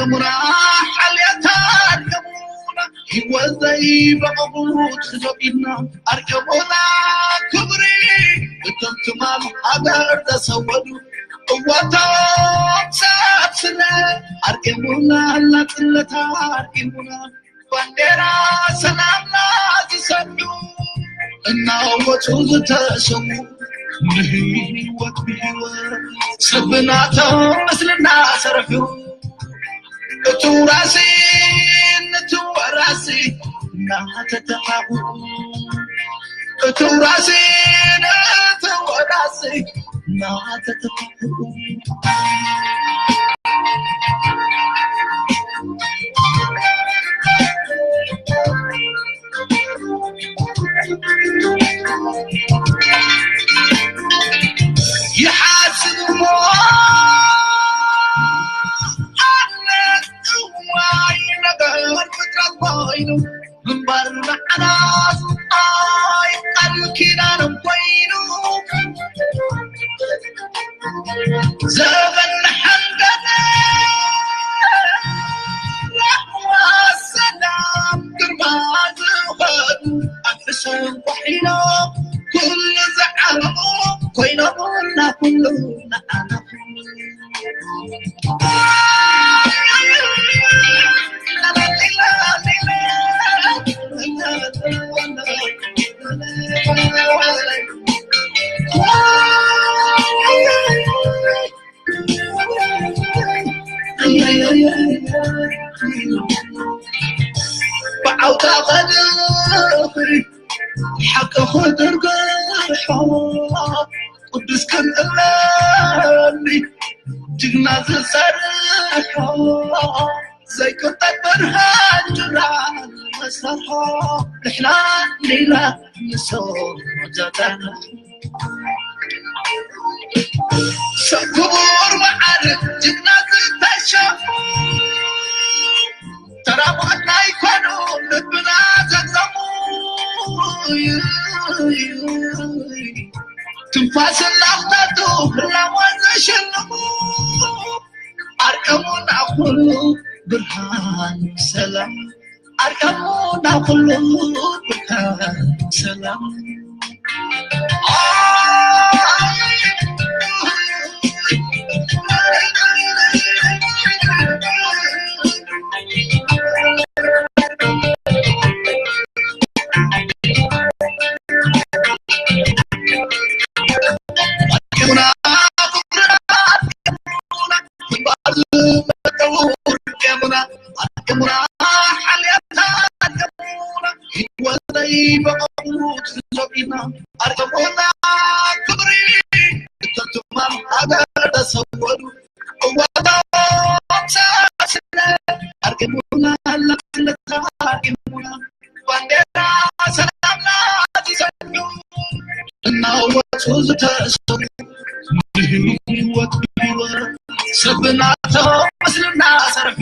ኣርቀሙና ሓልያት ኣርቀሙና፣ ህይወት ዘይበቐቑት ሒዞም ኢድና ኣርቀሙና ክብሪ እቶም ትማል ሃገር ዘሰወዱ እዋቶም ሰብ ስለ ኣርቀሙና ናጽነት ኣርቀሙና ባንዴራ ሰላምና ዝሰብሑ እናወፁ ዝተሰዉ ንህይወት ብህይወት ሰብ ናቶም ምስልና ሰርሑ እቱ ራሲ ንቱ ራሲ እናተተኻኹ እቱ ራሲ ንቱ ራሲ እናተተኻኹ ይሓስብ እሞ ኣነ እዋይ ነገር ፍጥረት ኮይኑ እምበር ንዓናስ ኣይ ቃል ኪዳኖም ኮይኑ ዘበን ሓንገደ ራህዋ ሰላም ግርማ ዝኸዱ ኣፍሰን ኳሒሎም ኩሉ ዝዓለሙ ኮይኖምና ኩሉ ንዓና ብዓውታ ኸድኺ ሓቂ ኽድርግሖ ቅዱስ ከም እምኒ ጅግና ዝሰርሖ ዘይቅጠል ብርሃን ጅራ መሰርሖ ንሕና ሌላ ንሶም ጃታ ሰብ ክቡር መዓር ጅግና ዝተሸፉ ተራባት ናይ ኮኑ ልብና ዘግዘሙ ትንፋስ እናኽተቱ ህላወ ዘሸልሙ ኣርቀሙና ኩሉ ብርሃን ሰላም ኣርቀሙና ኩሉ ብርሃን ሰላም ባንዴራ ሰላምና ዝሰዱ እናወፁ ዝተእሰሩ ንህይወት ብህይወት ሰብ ናቶም ምስልና ሰርሑ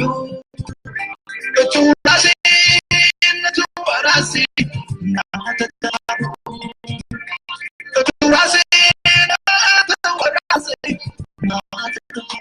እቱ ራሲ ነቱ ራሲ እናተተባብዑ እቱ ራሲ ነቱ ራሲ እናተተባብዑ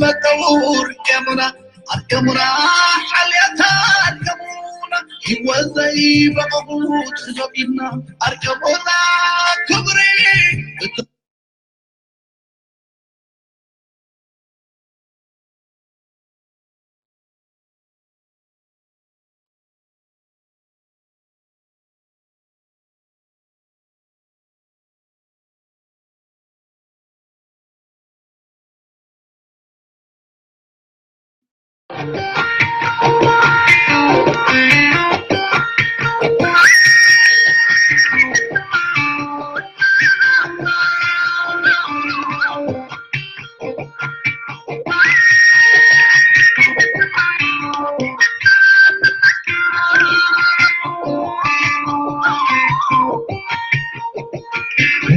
መጠው ኣርከሙና ኣርከሙና ሓልያታ ኣርከሙና ህይወት ዘይበቐቑ ተዘቢና ኣርከሙና ክብሪ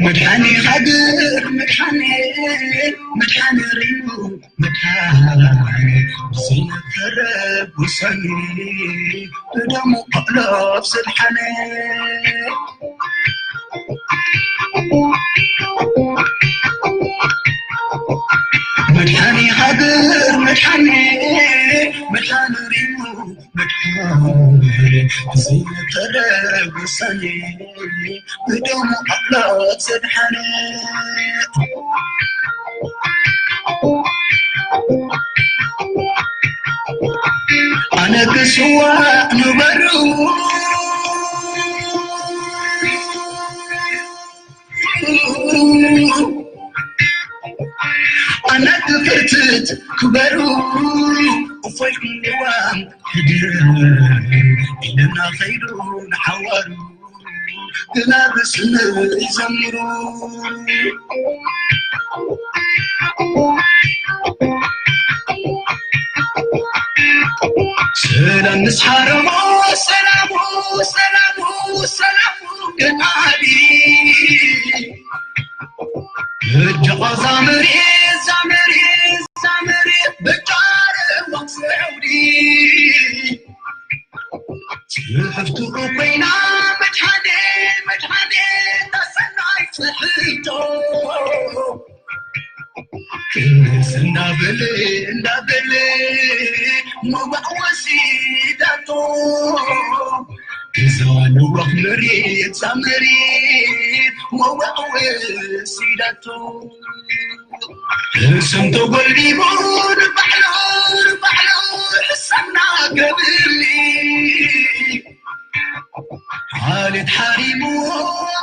መድሓኒ ሃገር መድሓኒ መድሓኒ ሪሙ መድሓኒ ብዘይነፈረ ውሳኔ ብደሙ ኣዕላፍ ዘድሓነ መድሓኒ ሃገር መድሓኒ መድሓኒ ሪሙ መድሓኒ ብዘይነፈረ ውሳኔ ብደሙ ኣምላኽ ዘድሓነ ኣነ ክስዋእ ንበሩ ኣነ ክፍርትት ክበሩ እፎይ ክንዋም ሕድር ኢለና ኸይዱ ንሓዋሩ ግና ብስምዕ ይዘምሩ ሰላም ምስ ሓረሞ ሰላሙ ሰላሙ ሰላሙ ገናዲ እጃ ዛመሪ ዛመሪ ዛመሪ በጫረ ወቅሰውዲ ጽሕፍቱ ኮይና መድሓኔ መድሓኔ ታሰናይ ጽሕፍቶ ክንስ እንዳበለ እንዳበለ መባእ ወሲዳቶ እዛ ንዋኽ መሬት እዛ መሬት መባእ ወሲዳቶ ሕሰም ተጎልቢቡ ንባዕሉ ንባዕሉ ሕሰምና ገብርኒ ዓሌት ሓሪሙ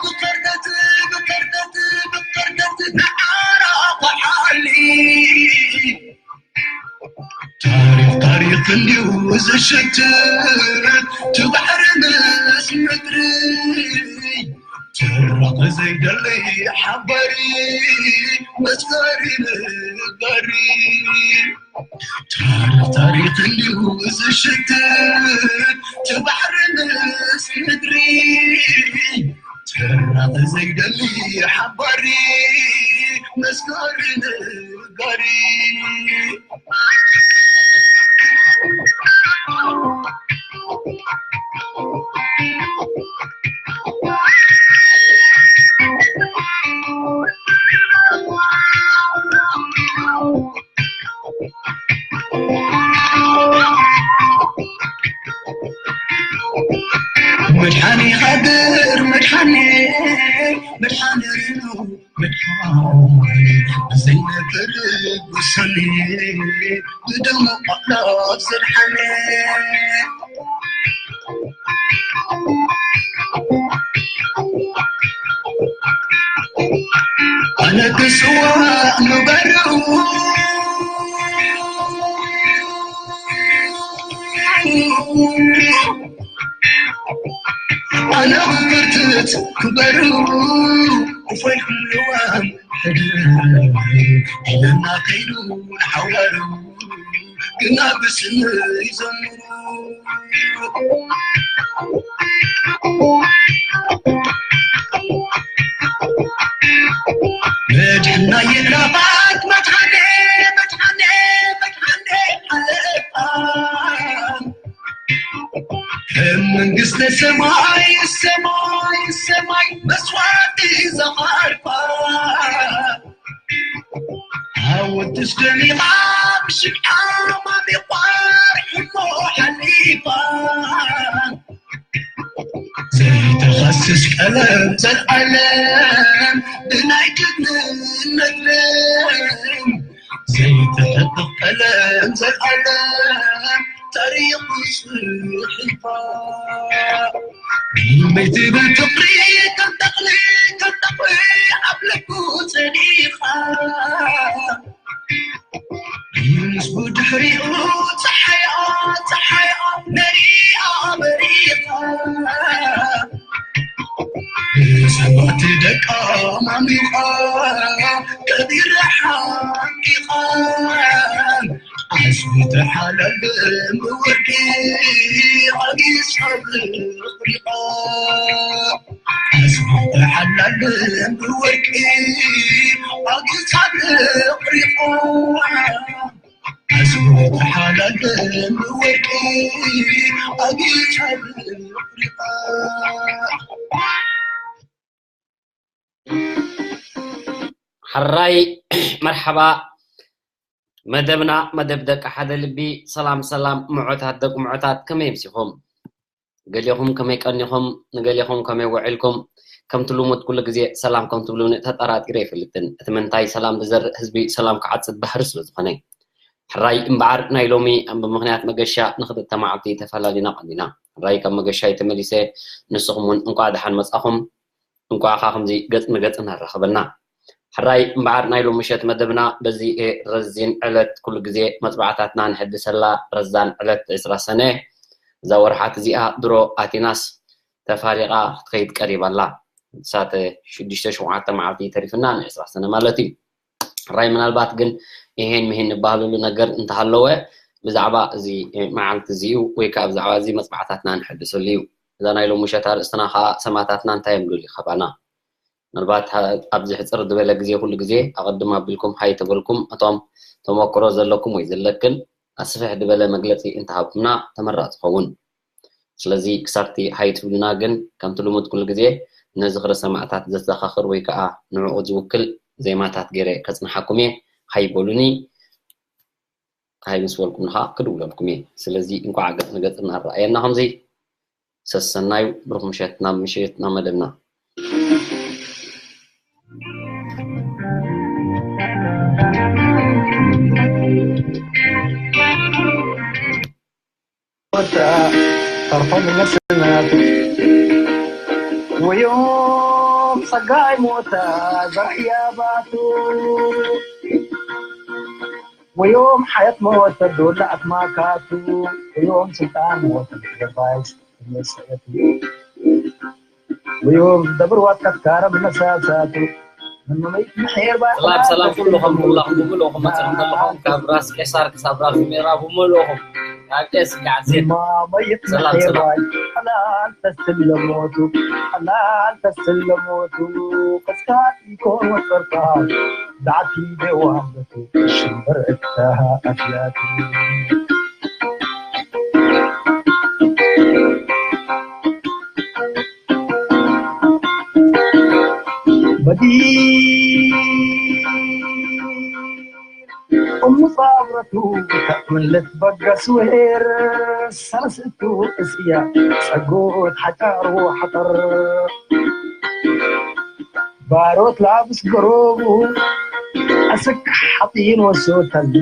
ብከርተት ብከርተት ብከርተት ንዓራ ኳሓሊ ታሪኽ ታሪኽ እንዲዩ ዝሽትት ትባሕሪ ምስ ምድሪ ትራቐ ዘይደሊ ሓባሪ መስጋሪ ነጋሪ ታሪኽ ታሪኽ እንዲዩ ዝሽትት ትባሕሪ ምስ ምድሪ ትራቐ ዘይደሊ ሓባሪ መስጋሪ ነጋሪ መድሓኒ ሃገር መድሓኒ መድሓኒ ሪኑ መድሓኒ ብዘይነገር ውሳኔ ብደሙ ኣምላኽ ዘድሓነ ኣነ ክስዋእ ንበሩ ኣነ ክፍርትት ክበሩ እፎይ ክንዋም ሕድር ኢለና ከይዱ ንሓዋሩ ግና ብስም ይዘምሩ መድሕና የላባት መድሓኔ መድሓኔ መድሓኔ ኣለባ ከም መንግስተ ሰማይ ሰማይ ሰማይ መስዋዕቲ ዘኻርፋ ሓወልቲ እስከኒኻ ብሽምዓ ማሚቋ ሕሞ ሓሊፋ ዘይተኸስስ ቀለም ዘልዓለም ብናይ ቅድምን መግልን ዘይተፈትኽ ቀለም ዘልዓለም ታሪኹ ጽሒፋ። መይትብል ፍቕሪ ከም ተኽሊ፣ ከም ተኽሊ ኣብ ልቡ ጸኒኻ። ምስ ብድሕሪኡ ጸሓያ፣ ጸሓያ መሪኣ፣ መሪኣ። ሰባቲ ደቃ ማሚቓ፣ ከቢራ ሓቂቓ። ዓስቢ ተሓላልም ብወርቂ ኣጊሳ ኣቕሪቓ። ዓስቢ ተሓላልም ብወርቂ ኣጊሳ ኣቕሪቓ። ዓስቢ ተሓላልም ብወርቂ ኣጊሳ ኣቕሪቓ። ሕራይ መርሓባ። መደብና መደብ ደቂ ሓደ ልቢ። ሰላም ሰላም ምዑታት ደቂ ምዑታት፣ ከመይ ኣምሲኹም? ገሌኹም ከመይ ቀኒኹም? ንገሌኹም ከመይ ውዒልኩም? ከምቲ ልሙድ ኩሉ ግዜ ሰላም ከም ትብሉኒ ተጠራጢረ ኣይፈልጥን። እቲ ምንታይ ሰላም ዝዘርእ ህዝቢ ሰላም ክዓጽድ ባህሪ ስለ ዝኾነ። ሕራይ እምበኣር ናይ ሎሚ ብምኽንያት መገሻ ንኽልተ መዓልቲ ተፈላሊና ቀኒና። ሕራይ ካብ መገሻይ ተመሊሰ ንስኹም እውን እንቋዕ ደሓን መጻኹም። እንቋዕ ኸኣ ከምዚ ገጽ ንገጽ እናራኸበና። ሕራይ እምበኣር ናይ ሎሚ ምሸት መደብና በዚ ረዚን ዕለት ኩሉ ግዜ መጽባዕታትና ንሕድሰላ ረዛን ዕለት ዕስራ ሰነ እዛ ወርሓት እዚኣ ድሮ ኣቲናስ ተፋሪቓ ክትኸይድ ቀሪባ ኣላ። ሳተ ሽዱሽተ ሸውዓተ መዓልቲ ተሪፍና ንዕስራ ሰነ ማለት እዩ። ሕራይ ምናልባት ግን ይሄን ምሂን ንባህልሉ ነገር እንተሃለወ ብዛዕባ እዚ መዓልቲ እዚ እዩ ወይ ከዓ ብዛዕባ እዚ መጽባዕታትና ንሕድሰሉ እዩ። እዛ ናይ ሎሚ ምሸት ኣርእስትና ከዓ ሰማእታትና እንታይ እዮም ልብል ይኸባና። ምናልባት ኣብዚ ሕፅር ዝበለ ግዜ ኩሉ ግዜ ኣቐድም ኣቢልኩም ሃይ ተበልኩም እቶም ተመክሮ ዘለኩም ወይ ዘለክን ኣስፍሕ ዝበለ መግለፂ እንተሃብኩምና ተመራፂ ኸውን። ስለዚ ክሳብቲ ሃይ ትብሉና ግን ከምቲ ልሙድ ኩሉ ግዜ ንዝኽሪ ሰማእታት ዘዘኻኽር ወይ ከዓ ንዕኡ ዝውክል ዜማታት ገይረ ከፅንሓኩም እየ። ሃይ በሉኒ። ሃይ ምስ በልኩም ንኻ ክድውለልኩም እየ። ስለዚ እንኳዕ ገፅ ንገፅ እናረኣየና ከምዚ ሰሰናዩ ብሩኽ ምሸት ናብ ምሽት ናብ መደብና። ሞታ ተርፎም ይመስል ናቱ ወዮም ጸጋይ ሞታ ዘርሕያ ባቱ ወዮም ሓየት ሞተ ዶላ ኣትማካቱ ወዮም ስልጣን ሞተ ገባይስ ወዮም ደብርዋት ከካረ ብመሳሳቱ ሰላም ሰላም ኩልኹም ኩላኹም ብምልእኹም መፅእኹም ዘለኹም ካብ ራስ ቄሳር ክሳብ ራስ ሜራ ብምልእኹም ካብ ቄስ ጋዕዜን ሰላም ሰላም። ሓላል ተስለሞቱ ሓላል ተስለሞቱ ከስካት ይኮን ወፀርታ ዛዕቲ ደዋበቱ ሽምበር እታ ኣድያቱ በዲ እሙ ጻብረቱ ተዕምልት በገስ ውሄር ሰለስቱ እስያ ጸጉት ሓጫሩ ሓጠር ባሮት ላብስ ገሮቡ ኣስክ ሓጢን ወሶተል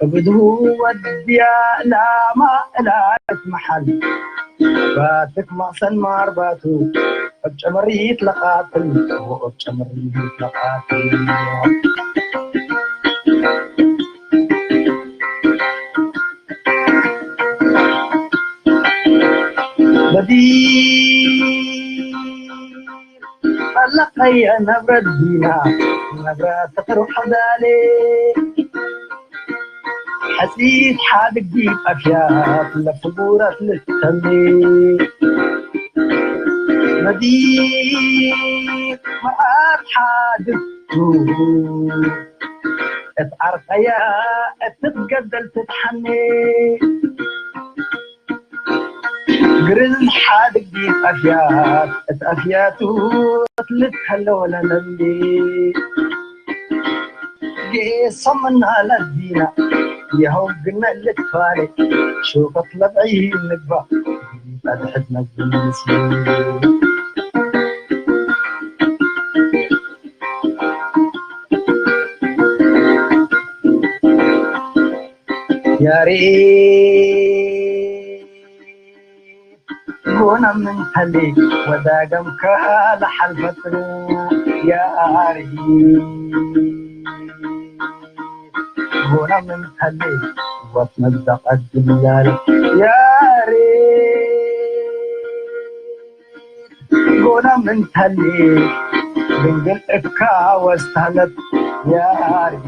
እብድሁ ወድያ ላማ እላለት መሓል ባትክ ማእሰን ማርባቱ እብ ጨመሪት ለቃትል እብ ጨመሪት ለቃትል በዲ ፈለቀየ ነብረ ዲና ነብረ ተተርሖ ዳሌ ሐፂት ሓድጊ ጣፍያት ለፍጉረት ልተሜ መዲር መዓት ሓድቱ እት ዓርቀያ እትትገደል ትትሓኔ ግርዝ ሓድጊ ጣፍያት እት ኣፍያቱ ትልት ሀለወለ ለምዴ ሰምና ለዲና የኸው ግነ ልትፋለ ሹኸት ለብዒ ምግባ ቀድሕት ነግን ምስሉ ያሬ ጎና ምን ተሌ ወዳገም ከሃለ ሓልፈት ያሪ ጎና ምን ተሌ ወት መብዳ ቀድም ያለ ያሪ ጎና ምን ተሌ ድንግል እካ ወስታለት ያሪ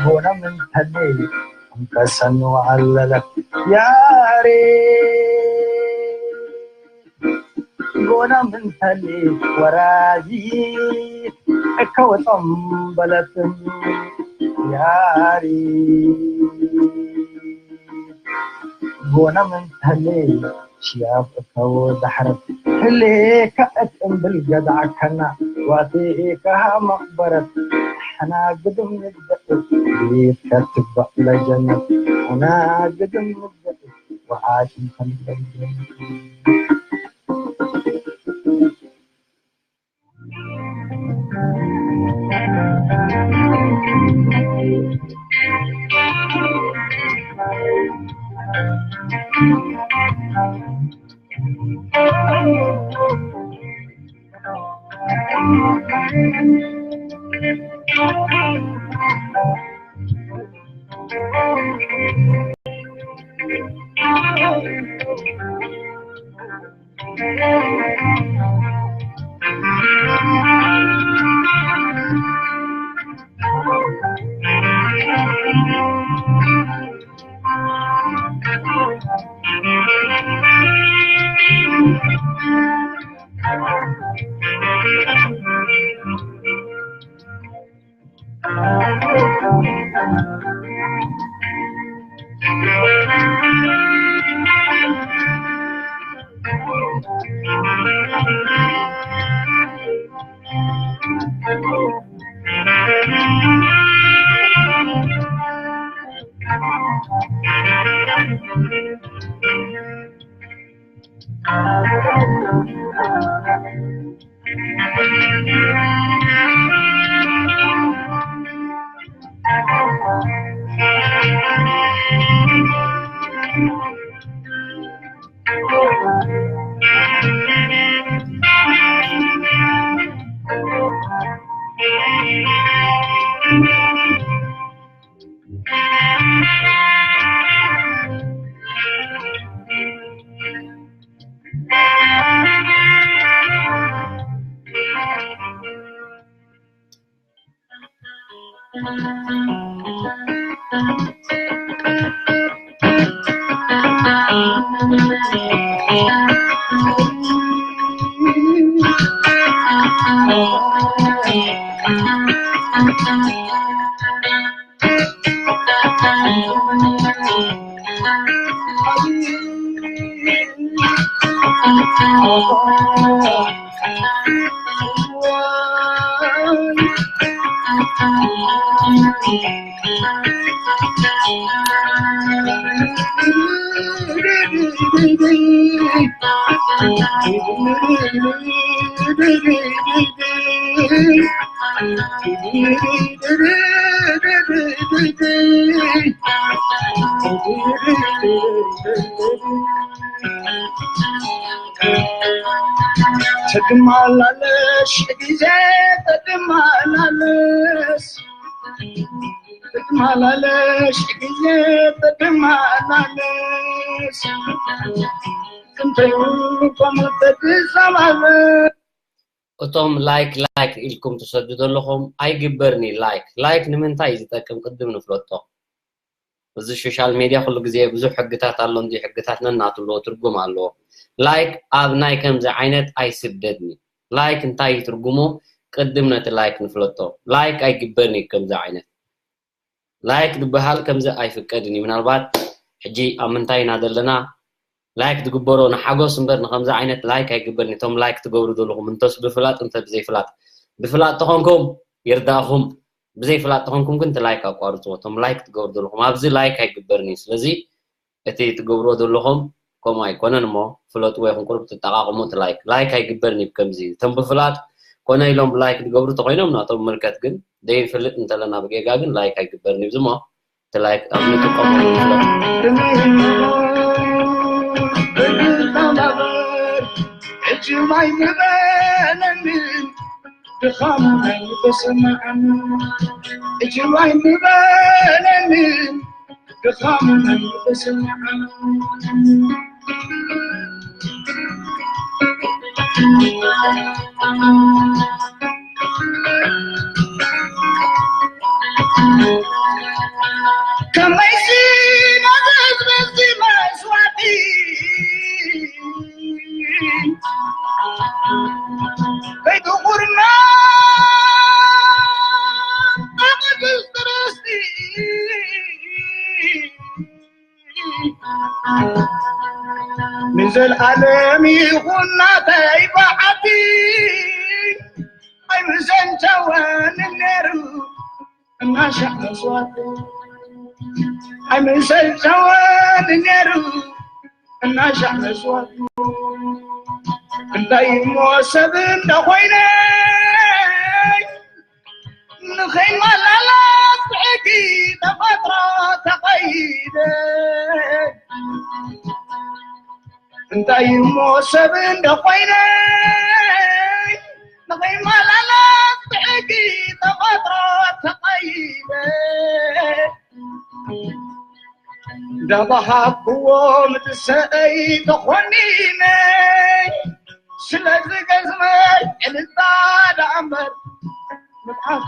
ጎና ምን ተሌ እንቀሰኑ ኣለለ ያሪ ጎና ምን ተሌ ወራዚ እከወጦም በለትም ያሪ ጎና ምን ተሌ ሽያብ እከወ ዳሕረት ህሌ ከእት እምብል ገድዓከና ዋቴ ከሃ መቕበረት ሕና ግድም ንግደእ ቤት ከትግባእ ለጀነት ሕና ግድም ንግደእ ወዓሽ ንኸንበል ትግማላለሽ ግዜ ትግማላለሽ ትግማላለሽ ግዜ ትግማላለሽ ክንተዩ ኮመተት ሰማለ እቶም ላይክ ላይክ ኢልኩም ትሰዱ ዘለኹም ኣይግበርኒ ላይክ ላይክ ንምንታይ እዩ ዝጠቅም ቅድም ንፍለጦ እዚ ሶሻል ሜድያ ኩሉ ግዜ ብዙሕ ሕግታት ኣሎ እንዲ ሕግታት ነናቱ ኣለዎ ትርጉም ኣለዎ ላይክ ኣብ ናይ ከምዚ ዓይነት ኣይስደድኒ ላይክ እንታይ ትርጉሙ ቅድም ነቲ ላይክ ንፍለጦ ላይክ ኣይግበርኒ ከምዚ ዓይነት ላይክ ዝበሃል ከምዚ ኣይፍቀድን እዩ ምናልባት ሕጂ ኣብ ምንታይ ኢና ዘለና ላይክ ትግበሮ ንሓጎስ እምበር ንከምዚ ዓይነት ላይክ ኣይግበርን እቶም ላይክ ትገብሩ ዘለኹም እንተስ ብፍላጥ እንተ ብዘይፍላጥ ብፍላጥ ተኾንኩም ይርዳእኹም፣ ብዘይ ፍላጥ ተኾንኩም ግን እቲ ላይክ ኣቋርፅዎ። እቶም ላይክ ትገብሩ ዘለኹም ኣብዚ ላይክ ኣይግበርን እዩ። ስለዚ እቲ ትገብርዎ ዘለኹም ከምኡ ኣይኮነን እሞ ፍለጥዎ ይኹን ቁሩብ ትጠቃቅሙ እቲ ላይክ። ላይክ ኣይግበርን እዩ ከምዚ። እቶም ብፍላጥ ኮነ ኢሎም ላይክ ዝገብሩ ተኾይኖም ናቶም ምልከት ግን ዘይንፈልጥ እንተለና ብጌጋ ግን ላይክ ኣይግበርን እዩ እሞ እቲ ላይክ ኣብ ንጥቀመሉ ንፍለጥ። ሕጂ ማይ ምበለኒ ድኻም ኣይተሰማዓኒ። ሕጂ ማይ ምበለኒ ድኻም ኣይተሰማዓኒ። ከመይሲ ነዚ መስዋዕቲ ከይትኹርና ቅድስቲ ርስቲ ንዘልኣለም ይኹን ናተይ በዓቲ ኣይምሰልቸወን ነይሩ እናሻዕ መስዋዕቲ ኣይምሰልቸወን ነይሩ እናሻዕ መስዋዕቲ እንታይ እሞ ሰብ እንዳ ኮይነ ንኸይመላላት ብሕጊ ተፈጥሮ ተቐይደ እንታይ እሞ ሰብ እንዳ ኮይነ ንኸይመላላት ብሕጊ ተፈጥሮ ተቐይደ እንዳበሃብክዎ ምትሰአይ ተኾኒነ ስለዚ ገዝመይ ዕልልታ ደኣ እምበር ምትሓት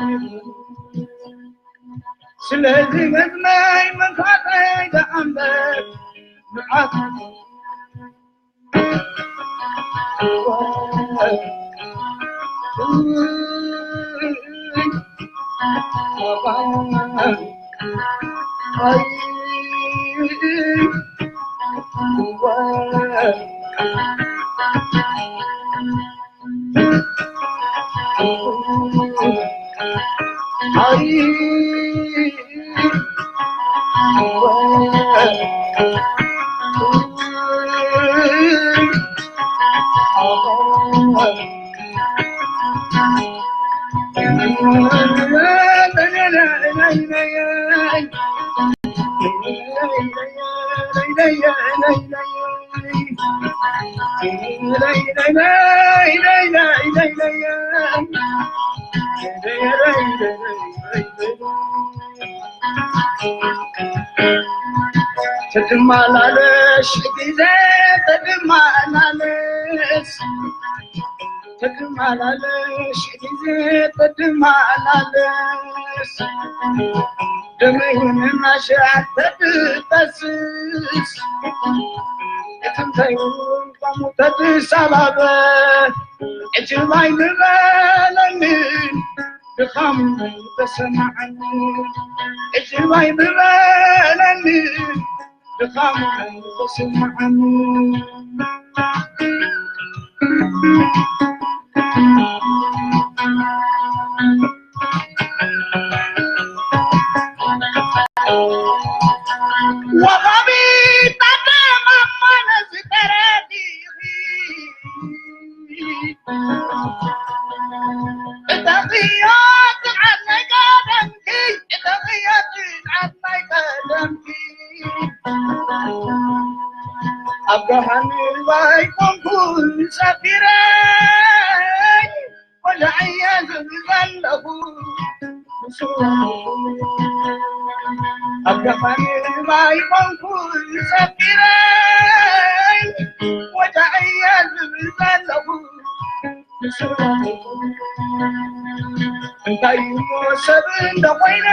ስለዚ ገዝመይ ምትሓተይ ደኣ እምበር ምትሓት ትድማላለሽ ግዜ ትድማላለሽ ትድማላለሽ ግዜ ትድማላለሽ ደመይ ምንናሽ ተድፈስስ እትንተይ ቆሙ ተድሳባበ ዕጅብ ኣይምበለኒ ድኻም ተሰማዓኒ ዕጅብ ኣይምበለኒ ድኻም ተሰማዓኒ ወሃቢ ታደማማነ ዝተረዲኺ እተኽዮ ጽንዓት ናይ ቀደምኪ እተኽዮ ጽንዓት ናይ ቀደምኪ ኣብ ገሃንባይ ኮንኩ ሰፊረ ወዳዕየ ዝብል ዘለኹ ኣብ ገሃንባይ ኮንኩ ሰፊረ ወዳዕየ ዝብል ዘለኹ እንታይ እሞ ሰብ እንተኾይነ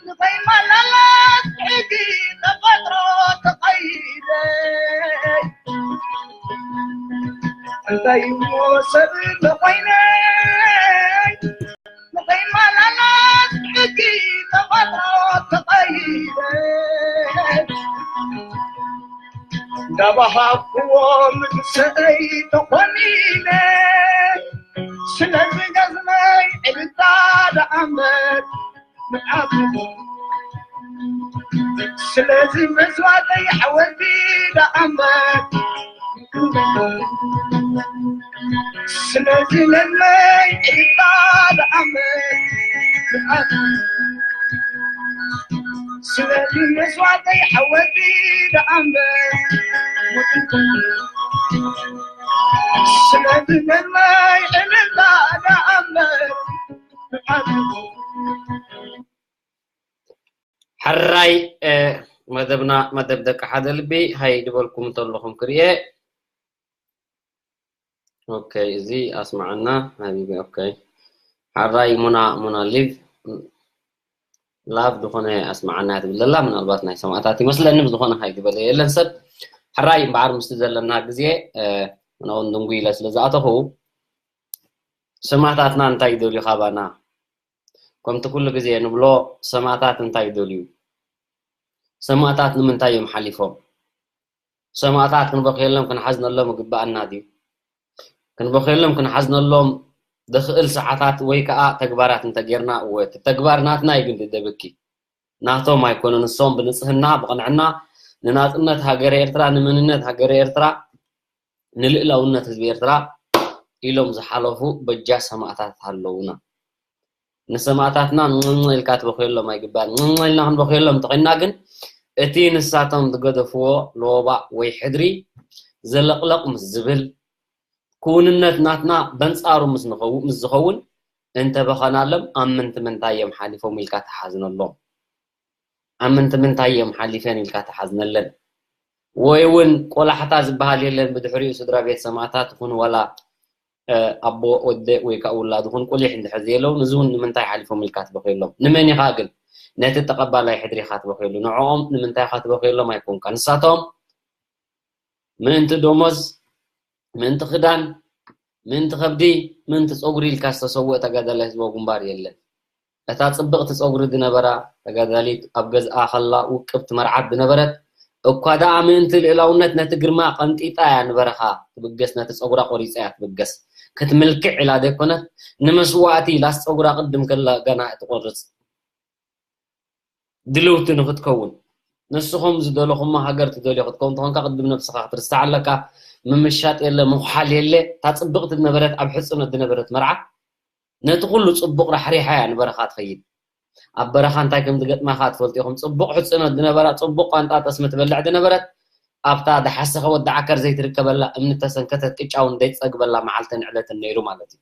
ንኸይመላለስ ሕጊ ተፈጥሮ ተቐይደ እንታይ እሞ ሰብ እንተኾይነ ንኸይመላለስ ሕጊ ተፈጥሮ ተቐይደ እንዳበሃብክዎ ምንሰይ ተኾኒነ ስለዚ ገዝመይ ዕልታ ደኣምበር ምዓብዱ፣ ስለዚ መስዋእተይ ሓወልቲ ደኣምበር፣ ስለዚ ገዝመይ ዕልታ ደኣምበር ምዓብዱ፣ ስለዚ መስዋእተይ ሓወልቲ ደኣምበር፣ ስለዚ ገዝመይ ዕልታ ደኣምበር ምዓብዱ። ሕራይ መደብና መደብ ደቂ ሓደ ልቢ ሃይ ድበልኩም እንተለኹም ክርኤ። ኦኬ፣ እዚ ኣስማዓና ሃቢቢ። ኦኬ፣ ሕራይ ሙና ሙና ሊቭ ላቭ ዝኾነ ኣስማዓና ትብል ዘላ፣ ምናልባት ናይ ሰማእታት ይመስለኒ። ብዝኾነ ሃይ ዝበለ የለን ሰብ። ሕራይ እምበኣር ምስቲ ዘለና ግዜ ናውን ድንጉ ኢለ ስለ ዝኣተኹ ሰማእታትና እንታይ ይደልዩ ካባና? ከምቲ ኩሉ ግዜ ንብሎ ሰማእታት እንታይ ይደልዩ? ሰማእታት ንምንታይ እዮም ሓሊፎም? ሰማእታት ክንበኽየሎም ክንሓዝነሎም ይግባኣና ድዩ? ክንበኽየሎም ክንሓዝነሎም ዝኽእል ሰዓታት ወይ ከዓ ተግባራት እንተጌርና፣ እወ፣ እቲ ተግባር ናትና እዩ ግን ደብኪ። ናቶም ኣይኮነ፣ ንሶም ብንጽህና፣ ብቕንዕና ንናጽነት ሃገረ ኤርትራ፣ ንመንነት ሃገረ ኤርትራ፣ ንልእላውነት ህዝቢ ኤርትራ ኢሎም ዝሓለፉ በጃ ሰማእታት ኣለውና። ንሰማእታትና ም ኢልካ ትበኽየሎም ኣይግባን። ም ኢልና ክንበኽየሎም እንተኾይንና ግን እቲ ንሳቶም ዝገደፍዎ ሎባእ ወይ ሕድሪ ዘለቕለቕ ምስ ዝብል፣ ክውንነት ናትና በንጻሩ ምስ ንኸው-፣ ምስ ዝኸውን እንተበኸናሎም ኣብ ምንቲ ምንታይ እዮም ሓሊፎም ኢልካ ትሓዝነሎም? ኣብ ምንቲ ምንታይ እዮም ሓሊፈን ኢልካ ትሓዝነለን? ወይ እውን ቆላሕታ ዝበሃል የለን፣ ብድሕሪኡ ስድራ ቤት ሰማእታት ይኹን ዋላ ኣቦ ወደ ወይ ከዓ ውላድ ይኹን ቁሊሕ እንድሕር ዘየለው፣ ንዚ እውን ንምንታይ ሓሊፎም ኢልካ ትበኽየሎም? ንመን ኢኻ ግን ነቲ ተቐባላይ ሕድሪ ኢኻ ትበኽየሉ? ንዕኦም ንምንታይ ኢኻ ትበኽየሎም ኣይኮንካ። ንሳቶም ምእንቲ ደሞዝ፣ ምእንቲ ክዳን፣ ምእንቲ ከብዲ፣ ምእንቲ ፀጉሪ ኢልካ ዝተሰውእ ተጋዳላይ ህዝባዊ ግንባር የለን። እታ ፅብቕቲ ፀጉሪ ዝነበራ ተጋዳሊት ኣብ ገዝኣ ከላ ውቅብቲ መርዓት ዝነበረት እኳ ደኣ ምእንቲ ልእላውነት ነቲ ግርማ ቀንጢጣ እያ ንበረኻ ትብገስ፣ ነቲ ፀጉራ ቆሪፃ እያ ትብገስ። ክትምልክዕ ኢላ ዘይኮነት ንመስዋእቲ ኢላስ ፀጉራ ቅድም ከላ ገና ትቆርፅ ድልውቲ ንክትከውን። ንስኹም ዝደለኹሞ ሃገር ትደልዮ ክትከውን ተኾንካ ቅድም ነብስኻ ክትርስዕ ኣለካ። ምምሻጥ የለ፣ ምኹሓል የለ። እታ ፅብቕቲ ዝነበረት ኣብ ሕፅኖት ዝነበረት መርዓ ነቲ ኩሉ ጽቡቕ ራሕሪሓ እያ ንበረኻ ትኸይድ። ኣብ በረኻ እንታይ ከም ዝገጥማ ከኣ ትፈልጡ ኢኹም። ጽቡቕ ሕጽኖት ዝነበራ፣ ጽቡቕ ቋንጣ ጠስሚ ትበልዕ ዝነበረት፣ ኣብታ ዝሓሰኸ ወዲ ዓከር ዘይትርከበላ፣ እምኒ ተሰንከተት ቅጫ እውን ዘይትጸግበላ መዓልትን ዕለትን ነይሩ ማለት እዩ።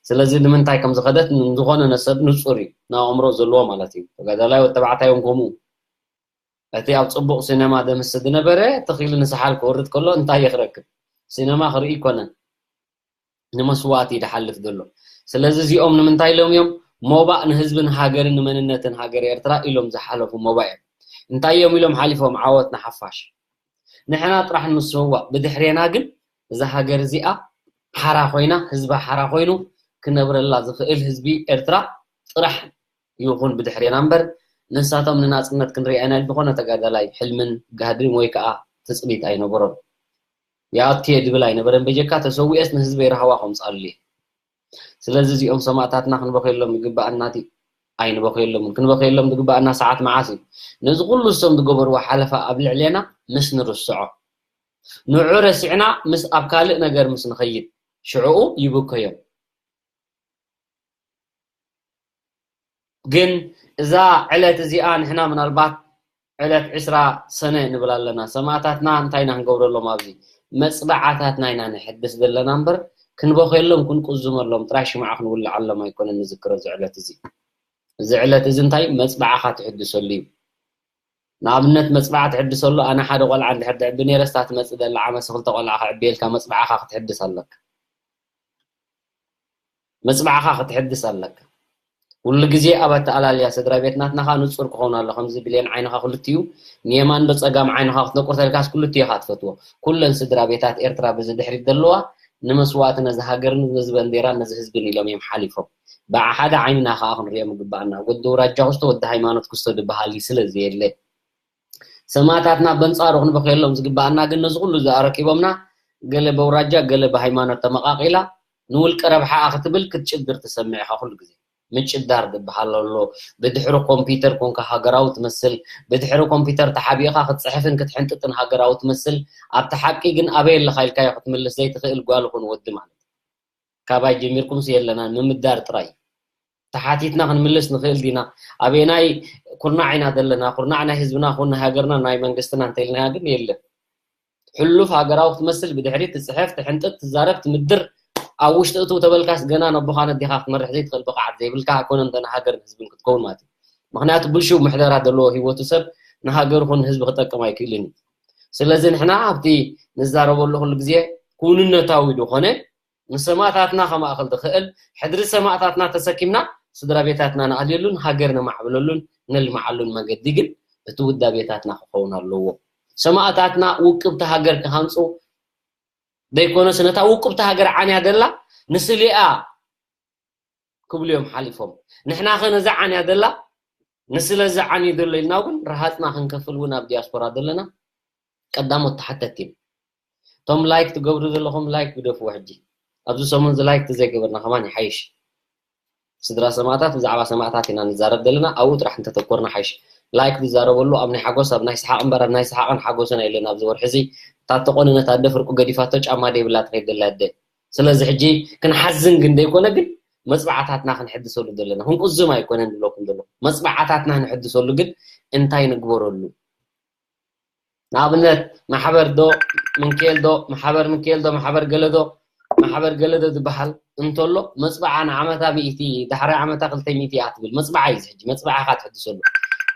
ስለዚ ንምንታይ ከም ዝኸደት ንዝኾነ ሰብ ንጹር እዩ፣ ንኣእምሮ ዘለዎ ማለት እዩ። ተጋዳላይ ወዲ ተባዕታይ እውን ከምኡ። እቲ ኣብ ጽቡቕ ሲነማ ደምስ ዝነበረ ትኽ ኢሉ ንሰሓል ክወርድ ከሎ እንታይ እዩ ክረክብ? ሲነማ ክርኢ ኣይኮነን። ንመስዋእቲ እዩ ዝሓልፍ ዘሎ። ስለዚ እዚኦም ንምንታይ ኢሎም እዮም ሞባእ ንህዝብን ሃገርን ንመንነትን ሃገር ኤርትራ ኢሎም ዝሓለፉ ሞባእ እዮም። እንታይ እዮም ኢሎም ሓሊፎም? ዓወት ንሓፋሽ። ንሕና ጥራሕ ንስዋእ፣ ብድሕሬና ግን እዛ ሃገር እዚኣ ሓራ ኮይና፣ ህዝባ ሓራ ኮይኑ ክነብረላ ዝኽእል ህዝቢ ኤርትራ ጥራሕ ይኹን ብድሕሬና እምበር፣ ንሳቶም ንናጽነት ክንርኢ ኢና ኢሉ ዝኾነ ተጋዳላይ ሕልምን ጋህድን ወይ ከዓ ትጽቢት ኣይነበሮን። ይኣቱ እየ ዝብል ኣይነበረን። በጀካ ተሰዊኤስ ንህዝበይ ራህዋ ከምፅኣሉ እየ። ስለዚ እዚኦም ሰማእታትና ክንበኽየሎም ይግባኣና ድዩ? ኣይንበኽየሎምን። ክንበኽየሎም ዝግባኣና ሰዓት መዓስ እዩ? ነዚ ኩሉ እሶም ዝገበርዎ ሓለፋ ኣብ ልዕሌና ምስ ንርስዖ፣ ንዑ ረሲዕና ምስ ኣብ ካልእ ነገር ምስ ንኸይድ፣ ሽዕኡ ይብከዮም። ግን እዛ ዕለት እዚኣ ንሕና ምናልባት ዕለት ዕስራ ሰነ ንብል ኣለና። ሰማእታትና እንታይ ኢና ክንገብረሎም ኣብዚ? መፅበዓታትና ኢና ንሕድስ ዘለና እምበር ክንበኽየሎም ክንቁዝመሎም ጥራይ ሽምዓ ክንውልዓሎም ኣይኮነን ንዝክሮ እዚ ዕለት እዚ። እዚ ዕለት እዚ እንታይ መፅበዓኻ ትሕድሰሉ እዩ። ንኣብነት መፅበዓ ትሕድሰሉ ኣነ ሓደ ቆልዓ እንድሕር ድዕቢ ነይረ ስታ ትመፅእ ዘላ ዓመት ክልተ ቆልዓ ክዕብየልካ መፅበዓኻ ክትሕድስ ኣለካ። መፅባዕኻ ክትሕድስ ኣለካ። ኩሉ ግዜ ኣብ ኣተኣላልያ ስድራ ቤት ናትና ኸዓ ንፁር ክኸውን ኣሎ። ከምዚ ብሌን ዓይንኻ ክልቲኡ ንየማን ዶ ፀጋም ዓይንኻ ክትነቁር ተልካስ ክልቲኡ ኢኻ ትፈትዎ። ኩለን ስድራ ቤታት ኤርትራ በዚ ድሕሪት ዘለዋ ንመስዋእቲ ነዚ ሃገርን ነዚ በንዴራን ነዚ ህዝብን ኢሎም እዮም ሓሊፎም። ብሓደ ዓይንና ኸዓ ክንሪኦም ይግባኣና። ወዲ ውራጃ ክስቶ ወዲ ሃይማኖት ክስቶ ዝበሃል እዩ ስለ ዘየለ ሰማእታትና በንፃሩ ክንበኽየሎም ዝግባኣና ግን ነዚ ኩሉ ዝኣረኪቦምና ገለ በውራጃ ገለ ብሃይማኖት ተመቓቒላ ንውልቀ ረብሓኣ ክትብል ክትጭድር ትሰምዕ ኢኻ ኩሉ ግዜ። ምጭዳር ዝበሃል ኣሎ። ብድሕሪ ኮምፒውተር ኮንካ ሃገራዊ ትመስል፣ ብድሕሪ ኮምፒውተር ተሓቢእኻ ክትጽሕፍን ክትሕንጥጥን ሃገራዊ ትመስል፣ ኣብቲ ሓቂ ግን ኣበይ ኣለኻ ኢልካዮ ክትምልስ ዘይትኽእል ጓል ኹን ወዲ ማለት እዩ። ካባይ ጀሚርኩምስ የለናን፣ ምምዳር ጥራይ እዩ። ተሓቲትና ክንምልስ ንኽእል ዲና? ኣበየናይ ኩርናዕ ኢና ዘለና? ኩርናዕ ናይ ህዝብና ኹን ናይ ሃገርና ናይ መንግስትና እንተኢልናያ ግን የለን። ሕሉፍ ሃገራዊ ክትመስል ብድሕሪት ትጽሕፍ፣ ትሕንጥጥ፣ ትዛረብ፣ ትምድር፣ ኣብ ውሽጢ እትው ተበልካስ ገና ነቦኻ ነዴኻ ክትመርሕ ዘይትኽእል ብቕዓት ዘይብልካ ኣይኮነን እንተ ንሃገርን ህዝብን ክትከውን ማለት እዩ። ምኽንያቱ ብልሽው ምሕደራ ዘለዎ ህይወቱ ሰብ ንሃገር ኹን ንህዝቢ ክጠቅም ኣይክእልን እዩ። ስለዚ ንሕና ኣብቲ ንዛረበሉ ኩሉ ግዜ ክውንነታዊ ዝኾነ ንሰማእታትና ከማእኽል ዝኽእል ሕድሪ ሰማእታትና ተሰኪምና ስድራ ቤታትና ንኣልየሉን ሃገር ነማዕብለሉን ነልምዓሉን መገዲ ግን እቲ ውዳቤታትና ክኸውን ኣለዎ። ሰማእታትና ውቅብቲ ሃገር ክሃንጹ ዘይኮነስ ነታ ውቅብቲ ሃገር ዓንያ ደላ ንስሊኣ ክብሉ እዮም ሓሊፎም። ንሕና ኸ ነዛ ዓንያ ደላ ንስለ እዚ ዓንዩ ዘሎ ኢልና እውን ረሃፅና ክንከፍል እውን ኣብ ዲያስፖራ ዘለና ቀዳሞት ተሓተቲ እዮም። እቶም ላይክ ትገብሩ ዘለኹም ላይክ ግደፍዎ ሕጂ። ኣብዚ ሰሙን እዚ ላይክ ተዘይገበርና ከማን ይሓይሽ። ስድራ ሰማእታት ብዛዕባ ሰማእታት ኢና ንዛረብ ዘለና፣ ኣብኡ ጥራሕ እንተተኮርና ሓይሽ። ላይክ ዝዛረበሉ ኣብ ናይ ሓጎስ ኣብ ናይ ሰሓቕ እምበር ኣብ ናይ ሰሓቕን ሓጎስን ኣይለን ኣብዚ ወርሒ እዚ። እታ ተቆነነት ኣደ ፍርቁ ገዲፋቶ ጫማ ደይብላ ትኸይድ ዘላ ኣደ። ስለዚ ሕጂ ክንሓዝን ግን ዘይኮነ ግን መፅባዕታትና ክንሕድሰሉ ዘለና ክንቁዝም ኣይኮነን ዝብለኩም ዘለኹ። መፅባዕታትና ክንሕድሰሉ ግን እንታይ ንግበረሉ? ንኣብነት ማሕበር ዶ ምንኬል ዶ ማሕበር ምንኬል ዶ ማሕበር ገለ ዶ ማሕበር ገለ ዶ ዝበሃል እንተሎ መፅባዓ ንዓመታ ሚእቲ ዳሕራይ ዓመታ ክልተ ሚእቲ እያ ትብል። መፅባዓ እዩ እዚ ሕጂ መፅባዓ ኢኻ ትሕድሰሉ።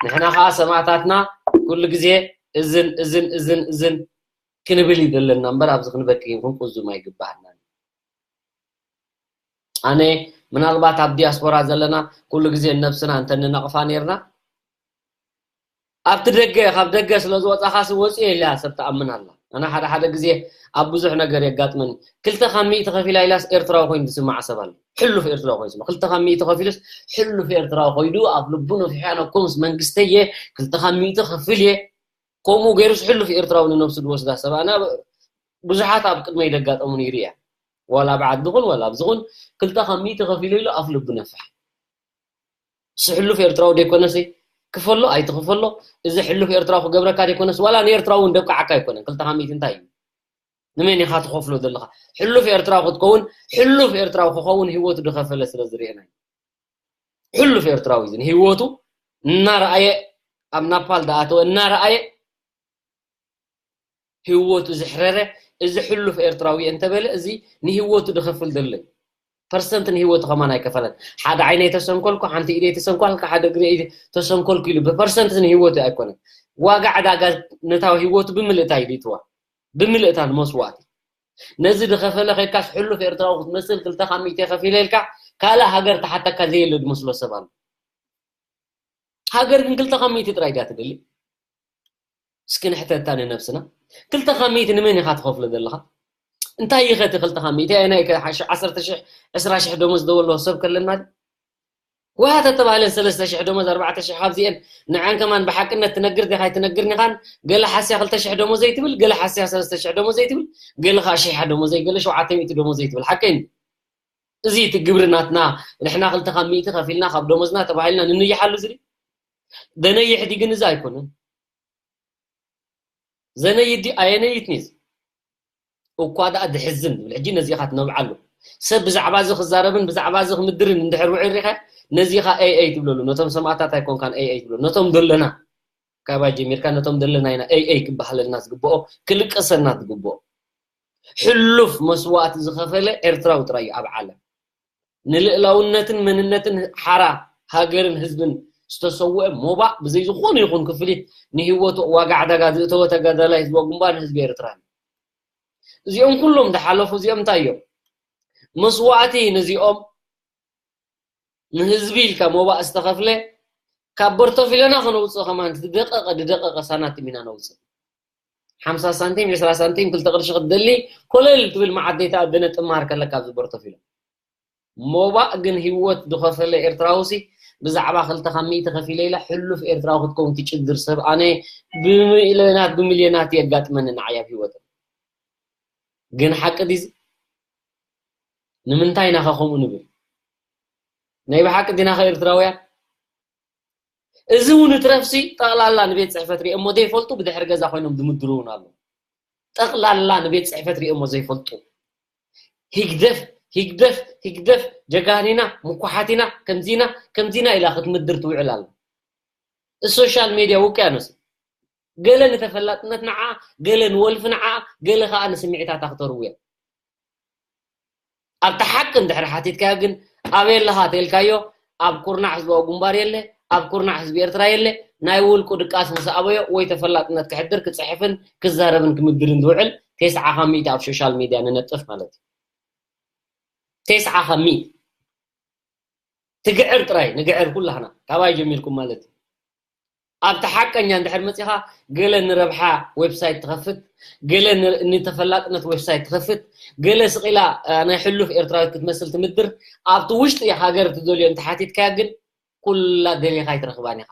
ንሕና ከዓ ሰማእታትና ኩሉ ግዜ እዝን እዝን እዝን እዝን ክንብል እዩ ዘለና እምበር ኣብዚ ክንበክይ ክንቁዝም ኣይግባህናን። ኣነ ምናልባት ኣብ ዲያስፖራ ዘለና ኩሉ ግዜ ነብስና እንተንነቕፋ ነርና ኣብቲ ደገ ካብ ደገ ስለ ዝወፃኻሲ ወፂኦ ኢላ ሰብ ትኣምን ኣላ። ኣነ ሓደ ሓደ ግዜ ኣብ ብዙሕ ነገር የጋጥመኒ። ክልተ ካብ ሚእቲ ከፊላ ኢላስ ኤርትራዊ ኮይኑ ዝስማዕ ሰብ ኣሎ። ሕሉፍ ኤርትራዊ ኮይኑ ዝስማዕ ክልተ ካብ ሚእቲ ከፊሉስ ሕሉፍ ኤርትራዊ ኮይኑ ኣብ ልቡ ነፊሑ ኣነ እኮ ምስ መንግስተይ እየ ክልተ ካብ ሚእቲ ከፍል እየ። ከምኡ ገይሩስ ሕሉፍ ኤርትራዊ ንነብሱ ዝወስዳ ሰብ ኣነ ብዙሓት ኣብ ቅድመይ ዘጋጠሙኒ ይርኢ እየ። ዋላ ኣብ ዓዲ ኹን ዋላ ኣብዚ ኹን ክልተ ካብ ሚእቲ ከፊሉ ኢሉ ኣፍ ልቡ ነፍሕ። እሱ ሕሉፍ ኤርትራዊ ደይኮነሲ ክፈሎ ኣይትኽፈሎ እዚ ሕሉፍ ኤርትራዊ ክገብረካ ደይኮነስ ዋላ ንኤርትራዊ እውን ደብቅዓካ ኣይኮነን። ክልተ ካብ ሚእቲ እንታይ እዩ? ንመን ኢኻ ትኸፍሎ ዘለኻ? ሕሉፍ ኤርትራዊ ክትከውን ሕሉፍ ኤርትራዊ ክኸውን ህይወቱ ዝኸፈለ ስለ ዝርእየና እዩ። ሕሉፍ ኤርትራዊ እዚ ንህይወቱ እናረኣየ ኣብ ናፓል ዝኣተወ እናረኣየ ህይወቱ ዘሕረረ እዚ ሕሉፍ ኤርትራዊ እየ እንተበለ እዚ ንህይወቱ ዝኸፍል ዘሎ እዩ። ፐርሰንት ንህይወቱ ከማን ኣይከፈለን። ሓደ ዓይነይ ተሰንኮልኩ፣ ሓንቲ ኢደይ ተሰንኳልካ፣ ሓደ እግረይ ተሰንኮልኩ ኢሉ ብፐርሰንት ንህይወቱ ኣይኮነን። ዋጋ ዕዳጋ ነታዊ ህይወቱ ብምልእታ እዩ ድትዋ ብምልእታ ንመስዋእቲ ነዚ ዝኸፈለ ከድካስ ሕሉፍ ኤርትራዊ ክትመስል ክልተ ካብ ሚእቲ ከፊለ ኢልካ ካልእ ሃገር ተሓተካ ዘየለ ዝመስሎ ሰብ ኣሎ። ሃገር ግን ክልተ ካብ ሚእቲ ጥራይ ድያ ትደሊ? እስኪ ንሕተታ ንነብስና። ክልተ ካብ ሚእቲ ንመን ኢኻ ትኸፍሎ ዘለኻ? እንታይ እዩ ኸቲ ክልተ ካብ ሚእቲ? ኣየናይ ከ ሓሽ-፣ ዓሰርተ ሽሕ፣ ዕስራ ሽሕ ደሞዝ ዘለዎ ሰብ ከለና ድዩ? ውሃ ተተባህለን ሰለስተ ሽሕ ደሞዝ፣ ኣርባዕተ ሽሕ ካብዚኤን ንዐን ከማን ብሓቅነት ትነግር ዲኻ ኣይትነግርን ኢኻን? ገለ ሓስያ ክልተ ሽሕ ደሞዘይ ትብል፣ ገለ ሓስያ ሰለስተ ሽሕ ደሞዘይ ትብል፣ ገለ ኸዓ ሽሕ ደሞዘይ፣ ገለ ሸውዓተ ሚእቲ ደሞዘይ ትብል። ሓቀይ እዩ። እዚ እቲ ግብሪ ናትና ንሕና ክልተ ካብ ሚእቲ ከፊልና ካብ ደሞዝና ተባሂልና ንንይሓሉ ዝሪ ዘነይሕ ዲ ግን እዚ ኣይኮነን። ዘነይት ዲ ኣየነይት ኒዝ እኳ ደኣ ድሕዝን ዝብል ሕጂ ነዚ ኢኻ ትነብዓሉ። ሰብ ብዛዕባ እዚ ክዛረብን ብዛዕባ እዚ ክምድርን እንድሕር ውዒል ሪኸ ነዚ ኢኻ ኤይ ኤይ ትብለሉ። ነቶም ሰማእታት ኣይኮንካን ኤይ ኤይ ትብለሉ። ነቶም ደለና ካባይ ጀሚርካ ነቶም ዘለና ኢና ኤይ ኤይ ክበሃለልና ዝግብኦ ክልቀሰና ዝግብኦ ሕሉፍ መስዋእቲ ዝኸፈለ ኤርትራዊ ጥራይ እዩ ኣብ ዓለም። ንልእላውነትን መንነትን ሓራ ሃገርን ህዝብን ዝተሰውአ ሞባእ ብዘይ ዝኾነ ይኹን ክፍሊት ንህይወቱ ዋጋ ዕዳጋ ዝእተወ ተጋዳላይ ህዝባዊ ግንባር ህዝቢ ኤርትራ እዩ። እዚኦም ኩሎም ዝሓለፉ እዚኦም እንታይ እዮም? መስዋእቲ ነዚኦም ንህዝቢ ኢልካ ሞባእ ዝተኸፍለ ካብ በርቶፊለና ከነውፅእ ከማን ዝደቀቐ ዝደቀቐ ሳናቲም ኢና ነውፅእ። ሓምሳ ሳንቲም፣ ዕስራ ሳንቲም፣ ክልተ ቅርሺ ክትደሊ ኮለል ትብል መዓደይታ ኣደነ ጥማር ከለካ ኣብዚ በርቶፊሎ። ሞባእ ግን ህይወት ዝኸፈለ ኤርትራውሲ ብዛዕባ ክልተ ካብ ሚእቲ ከፊለ ኢላ ሕሉፍ ኤርትራዊ ክትከውን ትጭድር ሰብ ኣነ ብሚልዮናት ብሚልዮናት የጋጥመኒ ንዓይ ኣብ ህይወት። ግን ሓቂ ዲዚ? ንምንታይ ኢና ኸ ከምኡ ንብል? ናይ ብሓቂ ዲና ኸ ኤርትራውያን? እዚ እውን እትረፍሲ ጠቕላላ ንቤት ጽሕፈት ሪኦሞ ዘይፈልጡ ብድሕሪ ገዛ ኮይኖም ዝምድሩ እውን ኣለዉ። ጠቕላላ ንቤት ጽሕፈት ሪኦሞ ዘይፈልጡ። ሂግደፍ፣ ሂግደፍ፣ ሂግደፍ፣ ጀጋኒና፣ ምኩሓቲና፣ ከምዚና፣ ከምዚና ኢላ ክትምድር ትውዕል ኣላ። ሶሻል ሜድያ ውቅያኖስ። ገለ ንተፈላጥነት ንዓ፣ ገለ ንወልፊ ንዓ፣ ገለ ኸኣ ንስምዒታታ ክተርውያ። ኣብቲ ሓቂ እንድሕር ሓቲትካዮ ግን ኣበይ ኣለኻ ተልካዮ፣ ኣብ ኩርናዕ ህዝባዊ ግንባር የለ፣ ኣብ ኩርናዕ ህዝቢ ኤርትራ የለ። ናይ ውልቁ ድቃስ ምስ ኣበዮ ወይ ተፈላጥነት ክሕድር ክጽሕፍን ክዛረብን ክምድርን ዝውዕል ተስዓ ካብ ሚእቲ ኣብ ሶሻል ሚድያ ንነጥፍ ማለት እዩ። ተስዓ ካብ ሚእቲ ትግዕር ጥራይ ንግዕር ኩላህና ካባይ ጀሚርኩም ማለት እዩ። ኣብቲ ሓቀኛ እንድሕር መጺኻ ገለ ንረብሓ ዌብሳይት ትኸፍት፣ ገለ ን- ንተፈላጥነት ዌብሳይት ትኸፍት፣ ገለ ስቒላ እ፣ ናይ ሕሉፍ ኤርትራዊት ክትመስል ትምድር። ኣብቲ ውሽጢ ሃገር ትደልዮ እንተሓቲትካያ ግን ኩላ ደሊኻ ኣይትረኽባን ኢኻ።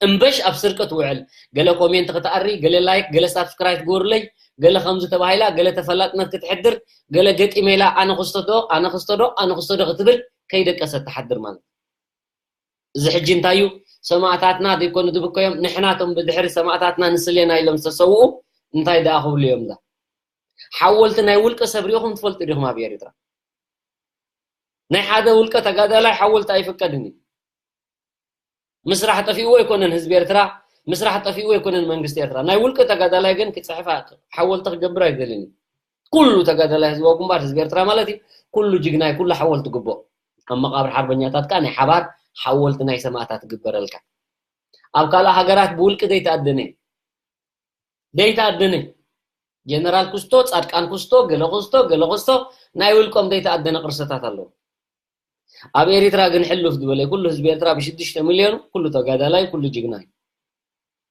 እምበሽ ኣብ ስርቂ ትውዕል፣ ገለ ኮሜንት ክትኣሪ፣ ገለ ላይክ፣ ገለ ሳብስክራይብ ትገብሩለይ፣ ገለ ከምዚ ተባሂላ፣ ገለ ተፈላጥነት ክትሕድር፣ ገለ ገጢመ ኢላ ኣነ ክስቶ ዶ ኣነ ክስቶ ዶ ኣነ ክስቶ ዶ ክትብል ከይደቀሰት ትሓድር ማለት። እዚ ሕጂ እንታይ እዩ? ሰማእታትና ዘይኮኑ ዝብከዮም ንሕና እቶም ብድሕሪ ሰማእታትና ንስሌና ኢሎም ዝተሰውኡ እንታይ ደኣ ክብሉ እዮም እዛ ሓወልቲ ናይ ውልቀ ሰብ ሪኢኹም ትፈልጡ ዲኹም ኣብ ኤርትራ? ናይ ሓደ ውልቀ ተጋዳላይ ሓወልቲ ኣይፍቀድን እዩ። ምስራሕ ጠፊእዎ ኣይኮነን ህዝቢ ኤርትራ፣ ምስራሕ ጠፊእዎ ኣይኮነን መንግስቲ ኤርትራ። ናይ ውልቀ ተጋዳላይ ግን ክጽሕፍ ሓወልቲ ክገብር ኣይደልን እዩ። ኩሉ ተጋዳላይ ህዝባዊ ግንባር ህዝቢ ኤርትራ ማለት እዩ። ኩሉ ጅግናይ ኩሉ ሓወልቲ ግቦ ኣብ መቃብር ሓርበኛታት ከዓ ናይ ሓባር ሓወልቲ ናይ ሰማእታት ግበረልካ። ኣብ ካልእ ሃገራት ብውልቂ ዘይተኣደነ ዘይተኣደነ ጀነራል ክስቶ ጻድቃን ክስቶ ገለ ክስቶ ገለ ክስቶ ናይ ውልቆም ዘይተኣደነ ቅርስታት ኣለዉ። ኣብ ኤሪትራ ግን ሕሉፍ ዝበለ ኩሉ ህዝቢ ኤርትራ ብሽዱሽተ ሚልዮን ኩሉ ተጋዳላይ ኩሉ ጅግናይ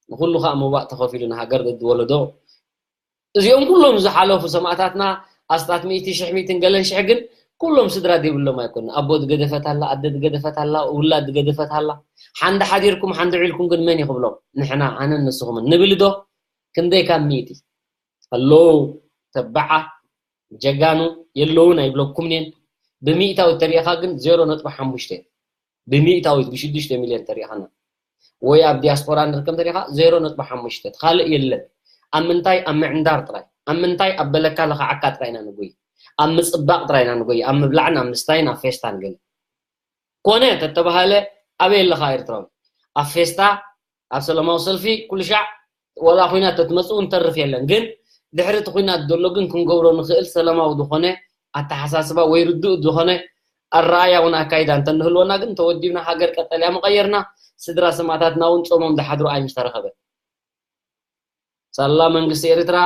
ንኩሉ ከዓ መባእ ተኸፊሉ ንሃገር ዝወለዶ እዚኦም ኩሎም ዝሓለፉ ሰማእታትና ኣስታት ሚእቲ ሽሕ ሚእትን ገለን ሽሕ ግን ኩሎም ስድራ ዘይብሎም ኣይኮኑ። ኣቦ ዝገደፈት ኣላ፣ ኣደ ዝገደፈት ኣላ፣ ውላድ ዝገደፈት ኣላ። ሓንዲ ሓዲርኩም ሓንዲ ዒልኩም ግን መን ይኽብሎም? ንሕና ኣነን ንስኹምን ንብል ዶ? ክንደይ ካብ ሚእቲ ኣለዉ ተባዓ ጀጋኑ የለውን ኣይብለኩምን እየን። ብሚእታዊ ተሪኢኻ ግን ዜሮ ነጥቢ ሓሙሽተ ብሚእታዊት ብሽዱሽተ ሚልዮን ተሪኢኻና ወይ ኣብ ዲያስፖራ ንርከብ ተሪኢኻ ዜሮ ነጥቢ ሓሙሽተ ካልእ የለን። ኣብ ምንታይ ኣብ ምዕንዳር ጥራይ ኣብ ምንታይ ኣብ በለካ ለኻዓካ ጥራይ ኢና ንጎይ ኣብ ምጽባቕ ጥራይ ኢና ንጎይ ኣብ ምብላዕን ኣብ ምስታይን ኣብ ፌስታን ገለ ኮነ ተተባሃለ ኣበይ ኣለኻ ኤርትራዊ ኣብ ፌስታ ኣብ ሰላማዊ ሰልፊ ኩሉ ሻዕ ወላ ኩናት ተትመጽኡ ንተርፍ የለን ግን ድሕሪ እቲ ኩናት ዘሎ ግን ክንገብሮ ንኽእል ሰላማዊ ዝኾነ ኣተሓሳስባ ወይ ርዱእ ዝኾነ ኣረኣያ እውን ኣካይዳ እንተንህልወና ግን ተወዲብና ሃገር ቀጠልያ መቐየርና ስድራ ሰማእታትና እውን ጾሞም ዝሓድሩ ኣይምስተረኸበ ሳላ መንግስቲ ኤርትራ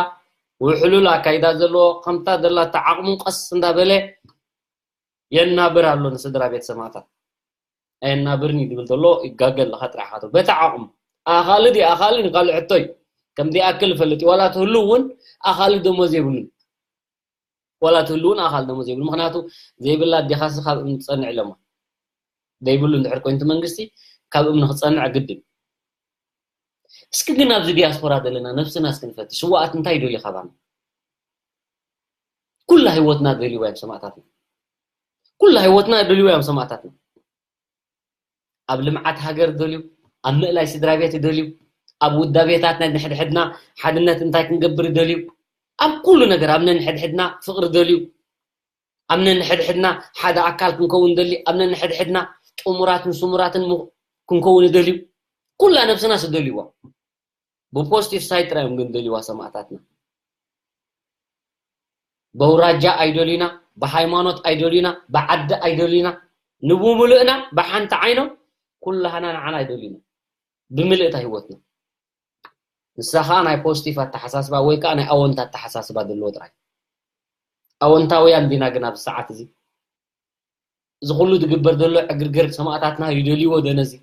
ውሕሉል ኣካይዳ ዘለዎ ከምታ ዘላታ ዓቕሙ ቀስ እንዳበለ የናብር ኣሎ ንስድራ ቤት ሰማእታት ኣየናብርን እዩ ዝብል ዘሎ ይጋገ ኣለካ ጥራሕ ካቶ በቲ ዓቕሙ ኣኻሊ ዲ ኣኻሊ ንካልእ ሕቶይ ከም ዘይኣክል ፈልጥ ዋላ ትህሉ እውን ኣኻሊ ደሞዝ የብሉን ዋላ ትህሉ እውን ኣኻሊ ደሞዝ የብሉ ምክንያቱ ዘይብላ ኣዴኻሲ ካብ እምኒ ትፀንዕ ኢሎማ ዘይብሉ እንድሕር ኮይንቲ መንግስቲ ካብ እምኒ ክፀንዕ ግድን እስኪ ግን ኣብዚ ዲያስፖራ ዘለና ነብስና እስኪ ንፈትሽ ስዋኣት እንታይ ይደልዩ ካባና ኩላ ህይወትና ደልይዋ እዮም ሰማእታትና ኩላ ህይወትና ደልይዋ እዮም ሰማእታትና ኣብ ልምዓት ሃገር ደልዩ ኣብ ምእላይ ስድራ ቤት ደልዩ ኣብ ውዳቤታት ናይ ንሕድሕድና ሓድነት እንታይ ክንገብር ደልዩ ኣብ ኩሉ ነገር ኣብ ነንሕድሕድና ፍቕሪ ደልዩ ኣብ ነንሕድሕድና ሓደ ኣካል ክንከውን ደሊ ኣብ ነንሕድሕድና ጥሙራትን ስሙራትን ክንከውን ደልዩ ኩላ ነብስና ስደልይዋ ብፖስቲቭ ሳይድ ጥራይ እዮም ግን ደልይዋ ሰማእታትና በውራጃ ኣይደልዩና ብሃይማኖት ኣይደልዩና ብዓዲ ኣይደልዩና ንብምሉእና ብሓንቲ ዓይኖም ኩላህና ንዓና ኣይደልዩና ብምልእታ ህይወትና ንሳ ከዓ ናይ ፖስቲቭ ኣተሓሳስባ ወይ ከዓ ናይ ኣወንታ ኣተሓሳስባ ዘለዎ ጥራይ ኣወንታውያን ዲና ግን ኣብዚ ሰዓት እዚ እዚ ኩሉ ዝግበር ዘሎ ዕግርግር ሰማእታትና ይደልይዎ ዶ ነዚ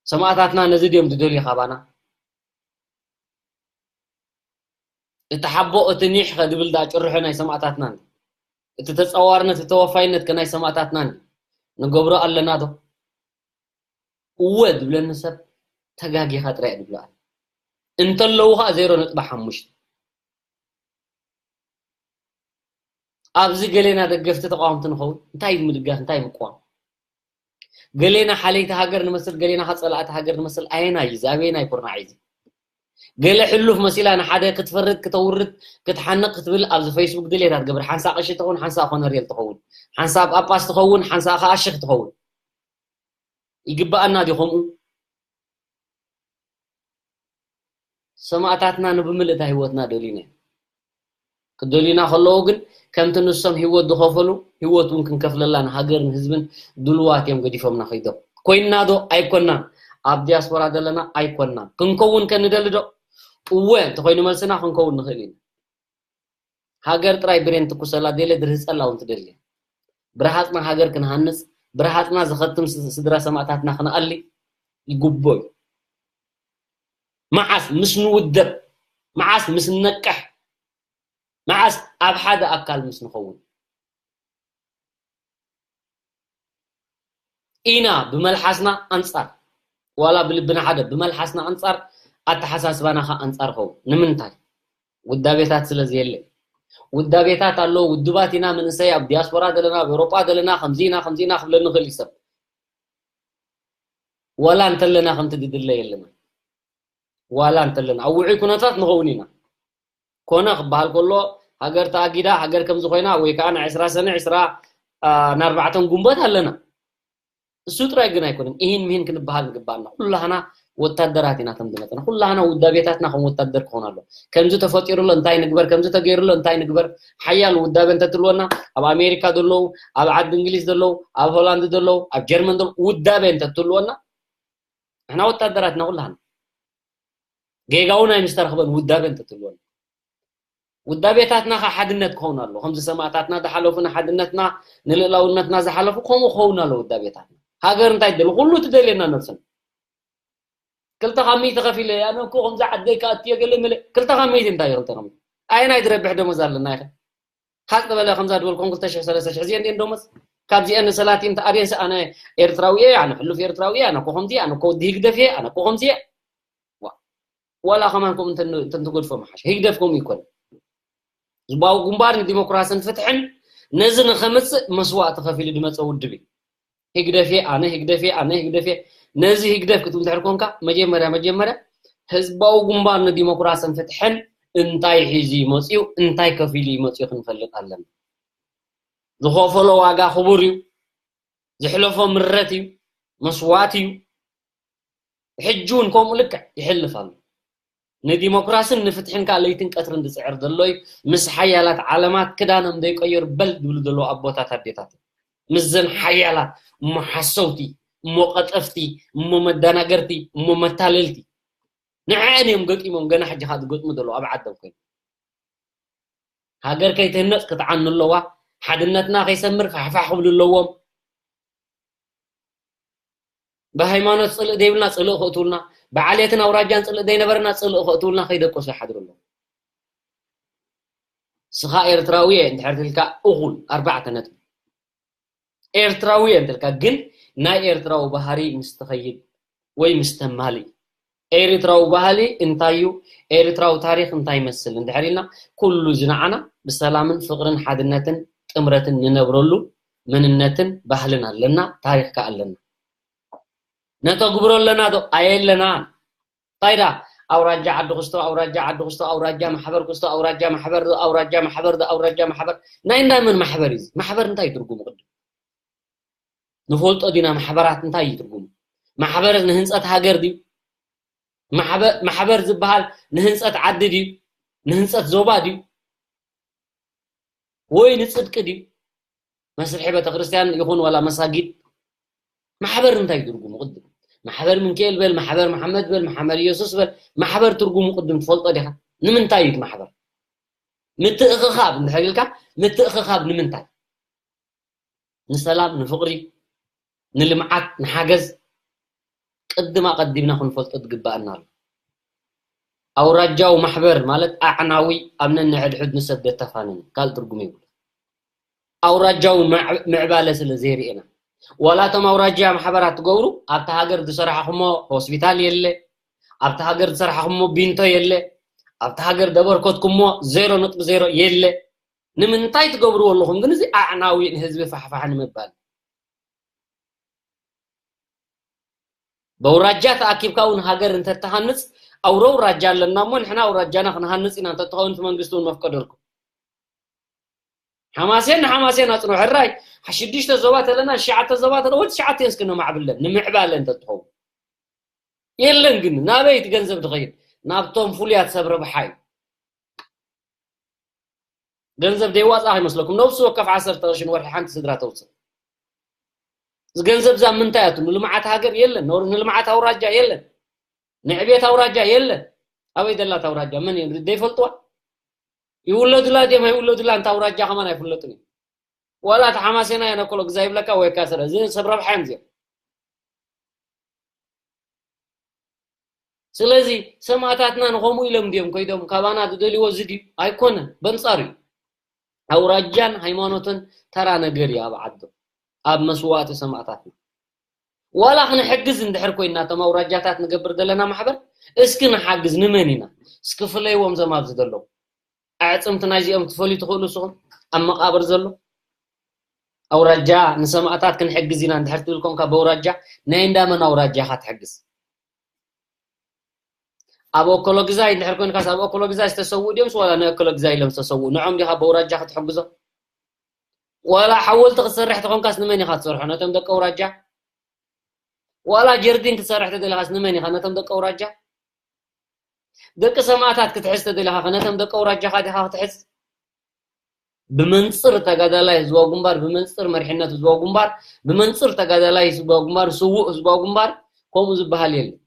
ሰማእታትና ነዚ ድዮም ዝደልዩ ካባና እቲ ሓቦ እቲ ኒሕ ከ ዝብል ዳ ጭርሖ ናይ ሰማእታትና እቲ ተፃዋርነት ተወፋይነት ከ ናይ ሰማእታትና ንገብሮ ኣለና ዶ እወ ዝብለኒ ሰብ ተጋጊኻ ጥራይ ዝብሎ ኣለ እንተለዉ ከዓ ዜሮ ነጥቢ ሓሙሽተ ኣብዚ ገሌና ደገፍቲ ተቃወምቲ ንኸውን። እንታይ ምድጋፍ፣ እንታይ ምቋም? ገሌና ሓለይቲ ሃገር ንመስል፣ ገሌና ከ ጸላእቲ ሃገር ንመስል። ኣየናይ እዩ እዚ? ኣበየናይ ኩርናዕ እዩ እዚ? ገለ ሕሉፍ መሲላ ንሓደ ክትፈርድ፣ ክተውርድ፣ ክትሓንቕ ክትብል ኣብዚ ፌስቡክ ድሌታት ገብር። ሓንሳ ቀሺ ትኸውን፣ ሓንሳ ኮነሬል ትኸውን፣ ሓንሳ ጳጳስ ትኸውን፣ ሓንሳ ከኣ ሽኽ ትኸውን። ይግባኣና ድዩ ከምኡ? ሰማእታትና ንብምልእታ ህይወትና ደልዩና እዮም። ክደልዩና ከለዉ ግን ከምቲ ንሶም ህይወት ዝኸፈሉ ህይወት እውን ክንከፍለላ ንሃገርን ህዝብን ድልዋት እዮም ገዲፎምና ከይዶም። ኮይንና ዶ ኣይኮናን? ኣብ ዲያስፖራ ዘለና ኣይኮናን። ክንከውን ከ ንደሊ ዶ? እወ እንተኾይኑ መልስና ክንከውን ንኽእል ኢና። ሃገር ጥራይ ብሬን ትኩሰላ ደለ ድርህፀላ እውን ትደሊ። ብረሃፅና ሃገር ክንሃንፅ፣ ብረሃፅና ዝኸትም ስ- ስድራ ሰማእታትና ክንኣሊ ይግቦ እዩ። መዓስ ምስ ንውደብ፣ መዓስ ምስ ንነቅሕ፣ መዓስ ኣብ ሓደ ኣካል ምስ ንኸውን ኢና። ብመልሓስና ኣንጻር፣ ዋላ ብልብና ሓደ፣ ብመልሓስና ኣንጻር፣ ኣተሓሳስባና ኸ ኣንጻር ኸውን። ንምንታይ? ውዳቤታት ስለ ዘየለ። ውዳቤታት ኣሎ፣ ውድባት ኢና፣ መንእሰይ ኣብ ዲያስፖራ ዘለና፣ ኣብ ኤውሮጳ ዘለና፣ ከምዚ ኢና፣ ከምዚ ኢና ክብለኒ ይኽእል እዩ ሰብ። ዋላ እንተለና ከምቲ ድድለ የለና። ዋላ እንተለና ኣብ ውዑይ ኩነታት ንኸውን ኢና። ኮነ ክበሃል ከሎ ሃገር ተኣጊዳ፣ ሃገር ከምዚ ኮይና፣ ወይ ከዓ ናይ ዕስራ ሰነ፣ ዕስራ፣ አ፣ ንኣርባዕተን ጉንበት ኣለና። እሱ ጥራይ ግን ኣይኮነን። ኢሂን ምሂን ክንበሃል ንግባኣና። ኩላህና ወታደራት ኢና ከም ዝመፅና። ኩላህና ውዳቤታትና ከም ወታደር ክኾን ኣሎ። ከምዚ ተፈጢሩ ኣሎ እንታይ ንግበር፣ ከምዚ ተገይሩ ኣሎ እንታይ ንግበር። ሓያል ውዳቤ እንተትልወና፣ ኣብ ኣሜሪካ ዘለዉ፣ ኣብ ዓዲ እንግሊዝ ዘለዉ፣ ኣብ ሆላንድ ዘለዉ፣ ኣብ ጀርመን ዘለዉ፣ ውዳቤ እንተትልወና፣ ንሕና ወታደራት ኢና ኩላህና። ጌጋ እውን ኣይምስተረኽበን ውዳቤ እንተትልወና። ውዳቤታትና ኸ ሓድነት ክኸውን ኣሎ። ከምዚ ሰማእታትና ዝሓለፉ ንሓድነትና ንልእላውነትና ዝሓለፉ ከምኡ ክኸውን ኣሎ ውዳቤታትና። ሃገር እንታይ ትደሊ? ኩሉ ትደልየና ነብስና። ክልተ ካብ ሚእቲ ከፊለ፣ ኣነ እኮ ከምዚ ዓደይ ክኣትየ ገለ መለ። ክልተ ካብ ሚእቲ እንታይ እዩ ክልተ ካብ ሚእቲ? ኣየናይ ዝረብሕ ደሞዝ ኣለና ኢኸ? ሓቅ ዝበለ ከምዛ ዝበልኩም ክልተ ሽሕ ሰለስተ ሽሕ እዚአን እየን ደሞዝ። ካብዚአን ንሰላቲን ተኣርየንስ ኣነ ኤርትራዊ እየ፣ ኣነ ሕሉፍ ኤርትራዊ እየ፣ ኣነ እኮ ከምዚ እየ፣ ኣነ እኮ ወዲ ህግደፍ እየ፣ ኣነ እኮ ከምዚ እየ። ዋ-፣ ዋላ ከማን ከምኡ እንተ-፣ እንተ-፣ እንተገድፎ መሓሽ። ህግደፍ ከምኡ ይኮን። ህዝባዊ ግንባር ንዲሞክራስን ፍትሕን ነዚ ንኸምጽእ መስዋእቲ ከፊሉ ዝመጸ ውድብ እዩ። ህግደፍ እየ ኣነ፣ ህግደፍ እየ ኣነ፣ ህግደፍ እየ። ነዚ ህግደፍ ክትብል እንድሕር ኮንካ፣ መጀመርያ፣ መጀመርያ ህዝባዊ ግንባር ንዲሞክራስን ፍትሕን እንታይ ሒዙ እዩ መጺኡ፣ እንታይ ከፊሉ እዩ መጺኡ ክንፈልጥ ኣለና። ዝኸፈሎ ዋጋ ክቡር እዩ። ዝሕለፎ ምረት እዩ፣ መስዋእቲ እዩ። ሕጂ እውን ከምኡ ልክዕ ይሕልፍ ኣሎ። ንዲሞክራስን ንፍትሕን ከዓ ለይትን ቀትርን ዝፅዕር ዘሎ እዩ። ምስ ሓያላት ዓለማት ክዳኖም ዘይቀየሩ በል ዝብሉ ዘለዉ ኣቦታት ኣዴታት። ምስዘን ሓያላት እሞ ሓሰውቲ፣ እሞ ቀጠፍቲ፣ እሞ መደናገርቲ፣ እሞ መታለልቲ። ንዐን እዮም ገጢሞም፣ ገና ሕጂ ከዓ ዝገጥሙ ዘለዉ ኣብ ዓዶም ኮይኑ። ሃገር ከይትህነፅ ክትዓኑ ኣለዋ። ሓድነትና ከይሰምር ፋሕፋሕ ክብሉ ኣለዎም። ብሃይማኖት ፅልእ ዘይብልና ፅልእ ክእትውልና፣ ብዓሌትን ኣውራጃን ፅልእ ዘይነበረና ፅልእ ክእትውልና ከይደቀሱ ይሓድሩ ኣለዉ። ስኻ ኤርትራዊ እየ እንድሕር ትልካ እኹል ኣርባዕተ ነጥቢ። ኤርትራዊ እየ እንትልካ ግን ናይ ኤርትራዊ ባህሪ ምስ ትኸይድ ወይ ምስ ተማልእ። ኤርትራዊ ባህሊ እንታይ እዩ? ኤርትራዊ ታሪኽ እንታይ ይመስል? እንድሕር ኢልና ኩሉ ዝነዓና ብሰላምን ፍቕርን ሓድነትን ጥምረትን ንነብረሉ መንነትን ባህልን ኣለና፣ ታሪኽ ከኣ ኣለና። ነተግብሮ ኣለና ዶ? ኣየለናን። እንታይ ዳ ኣውራጃ ዓዲ ክስቶ፣ ኣውራጃ ዓዲ ክስቶ፣ ኣውራጃ ማሕበር ክስቶ፣ ኣውራጃ ማሕበር፣ ኣውራጃ ማሕበር፣ ኣውራጃ ማሕበር። ናይ እንዳ መን ማሕበር እዩ እዚ? ማሕበር እንታይ እዩ ትርጉሙ ቅድም? ንፈልጦ ዲና ማሕበራት እንታይ እዩ ትርጉሙ? ማሕበር ንህንፀት ሃገር ድዩ? ማሕበ-፣ ማሕበር ዝበሃል ንህንፀት ዓዲ ድዩ? ንህንፀት ዞባ ድዩ? ወይ ንፅድቂ ድዩ? መስርሒ ቤተክርስትያን ይኹን ዋላ መሳጊድ ማሕበር እንታይ እዩ ትርጉሙ ቅድም? ማሕበር ምንክኤል በል፣ ማሕበር መሓመድ በል፣ ማሕበር ኢየሱስ በል፣ ማሕበር ትርጉሙ ቅድም ትፈልጦ ዲኻ? ንምንታይ እዩ እቲ ማሕበር? ምትእኽኻብ እንድሕር ኢልካ፣ ምትእኽኻብ ንምንታይ? ንሰላም፣ ንፍቕሪ፣ ንልምዓት፣ ንሓገዝ ቅድም ኣቐዲምና ክንፈልጦ ዝግባኣና ኣሎ። ኣውራጃዊ ማሕበር ማለት ኣዕናዊ ኣብ ነንሕድሕድ ንሰብ ዘተፋንን ካልእ ትርጉም የብሉ። ኣውራጃዊ ምዕ-፣ ምዕባለ ስለ ዘይርእና። ዋላ እቶም ኣውራጃ ማሕበራት ትገብሩ፣ ኣብታ ሃገር ዝሰራሕኹሞ ሆስፒታል የለ፣ ኣብታ ሃገር ዝሰራሕኹሞ ቢንቶ የለ፣ ኣብታ ሃገር ዘበርከትኩሞ ዜሮ ነጥቢ ዜሮ የለ። ንምንታይ ትገብርዎ ኣለኹም ግን? እዚ ኣዕናዊ ንህዝቢ ፋሕፋሕ ንምባል። በውራጃ ተኣኪብካ እውን ሃገር እንተተሃንጽ፣ ኣውሮ ኣውራጃ ኣለና እሞ ንሕና ኣውራጃና ክንሃንጽ ኢና እንተትኸውን እቲ መንግስቲ እውን መፍቀደልኩም። ሓማሴን ንሓማሴን ኣጽንሑ። ሕራይ ሽዱሽተ ዞባ ተለና፣ ትሽዓተ ዞባ ተለ፣ ወዲ ትሽዓተ እስኪ ነማዕብለን፣ ንምዕባለ እንተትኸውን። የለን ግን፣ ናበይ እቲ ገንዘብ ዝኸይድ? ናብቶም ፍሉያት ሰብ ረብሓ እዩ። ገንዘብ ደይዋጻ ይመስለኩም? ነብሱ ወከፍ ዓሰርተ ቅርሺ ንወርሒ ሓንቲ ስድራ ተውጽእ። እዚ ገንዘብ እዛ ምንታይ ኣቱ? ንልምዓት ሃገር የለን፣ ንልምዓት ኣውራጃ የለን፣ ንዕቤት ኣውራጃ የለን። ኣበይ ደላት ኣውራጃ? መን እዩ? ደይፈልጥዋ? ይውለዱላ ድዮም ኣይውለዱላ? እንታ ኣውራጃ ከማን ኣይፍለጡን እዩ። ዋላ እቲ ሓማሴና የነኮሎ ግዛ ይብለካ ወይ ካሰረ፣ እዚ ሰብ ረብሓ እዮም እዚኦም። ስለዚ ሰማእታትና ንኸምኡ ኢሎም ድዮም ኮይዶም ካባና ዝደልይዎ እዚ ድዩ? ኣይኮነን፣ በንጻሩ እዩ። ኣውራጃን ሃይማኖትን ተራ ነገር እዩ ኣብ ዓዶም፣ ኣብ መስዋእቲ ሰማእታትና። ዋላ ክንሕግዝ እንድሕር ኮይና፣ እቶም ኣውራጃታት ንገብር ዘለና ማሕበር፣ እስኪ ንሓግዝ፣ ንመን ኢና? እስኪ ፍለይዎም፣ እዞም ኣብዚ ዘለዉ። ኣዕጽምቲ ናይዚኦም ክትፈልዩ ትኽእሉ ንስኹም? ኣብ መቓብር ዘሎ ኣውራጃ ንሰማእታት ክንሕግዝ ኢና እንድሕር ትብል ኮንካ፣ በውራጃ ናይ እንዳመን ኣውራጃ ኢኻ ትሕግዝ? ኣብ ኦኮሎግዛይ እንድሕር ኮንካስ፣ ኣብ ኦኮሎግዛይ ዝተሰውኡ ድዮምስ ዋላ ንኦኮሎግዛይ ኢሎም ዝተሰውኡ? ንዖም ዲኻ በውራጃ ክትሕግዞ? ዋላ ሓወልቲ ክትሰርሕ ተኾንካስ ንመን ኢኻ ትሰርሖ? ነቶም ደቂ ኣውራጃ? ዋላ ጀርዲን ክትሰርሕ ተደሊኻስ ንመን ኢኻ? ነቶም ደቂ ኣውራጃ? ደቂ ሰማእታት ክትሕዝ ተደሊኻ ከ ነቶም ደቂ ኣውራጃኻ ዲኻ ክትሕዝ? ብመንጽር ተጋዳላይ ህዝባዊ ግንባር፣ ብመንጽር መሪሕነት ህዝባዊ ግንባር፣ ብመንጽር ተጋዳላይ ህዝባዊ ግንባር፣ ስዉእ ህዝባዊ ግንባር፣ ከምኡ ዝበሃል የለን።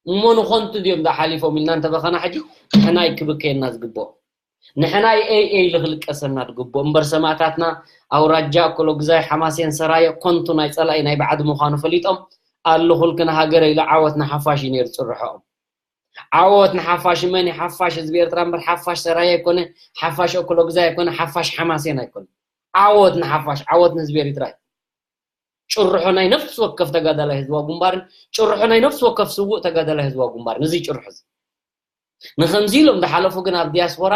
እሞ ንኾንቱ ድዮም ዳ ሓሊፎም ኢልና እንተበኸና፣ ሕጂ ንሕና እዩ ክብከየና ዝግብኦ። ንሕና እዩ ኤይ ኤይ ኢሉ ክልቀሰና ዝግብኦ። እምበር ሰማእታትና ኣውራጃ፣ እኮሎግዛይ፣ ሓማሴን፣ ሰራየ ኮንቱ ናይ ጸላኢ ናይ ባዕዲ ምዃኑ ፈሊጦም፣ ኣለኹልኪ ንሃገረ ኢሉ ዓወት ንሓፋሽ እዩ ነይሩ ጽርሖኦም። ዓወት ንሓፋሽ። መን እዩ ሓፋሽ? ህዝቢ ኤርትራ እምበር ሓፋሽ ሰራየ ኣይኮነ፣ ሓፋሽ እኮሎግዛይ ኣይኮነ፣ ሓፋሽ ሓማሴን ኣይኮነ። ዓወት ንሓፋሽ፣ ዓወት ንህዝቢ ኤርትራ እዩ። ጭርሖ ናይ ነፍሲ ወከፍ ተጋዳላይ ህዝባዊ ግንባርን ጭርሖ ናይ ነፍሲ ወከፍ ስዉእ ተጋዳላይ ህዝባዊ ግንባርን እዚ ጭርሖ እዚ። ንኸምዚ ኢሎም ዝሓለፉ ግን ኣብ ዲያስፖራ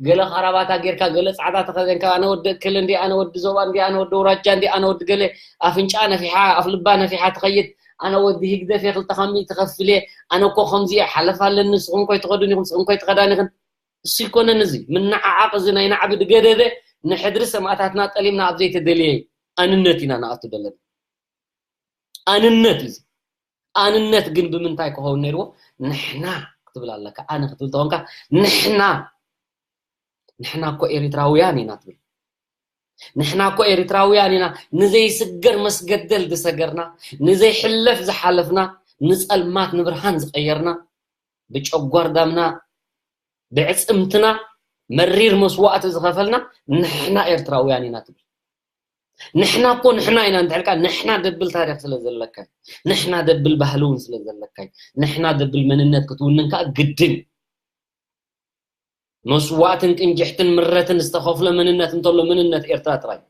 ገለ ካራባታ ጌርካ፣ ገለ ጻዕዳ ተኸደንካ፣ ኣነ ወዲ እክል እንዲ፣ ኣነ ወዲ ዞባ እንዲ፣ ኣነ ወዲ ኣውራጃ እንዲ፣ ኣነ ወዲ ገለ፣ ኣፍንጫ ነፊሓ፣ ኣፍ ልባ ነፊሓ ትኸይድ፣ ኣነ ወዲ ህግደፍ እየ፣ ክልተ ካብ ሚእቲ ከፍል እየ፣ ኣነ እኮ ከምዚ እየ፣ ሓለፋ ኣለኒ፣ ንስኹም ኮይ ትኸዱን ኢኹም፣ ንስኹም ኮይ ትኸዳን ኢኽን። እሱ ይኮነን እዚ ምንዓዓቕ፣ እዚ ናይ ናዕቢ ዝገደደ፣ ንሕድሪ ሰማእታትና ጠሊምና ኣብ ዘይተደልየ ኣንነት ኢና ንኣቱ ዘለና። ኣንነት እዩ እዚ። ኣንነት ግን ብምንታይ ክኸውን ነይርዎ? ንሕና ክትብል ኣለካ። ኣነ ክትብል ተኾንካ፣ ንሕና፣ ንሕና እኮ ኤሪትራውያን ኢና ትብል። ንሕና እኮ ኤሪትራውያን ኢና፣ ንዘይስገር መስገደል ዝሰገርና፣ ንዘይሕለፍ ዝሓለፍና፣ ንጸልማት ንብርሃን ዝቐየርና፣ ብጨጓር ዳምና፣ ብዕጽምትና መሪር መስዋእቲ ዝኸፈልና ንሕና ኤርትራውያን ኢና ትብል። ንሕና እኮ ንሕና ኢና እንድሕር ከኣ ንሕና ደብል ታሪኽ ስለ ዘለካ፣ ንሕና ደብል ባህሊ እውን ስለ ዘለካ፣ ንሕና ደብል መንነት ክትውንን ከኣ ግድን። መስዋእትን ቅንጅሕትን ምረትን ዝተኸፍሎ መንነት እንተሎ መንነት ኤርትራ ጥራይ።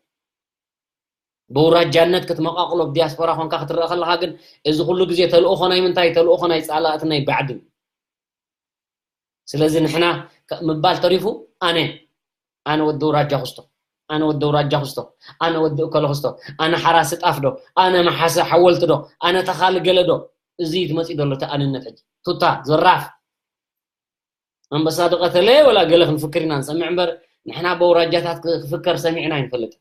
በውራጃነት ክትመቓቕሎ ብዲያስፖራ ኮንካ ክትረአ ከለኻ ግን እዚ ኩሉ ግዜ ተልእኾ ናይ ምንታይ? ተልእኾ ናይ ጻላእቲ ናይ ባዕድን። ስለዚ ንሕና ከ-፣ ምባል ተሪፉ ኣነ፣ ኣነ ወዲ ኣውራጃ ክስቶ፣ ኣነ ወዲ ኣውራጃ ክስቶ፣ ኣነ ወዲ እከሎ ክስቶ፣ ኣነ ሓራሲ ጣፍ ዶ፣ ኣነ መሓሰ ሓወልቲ ዶ፣ ኣነ ተኻሊ ገለ ዶ፣ እዚ እዩ ትመጽእ ዘሎ እቲ ኣንነት ሕጂ። ቱታ፣ ዘራፍ። ኣንበሳ ዶ ቀተለ ወላ ገለ ክንፍክር ኢና ንሰምዕ እምበር፣ ንሕና በውራጃታት ክ-፣ ክፍከር ሰሚዕና ኣይንፈልጥን።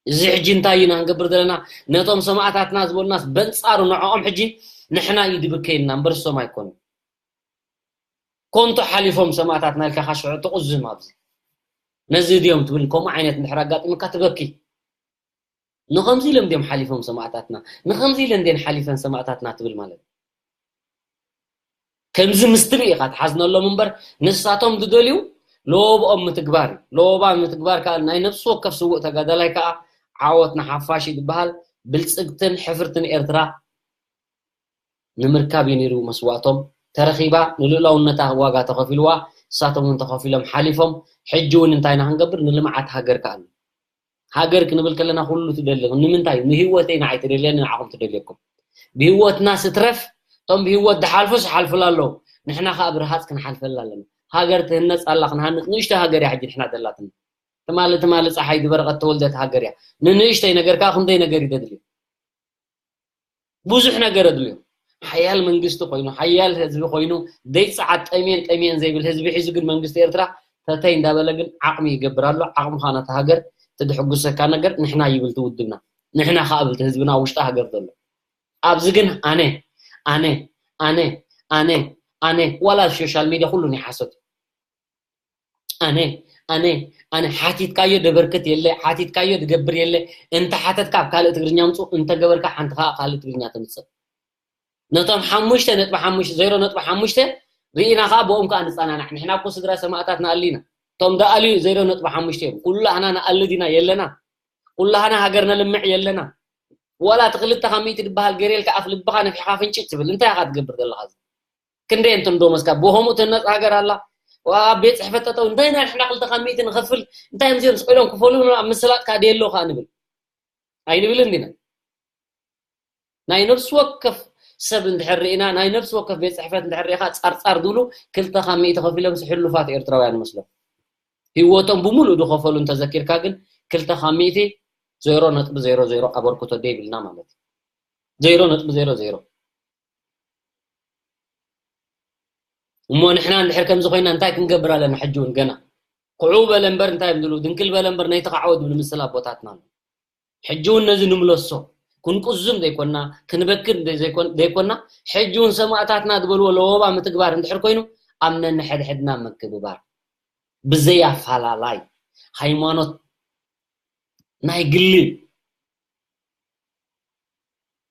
እዚ ሕጂ እንታይ ኢና ክንገብር ዘለና? ነቶም ሰማእታትና ዝበሉናስ በንጻሩ ንዕኦም ሕጂ ንሕና እዩ ድብከየና እምበር እሶም ኣይኮኑን። ኮንቶ ሓሊፎም ሰማእታትና ኢልካ ካሽዑ ትቑዝም ኣብዚ። ነዚ ድዮም ትብል? ከምኡ ዓይነት እንድሕር ኣጋጢሙካ ትበኪ። ንኸምዚ ኢሎም ድዮም ሓሊፎም ሰማእታትና? ንኸምዚ ኢለን ድየን ሓሊፈን ሰማእታትና ትብል ማለት? ከምዚ ምስ ትርኢ ኢኻ ትሓዝነሎም እምበር፣ ንሳቶም ዝደልዩ ለወብኦም ምትግባር እዩ። ለወባ ምትግባር ከኣ ናይ ነፍሲ ወከፍ ስዉእ ተጋዳላይ ከኣ ዓወት ንሓፋሽ እዩ ዝበሃል። ብልጽግትን ሕፍርትን ኤርትራ ንምርካብ እዩ ነይሩ መስዋእቶም። ተረኺባ፣ ንልኡላውነታ ዋጋ ተኸፊልዋ፣ ንሳቶም እውን ተኸፊሎም ሓሊፎም። ሕጂ እውን እንታይ ኢና ክንገብር? ንልምዓት ሃገር ከኣ ኣሎ። ሃገር ክንብል ከለና ኩሉ ትደሊ። ንምንታይ? ንህይወተይ ንዓይ ትደልየኒ፣ ንዓኹም ትደልየኩም። ብህይወትና ስትረፍ፣ እቶም ብህይወት ዝሓልፉስ ይሓልፉላ ኣለዉ። ንሕና ከዓ ብርሃፅ ክንሓልፈላ ኣለና። ሃገር ትህነፅ ኣላ፣ ክንሃንፅ። ንእሽቶ ሃገር እያ ሕጂ ንሕና ዘላትና። ትማሊ ትማሊ ፀሓይ ዝበረቐት ተወልደት ሃገር እያ። ንንእሽተይ ነገር ከዓ ክንደይ ነገር እዩ ዘድልዮ? ብዙሕ ነገር ኣድልዮ። ሓያል መንግስቲ ኮይኑ፣ ሓያል ህዝቢ ኮይኑ፣ ዘይፀዓት ጠሜን ጠሜን ዘይብል ህዝቢ ሒዙ ግን መንግስቲ ኤርትራ ተተይ እንዳበለ ግን ዓቕሚ ይገብር ኣሎ። ዓቕሚ ከዓ ነታ ሃገር ትድሕጉሰካ ነገር ንሕና ይብል ትውድብና። ንሕና ከዓ ብልቲ ህዝብና ውሽጢ ሃገር ዘሎ። ኣብዚ ግን ኣነ፣ ኣነ፣ ኣነ፣ ኣነ፣ ኣነ፣ ዋላ ኣብ ሶሻል ሚድያ ኩሉ ናይ ሓሶት። ኣነ፣ ኣነ፣ ኣነ፣ ሓቲትካዮ ደበርክት የለ፣ ሓቲትካዮ ድገብር የለ። እንተ ሓተትካ ኣብ ካልእ ትግርኛ ምፁ፣ እንተ ገበርካ ሓንቲ ከዓ ካልእ ትግርኛ ትምፅእ። ነቶም ሓሙሽተ ነጥቢ ሓሙሽተ፣ ዜሮ ነጥቢ ሓሙሽተ ርኢና ከዓ ብኦም ከዓ ንፀናናዕ። ንሕና እኮ ስድራ ሰማእታት ንኣሊ ኢና። እቶም ደኣልዩ ዜሮ ነጥቢ ሓሙሽተ እዮም። ኩላህና ንኣሊ ዲና የለና። ኩላህና ሃገር ነልምዕ የለና። ዋላ እቲ ክልተ ካብ ሚእቲ ዝበሃል ገሬልካ ኣፍ ልብኻ ነፊሕካ ፍንጭጭ ትብል። እንታይ ኢኻ ትገብር ዘለኻ? ክንደይ እንትን ዶ መስካ ብኸምኡ ትህነፅ ሃገር ኣላ? ኣብ ቤት ፅሕፈት ጠጠው እንታይ ናይ ንሕና ክልተ ካብ ሚእቲ ንኸፍል? እንታይ እዮም እዚኦም ስቕ ኢሎም ክፈሉ? ኣብ ምስላጥ ካድየ ኣሎ ከዓ ንብል ኣይንብልን ዲና? ናይ ነፍሲ ወከፍ ሰብ እንድሕር ርኢና፣ ናይ ነፍሲ ወከፍ ቤት ፅሕፈት እንድሕር ርኢኻ ፃርፃር ዝብሉ ክልተ ካብ ሚእቲ ከፊሎም ሕሉፋት ኤርትራውያን ይመስሎም። ህይወቶም ብምሉእ ዝኸፈሉ እንተዘኪርካ ግን ክልተ ካብ ሚእቲ ዜሮ ነጥቢ ዜሮ ዜሮ ኣበርክቶ ደይብልና ማለት እዩ። ዜሮ ነጥቢ ዜሮ ዜሮ። እሞ ንሕና እንድሕር ከምዚ ኮይና እንታይ ክንገብር ኣለና? ሕጂ እውን ገና ኩዑ በለ እምበር እንታይ እዮም ዝብሉ? ድንክል በለ እምበር ነይቲ ካዕወ ዝብሉ ምስል ኣቦታትና ኣሎ። ሕጂ እውን ነዚ ንምለሶ ክንቁዝም ዘይኮና፣ ክንበክን ዘይኮን-፣ ዘይኮና፣ ሕጂ እውን ሰማእታትና ዝበልዎ ለወባ ምትግባር እንድሕር ኮይኑ ኣብ ነንሕድሕድና ምክብባር ብዘይ ኣፋላላይ ሃይማኖት ናይ ግሊ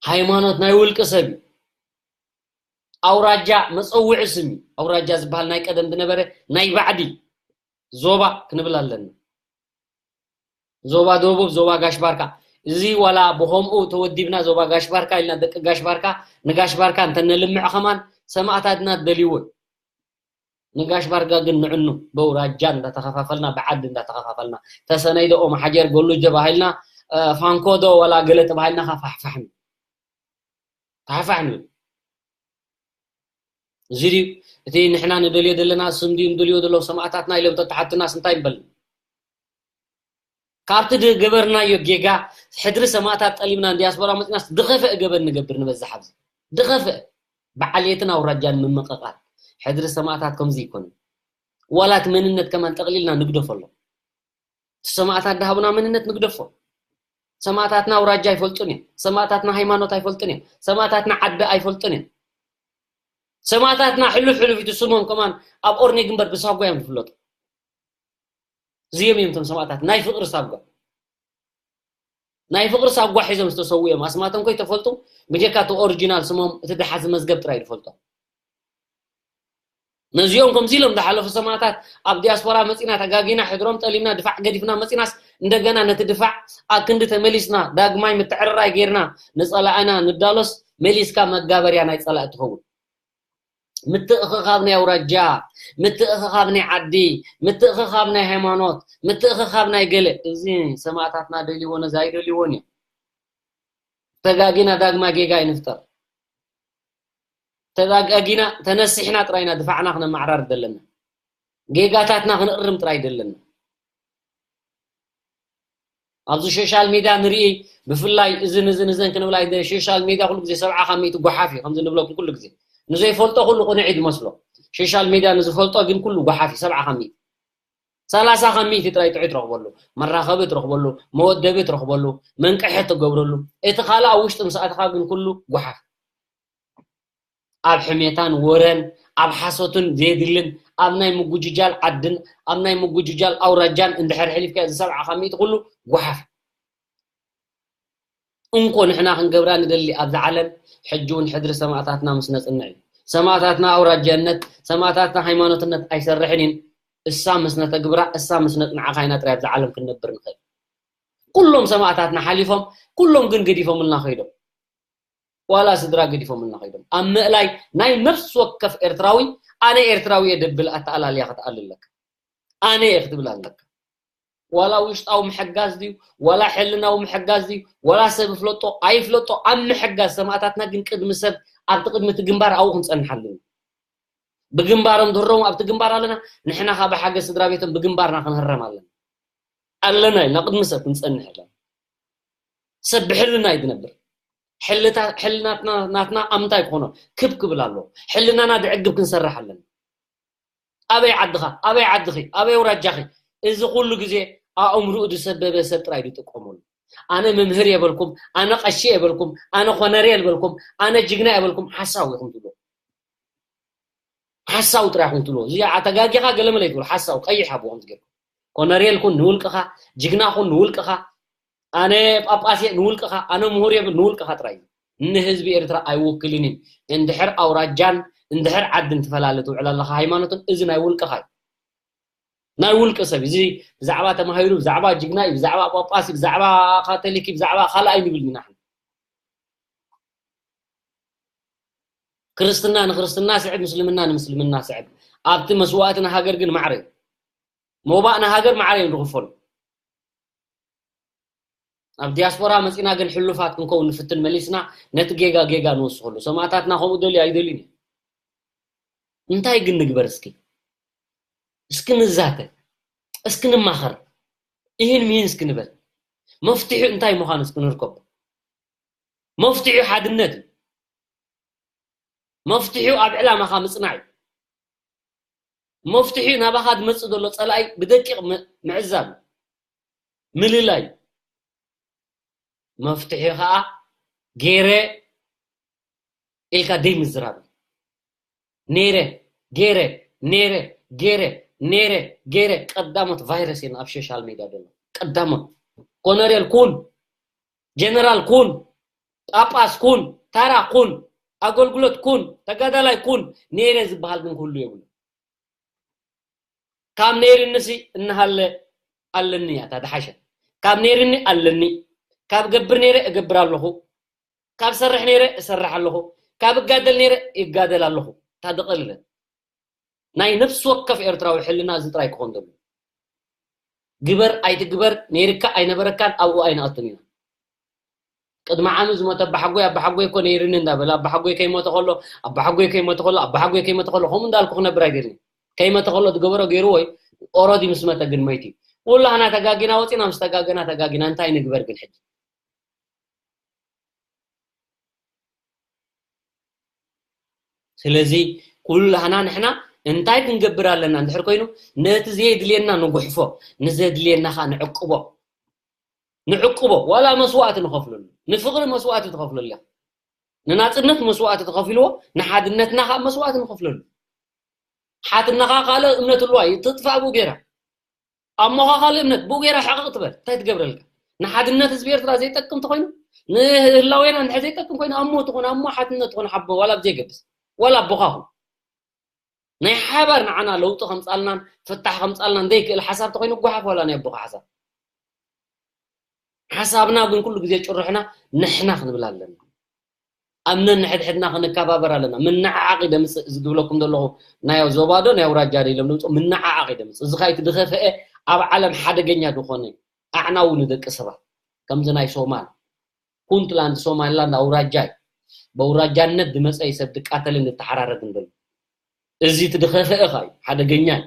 ሃይማኖት ናይ ውልቂ ሰብ እዩ። ኣውራጃ መፀውዒ ስም እዩ። ኣውራጃ ዝበሃል ናይ ቀደም ዝነበረ ናይ ባዕዲ ዞባ ክንብል ኣለና። ዞባ ደቡብ፣ ዞባ ጋሽ ባርካ። እዚ ዋላ ብኸምኡ ተወዲብና ዞባ ጋሽ ባርካ ኢልና ደቂ ጋሽ ባርካ ንጋሽ ባርካ እንተነልምዕ ከማን ሰማእታትና ዝደልይዎ እዩ። ንጋሽ ባርካ ግን ንዕኑ በውራጃ እንዳተኸፋፈልና ብዓዲ እንዳተኸፋፈልና ተሰነይ ዶ ኦም ሓጀር ጎሉ ጀባሂልና ፋንኮ ዶ ዋላ ገለ ተባሂልና ካፋሕፋሕ ንብል። ካፋሕ ንብል። እዚ ድዩ እቲ ንሕና ንደልዮ ዘለና ስም ድዩ ንደልዮ ዘለዉ ሰማእታትና ኢሎም ተተሓቱናስ እንታይ ንበል? ካብቲ ዝገበርናዮ ጌጋ ሕድሪ ሰማእታት ጠሊብና ንዲያስፖራ መፂናስ ድኸፍአ ገበን ንገብር ንበዝሕ ኣብዚ ድኸፍአ ብዓሌትን ኣውራጃን ምምቕቓል ሕድሪ ሰማእታት ከምዚ ይኮነ ዋላት መንነት ከማን ጠቕሊልና ንግደፈሎም። ሰማእታት ዝሃቡና መንነት ንግደፎ። ሰማእታትና ኣውራጃ ኣይፈልጡን እዮም። ሰማእታትና ሃይማኖት ኣይፈልጡን እዮም። ሰማእታትና ዓዲ ኣይፈልጡን እዮም። ሰማእታትና ሕሉፍ ሕሉፍ እቲ ስሞም ከማን ኣብ ኦርኒ ግንበር ብሳጓ እዮም ዝፍለጡ። እዚኦም እዮም እቶም ሰማእታት ናይ ፍቕሪ ሳጓ። ናይ ፍቕሪ ሳጓ ሒዞም ዝተሰዉ እዮም። ኣስማቶም ከይተፈልጡ ብጀካ እቲ ኦሪጂናል ስሞም እቲ ደሓዚ መዝገብ ጥራይ ዝፈልጦ። ነዚኦም ከምዚ ኢሎም ዝሓለፉ ሰማእታት ኣብ ዲያስፖራ መፂና ተጋጊና ሕድሮም ጠሊምና ድፋዕ ገዲፍና መፂናስ እንደገና ነቲ ድፋዕ ኣክንዲ ተመሊስና ዳግማይ ምትዕርራይ ጌርና ንፀላእና ንዳሎስ መሊስካ መጋበርያ ናይ ፀላእ ትኸውን። ምትእኽኻብ ናይ ኣውራጃ፣ ምትእኽኻብ ናይ ዓዲ፣ ምትእኽኻብ ናይ ሃይማኖት፣ ምትእኽኻብ ናይ ገለ እዚ ሰማእታትና ደልይዎ ነዚ ኣይደልይዎን እዮም። ተጋጊና ዳግማ ጌጋ ኣይንፍጠር። ተጋጊና ተነሲሕና ጥራይና ድፋዕና ክነመዓራር ዘለና። ጌጋታትና ክንእርም ጥራይ ዘለና። ኣብዚ ሶሻል ሚድያ ንርኢ ብፍላይ እዝን እዝን እዘን ክንብል ኣይደ ሶሻል ሚድያ ኩሉ ግዜ ሰብዓ ካብ ሚእቲ ጓሓፍ እዩ ከምዚ ንብለኩም ኩሉ ግዜ ንዘይፈልጦ ኩሉ ቅኑዕ እዩ ዝመስሎ። ሶሻል ሚድያ ንዝፈልጦ ግን ኩሉ ጓሓፍ እዩ ሰብዓ ካብ ሚእቲ። ሰላሳ ካብ ሚእቲ ጥራይ ጥዑይ ትረኽበሉ፣ መራኸቢ ትረኽበሉ፣ መወደቢ ትረኽበሉ፣ መንቀሒ ትገብረሉ። እቲ ካልእ ኣብ ውሽጢ ምስ ኣተኻ ግን ኩሉ ጓሓፍ። ኣብ ሕሜታን ወረን ኣብ ሓሶትን ዘየድልን ኣብ ናይ ምጉጅጃል ዓድን ኣብ ናይ ምጉጅጃል ኣውራጃን እንድሕር ሕሊፍካ እዚ ሰብዓ ካብ ሚእቲ ኩሉ ጓሓፍ። እንኮ ንሕና ክንገብራ ንደሊ ኣብዛ ዓለም ሕጂ እውን ሕድሪ ሰማእታትና ምስ ነፅንዕ እዩ። ሰማእታትና ኣውራጃነት ሰማእታትና ሃይማኖትነት ኣይሰርሕን እዩን። እሳ ምስ ነተግብራ እሳ ምስ ነፅንዓ ካይና ጥራይ ኣብዛ ዓለም ክንነብር ንኽእል። ኩሎም ሰማእታትና ሓሊፎም ኩሎም ግን ገዲፎምልና ከይዶም። ዋላ ስድራ ገዲፎምልና ከይዶም ኣብ ምእላይ ናይ ነፍሲ ወከፍ ኤርትራዊ ኣነ ኤርትራዊ እየ ደብል ኣተኣላልያ ክትኣሊ ኣለካ። ኣነ እየ ክትብል ኣለካ። ዋላ ውሽጣዊ ምሕጋዝ ድዩ ዋላ ሕልናዊ ምሕጋዝ ድዩ ዋላ ሰብ ፍለጦ ኣይፍለጦ ኣብ ምሕጋዝ ሰማእታትና ግን ቅድሚ ሰብ ኣብቲ ቅድሚ እቲ ግንባር ኣብኡ ክንፀንሓሉ እዩ። ብግንባሮም ድህረሙ ኣብቲ ግንባር ኣለና። ንሕና ካብ ሓገዝ ስድራ ቤቶም ብግንባርና ክንህረም ኣለና። ኣለና ኢልና ቅድሚ ሰብ ክንጸንሕ ኣለና። ሰብ ብሕልና እዩ ዝነብር። ሕልታ-፣ ሕልናትና፣ ናትና ኣብ ምንታይ ክኾኖ? ክብ ክብል ኣለዎ። ሕልናና ድዕግብ ክንሰርሕ ኣለና። ኣበይ ዓድኻ? ኣበይ ዓድኺ? ኣበይ ኣውራጃኺ? እዚ ኩሉ ግዜ ኣእምርኡ ዝሰበበ ሰብ ጥራይ ዝጥቀመሉ። ኣነ መምህር የበልኩም፣ ኣነ ቀሺ የበልኩም፣ ኣነ ኮነሬል የበልኩም፣ ኣነ ጅግና የበልኩም፣ ሓሳዊ ኢኹም ትብሉ። ሓሳዊ ጥራይ ኢኹም ትብሉ። እዚኣ ተጋጊኻ ገለመለ ይትብሉ፣ ሓሳዊ ቀይሕ ኣብኡ ከምዚ ገይርኩም። ኮነሬል ኩን ንውልቅኻ፣ ጅግና ኩን ንውልቅኻ፣ ኣነ ጳጳስ እየ ንውልቅኻ፣ ኣነ ምሁር እየ ንውልቅኻ ጥራይ እዩ። ንህዝቢ ኤርትራ ኣይውክልን እዩ። እንድሕር ኣውራጃን እንድሕር ዓድን ትፈላለ ትውዕል ኣለኻ ሃይማኖትን፣ እዚ ናይ ውልቅኻ እዩ። ናይ ውልቂ ሰብ እዚ ብዛዕባ ተማሂሩ፣ ብዛዕባ ጅግና እዩ፣ ብዛዕባ ጳጳስ እዩ፣ ብዛዕባ ካቶሊክ እዩ፣ ብዛዕባ ካልኣይ ንብል ኢና። ክርስትና ንክርስትና ስዕብ፣ ምስልምና ንምስልምና ስዕብ። ኣብቲ መስዋእቲ ንሃገር ግን ማዕረ እዩ። ሞባእ ንሃገር ማዕረ እዮም ዝኽፈሉ። ኣብ ዲያስፖራ መጺና ግን ሕሉፋት ክንከውን ንፍትን መሊስና ነቲ ጌጋ ጌጋ ንወስኸሉ። ሰማእታትና ከምኡ ደልዩ ኣይደልዩን እዮም። እንታይ ግን ንግበር እስኪ? እስኪ ንዛተ፣ እስኪ ንማኸር። ይህን ሚህን እስኪ ንበል። መፍትሒኡ እንታይ ምዃኑ እስኪ ንርከብ። መፍትሒኡ ሓድነት እዩ። መፍትሒኡ ኣብ ዕላማኻ ምጽናዕ እዩ። መፍትሒኡ ናባኻ ዝመጽእ ዘሎ ጸላኢ ብደቂቕ ም-፣ ምዕዛብ እዩ። ምልላይ እዩ። መፍትሒኡ ኸኣ ገይረ ኢልካ ደይ ምዝራብ እዩ። ነይረ፣ ገይረ፣ ነይረ፣ ገይረ፣ ነይረ፣ ገይረ። ቀዳሞት ቫይረስ እየን ኣብ ሶሻል ሜድያ ዘሎ። ቀዳሞት። ኮነሬል ኩን፣ ጀነራል ኩን፣ ጳጳስ ኩን፣ ታራ ኩን፣ ኣገልግሎት ኩን፣ ተጋዳላይ ኩን፣ ነይረ ዝበሃል ግን ክህሉ የብሉ። ካብ ነይርንሲ እንሃለ ኣለኒ እያ እታ ድሓሸ። ካብ ነይርኒ ኣለኒ። ካብ ገብር ነይረ እገብር ኣለኹ። ካብ ሰርሕ ነይረ እሰርሕ ኣለኹ። ካብ እጋደል ነይረ ይጋደል ኣለኹ። እታ ድቐልለ። ናይ ነፍሲ ወከፍ ኤርትራዊ ሕልና እዚ ጥራይ ክኾን ዘለዎ። ግበር ኣይትግበር፣ ነይርካ ኣይነበረካን ኣብኡ ኣይንኣቱን ኢና። ቅድሚ ዓሚ ዝሞተ ኣባሓጎይ፣ ኣባሓጎይ እኮ ነይርኒ እንዳበለ፣ ኣባሓጎይ ከይሞተ ከሎ፣ ኣባሓጎይ ከይሞተ ከሎ፣ ኣባሓጎይ ከይሞተ ከሎ፣ ከምኡ እንዳልኩ ክነብር ኣይደልን። ከይሞተ ከሎ ዝገበሮ ገይርዎ እዩ፣ ኦሮዲ ምስ መተ ግን መይቱ እዩ። ኩላህና ተጋጊና ወፂና፣ ምስ ተጋገና ተጋጊና፣ እንታይ ንግበር ግን ሕጂ? ስለዚ ኩላህና ንሕና እንታይ ክንገብር ኣለና እንድሕር ኮይኑ፣ ነቲ ዘየድልየና ንጉሕፎ፣ ንዘድልየና ኸዓ ንዕቅቦ። ንዕቅቦ፣ ዋላ መስዋእቲ ንኸፍለሉ። ንፍቕሪ መስዋእቲ ትኸፍለሉ ኢኻ። ንናጽነት መስዋእቲ ተኸፊልዎ፣ ንሓድነትና ኸዓ መስዋእቲ ንኸፍለሉ። ሓትነኻ ካልእ እምነት ህልዋ እዩ፣ ትጥፋእ ብኡ ጌራ። ኣሞኻ ካልእ እምነት፣ ብኡ ጌራ ሕቕቕ ትበል። እንታይ ትገብረልካ? ንሓድነት ህዝቢ ኤርትራ ዘይጠቅም እንተኾይኑ፣ ንህላዌና እንድሕር ዘይጠቅም ኮይኑ፣ ኣሞ ትኹን፣ ኣሞ ሓትነት ትኹን፣ ሓቦ፣ ዋላ ብዘይገድስ፣ ዋላ ኣቦኻ ኹን። ናይ ሓባር ንዓና ለውጢ ከምጻልናን ፍታሕ ከምጻልናን ዘይክእል ሓሳብ ተኾይኑ ጓሓፍ ዋላ ናይ ኣቦኻ ሓሳብ። ሓሳብና ግን ኩሉ ግዜ ጭርሖና ንሕና ክንብል ኣለና። ኣብ ነንሕድሕድና ክንከባበር ኣለና። ምንዓዓቕ ይደምጽእ፣ እዚ ዝብለኩም ዘለኹ ናይ ዞባ ዶ ናይ ኣውራጃ ዶ ኢሎም ድምጾም ምንዓዓቕ ይደምጽእ። እዚ ኸኣ እቲ ዝኸፍአ ኣብ ዓለም ሓደገኛ ዝኾነ ኣዕናዊ ንደቂ ሰባት ከምዚ ናይ ሶማል፣ ፑንትላንድ፣ ሶማሊላንድ ኣውራጃ እዩ። ብኣውራጃነት ዝመጸ እዩ ሰብ ዝቃተልን ዝተሓራረድን ዘሎ። እዚ እቲ ዝኸፍአ ኸኣ እዩ፣ ሓደገኛ እዩ።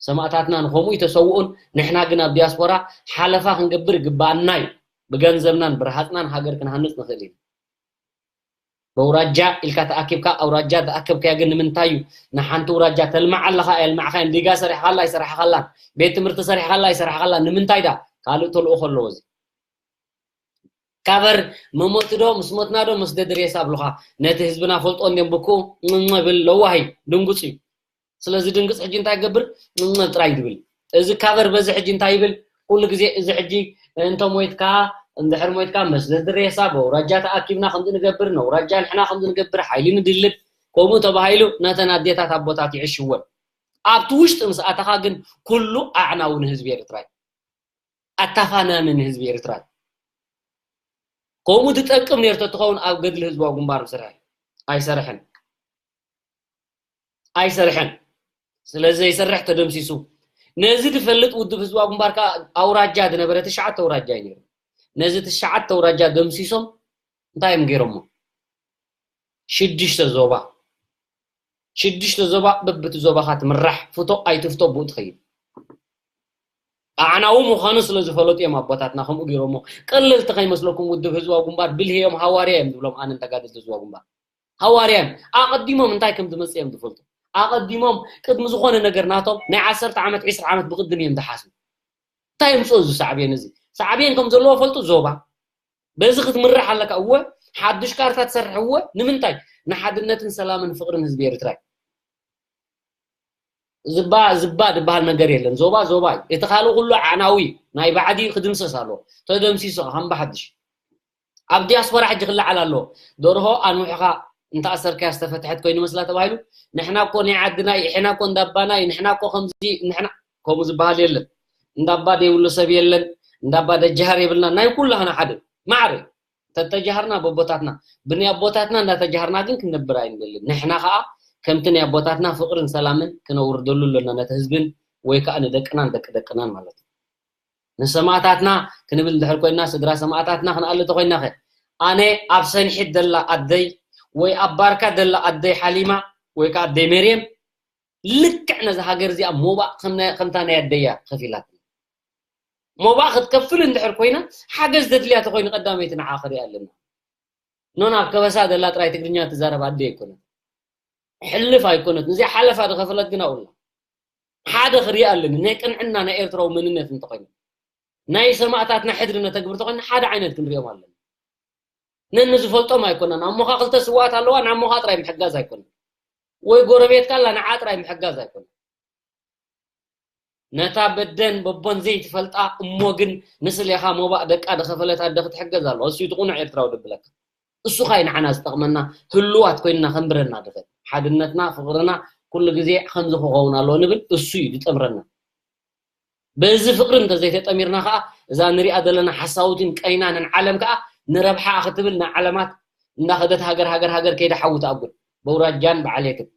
ሰማእታትና ንኸምኡ ይተሰውኡን፣ ንሕና ግን ኣብ ዲያስፖራ ሓለፋ ክንገብር ይግብኣና እዩ። ብገንዘብናን ብረሃጽናን ሃገር ክንሃንጽ ንኽእል ኢና። በውራጃ ኢልካ ተኣኪብካ፣ ኣውራጃ ተኣከብካያ ግን ንምንታይ እዩ? ንሓንቲ ውራጃ ተልማዕ ኣለኻ፣ ኣየልማዕኻን፣ ዲጋ ሰሪሕኻላ ኣይሰራሕኻላን፣ ቤት ትምህርቲ ሰሪሕኻላ ኣይሰራሕኻላን፣ ንምንታይ ዳ? ካልእ ተልእኾ ኣለዎ እዚ። ካቨር መሞት ዶ ምስ ሞትና ዶ ምስ ደድሬሳ ኣብሉኻ? ነቲ ህዝብና ፈልጦ እንድዮም ብኩ ብል ለዋሂ ድንጉጽ እዩ። ስለዚ ድንግጽ ሕጂ እንታይ ይገብር? ምም ጥራይ ድብል። እዚ ካቨር በዚ ሕጂ እንታይ ይብል? ኩሉ ግዜ እዚ ሕጂ እንተ ሞይትካ፣ እንድሕር ሞይትካ፣ መስደዲ ሬሳ ብኣውራጃ ተኣኪብና ከምዚ ንገብር፣ ነውራጃ ንሕና ከምዚ ንገብር፣ ሓይሊ ንድልብ፣ ከምኡ ተባሂሉ ነተን ኣዴታት ኣቦታት ይዕሽወን። ኣብቲ ውሽጢ ምስ ኣተኻ ግን ኩሉ ኣዕናዊ ንህዝቢ ኤርትራ እዩ። ኣታፋናኒ ንህዝቢ ኤርትራ እዩ። ከምኡ ዝጠቅም ነይሩ ተትኸውን ኣብ ገድሊ ህዝባዊ ግንባር ምሰርሐ ኣይሰርሐን። ኣይሰርሐን። ስለዚ ዘይሰርሕ ተደምሲሱ። ነዚ ዝፈልጥ ውድብ ህዝባዊ ግንባር ከኣ ኣውራጃ ዝነበረ ትሽዓተ ኣውራጃ እዩ ነይሩ። ነዚ ትሽዓተ ኣውራጃ ደምሲሶም እንታይ እዮም ገይሮሞ? ሽዱሽተ ዞባ። ሽዱሽተ ዞባ በብቲ ዞባኻ ትምራሕ፣ ፍቶ ኣይትፍቶ ብኡ ትኸይድ። ኣዕናዊ ምዃኑ ስለ ዝፈለጡ እዮም ኣቦታትና ከምኡ ገይሮሞ። ቀለልቲ ከይመስለኩም ውድብ ህዝባዊ ግንባር ብልሂ እዮም፣ ሃዋርያ እዮም ዝብሎም ኣነን ተጋደልቲ ህዝባዊ ግንባር። ሃዋርያ እዮም። ኣቐዲሞም እንታይ ከም ዝመጽእ እዮም ዝፈልጡ። ኣቐዲሞም ቅድሚ ዝኾነ ነገር ናቶም ናይ ዓሰርተ ዓመት፣ ዕስራ ዓመት ብቕድም እዮም ዝሓስቡ። እንታይ የምፅኦ እዚ ሳዕቤን እዚ? ሳዕቤን ከም ዘለዎ ፈልጡ። ዞባ በዚ ክትምራሕ ኣለካ። እወ፣ ሓዱሽ ካርታ ትሰርሕ። እወ፣ ንምንታይ? ንሓድነትን ሰላምን ፍቕርን ህዝቢ ኤርትራ እዩ። ዝባ ዝባ ዝበሃል ነገር የለን። ዞባ ዞባ እዩ። እቲ ካልእ ኩሉ ኣዕናዊ ናይ ባዕዲ ክድምሰስ ኣለዎ። ተደምሲሱ ከም ብሓድሽ ኣብ ዲያስፖራ ሕጂ ክለዓል ኣለዎ። ደርሆ ኣንዊሕኻ እንተኣሰርካያ ዝተፈትሐት ኮይኑ መስላ ተባሂሉ። ንሕና እኮ ናይ ዓድና እዩ፣ ንሕና እኮ እንዳባና እዩ፣ ንሕና እኮ ከምዚ፣ ንሕና ከምኡ ዝበሃል የለን። እንዳባ ዘይብሉ ሰብ የለን። እንዳባ ደጃሃር የብልና። ናይ ኩላህና ሓደ ማዕረ ተተጃሃርና በቦታትና፣ ብናይ ኣቦታትና እንዳተጃሃርና ግን ክንነብር ኣይንደልን። ንሕና ከዓ ከምቲ ናይ ኣቦታትና ፍቕርን ሰላምን ክነውርደሉ ኣለና ነቲ ህዝብን ወይ ከዓ ንደቅናን ደቂ ደቅናን ማለት እዩ። ንሰማእታትና ክንብል እንድሕር ኮይና፣ ስድራ ሰማእታትና ክንኣሊ ተኮይና ኸ፣ ኣነ ኣብ ሰንሒት ደላ ኣደይ ወይ ኣብ ባርካ ደላ ኣደይ ሓሊማ ወይ ከዓ ኣደይ መርየም ልክዕ ነዛ ሃገር እዚኣ ሞባእ ከም ናይ-፣ ከምታ ናይ ኣደያ ከፊላት። ሞባእ ክትከፍል እንድሕር ኮይና፣ ሓገዝ ዘድልያ ተኮይኑ ቀዳመይቲ ንዓ ክሪኣ ኣለና። ኖን ኣብ ከበሳ ደላ ጥራይ ትግርኛ ትዛረብ ኣደይ ኣይኮነት። ሕልፍ ኣይኮነት። እዚኣ ሓለፋ ዝኸፈለት ግን ኣብላ። ሓደ ክሪኣ ኣለኒ። ናይ ቅንዕና ናይ ኤርትራዊ መንነት እንተኮይኑ፣ ናይ ሰማእታትና ሕድሪ ነተግብር ተኮይና ሓደ ዓይነት ክንሪኦም ኣለና። ነንዝፈልጦም ኣይኮነን። ኣሞኻ ክልተ ስዋኣት ኣለዋ፣ ንኣሞኻ ጥራይ ምሕጋዝ ኣይኮነን። ወይ ጎረቤትካ ኣላ፣ ንዓ ጥራይ ምሕጋዝ ኣይኮነን። ነታ በደን በቦን ዘይትፈልጣ እሞ ግን ንስሌኻ ሞባእ ደቃ ዝኸፈለት ኣደ ክትሕገዝ ኣለዋ። እሱ እዩ እቲ ቁኑዕ ኤርትራዊ ደብለካ። እሱ ኸኣ እዩ ንዓና ዝጠቕመና፣ ህሉዋት ኮይንና ከንብረና ዝኽእል። ሓድነትና፣ ፍቕርና ኩሉ ግዜ ከምዚ ክኸውን ኣለዎ ንብል፣ እሱ እዩ ዝጠምረና። በዚ ፍቕሪ እንተዘይተጠሚርና ኸኣ፣ እዛ ንሪኣ ዘለና ሓሳዊትን ቀይናንን ዓለም ከኣ ንረብሓኣ ክትብል ንዓለማት እንዳኸደት ሃገር፣ ሃገር፣ ሃገር ከይዳ ሓዊ ትኣጉድ። በውራጃን ብዓሌትን፣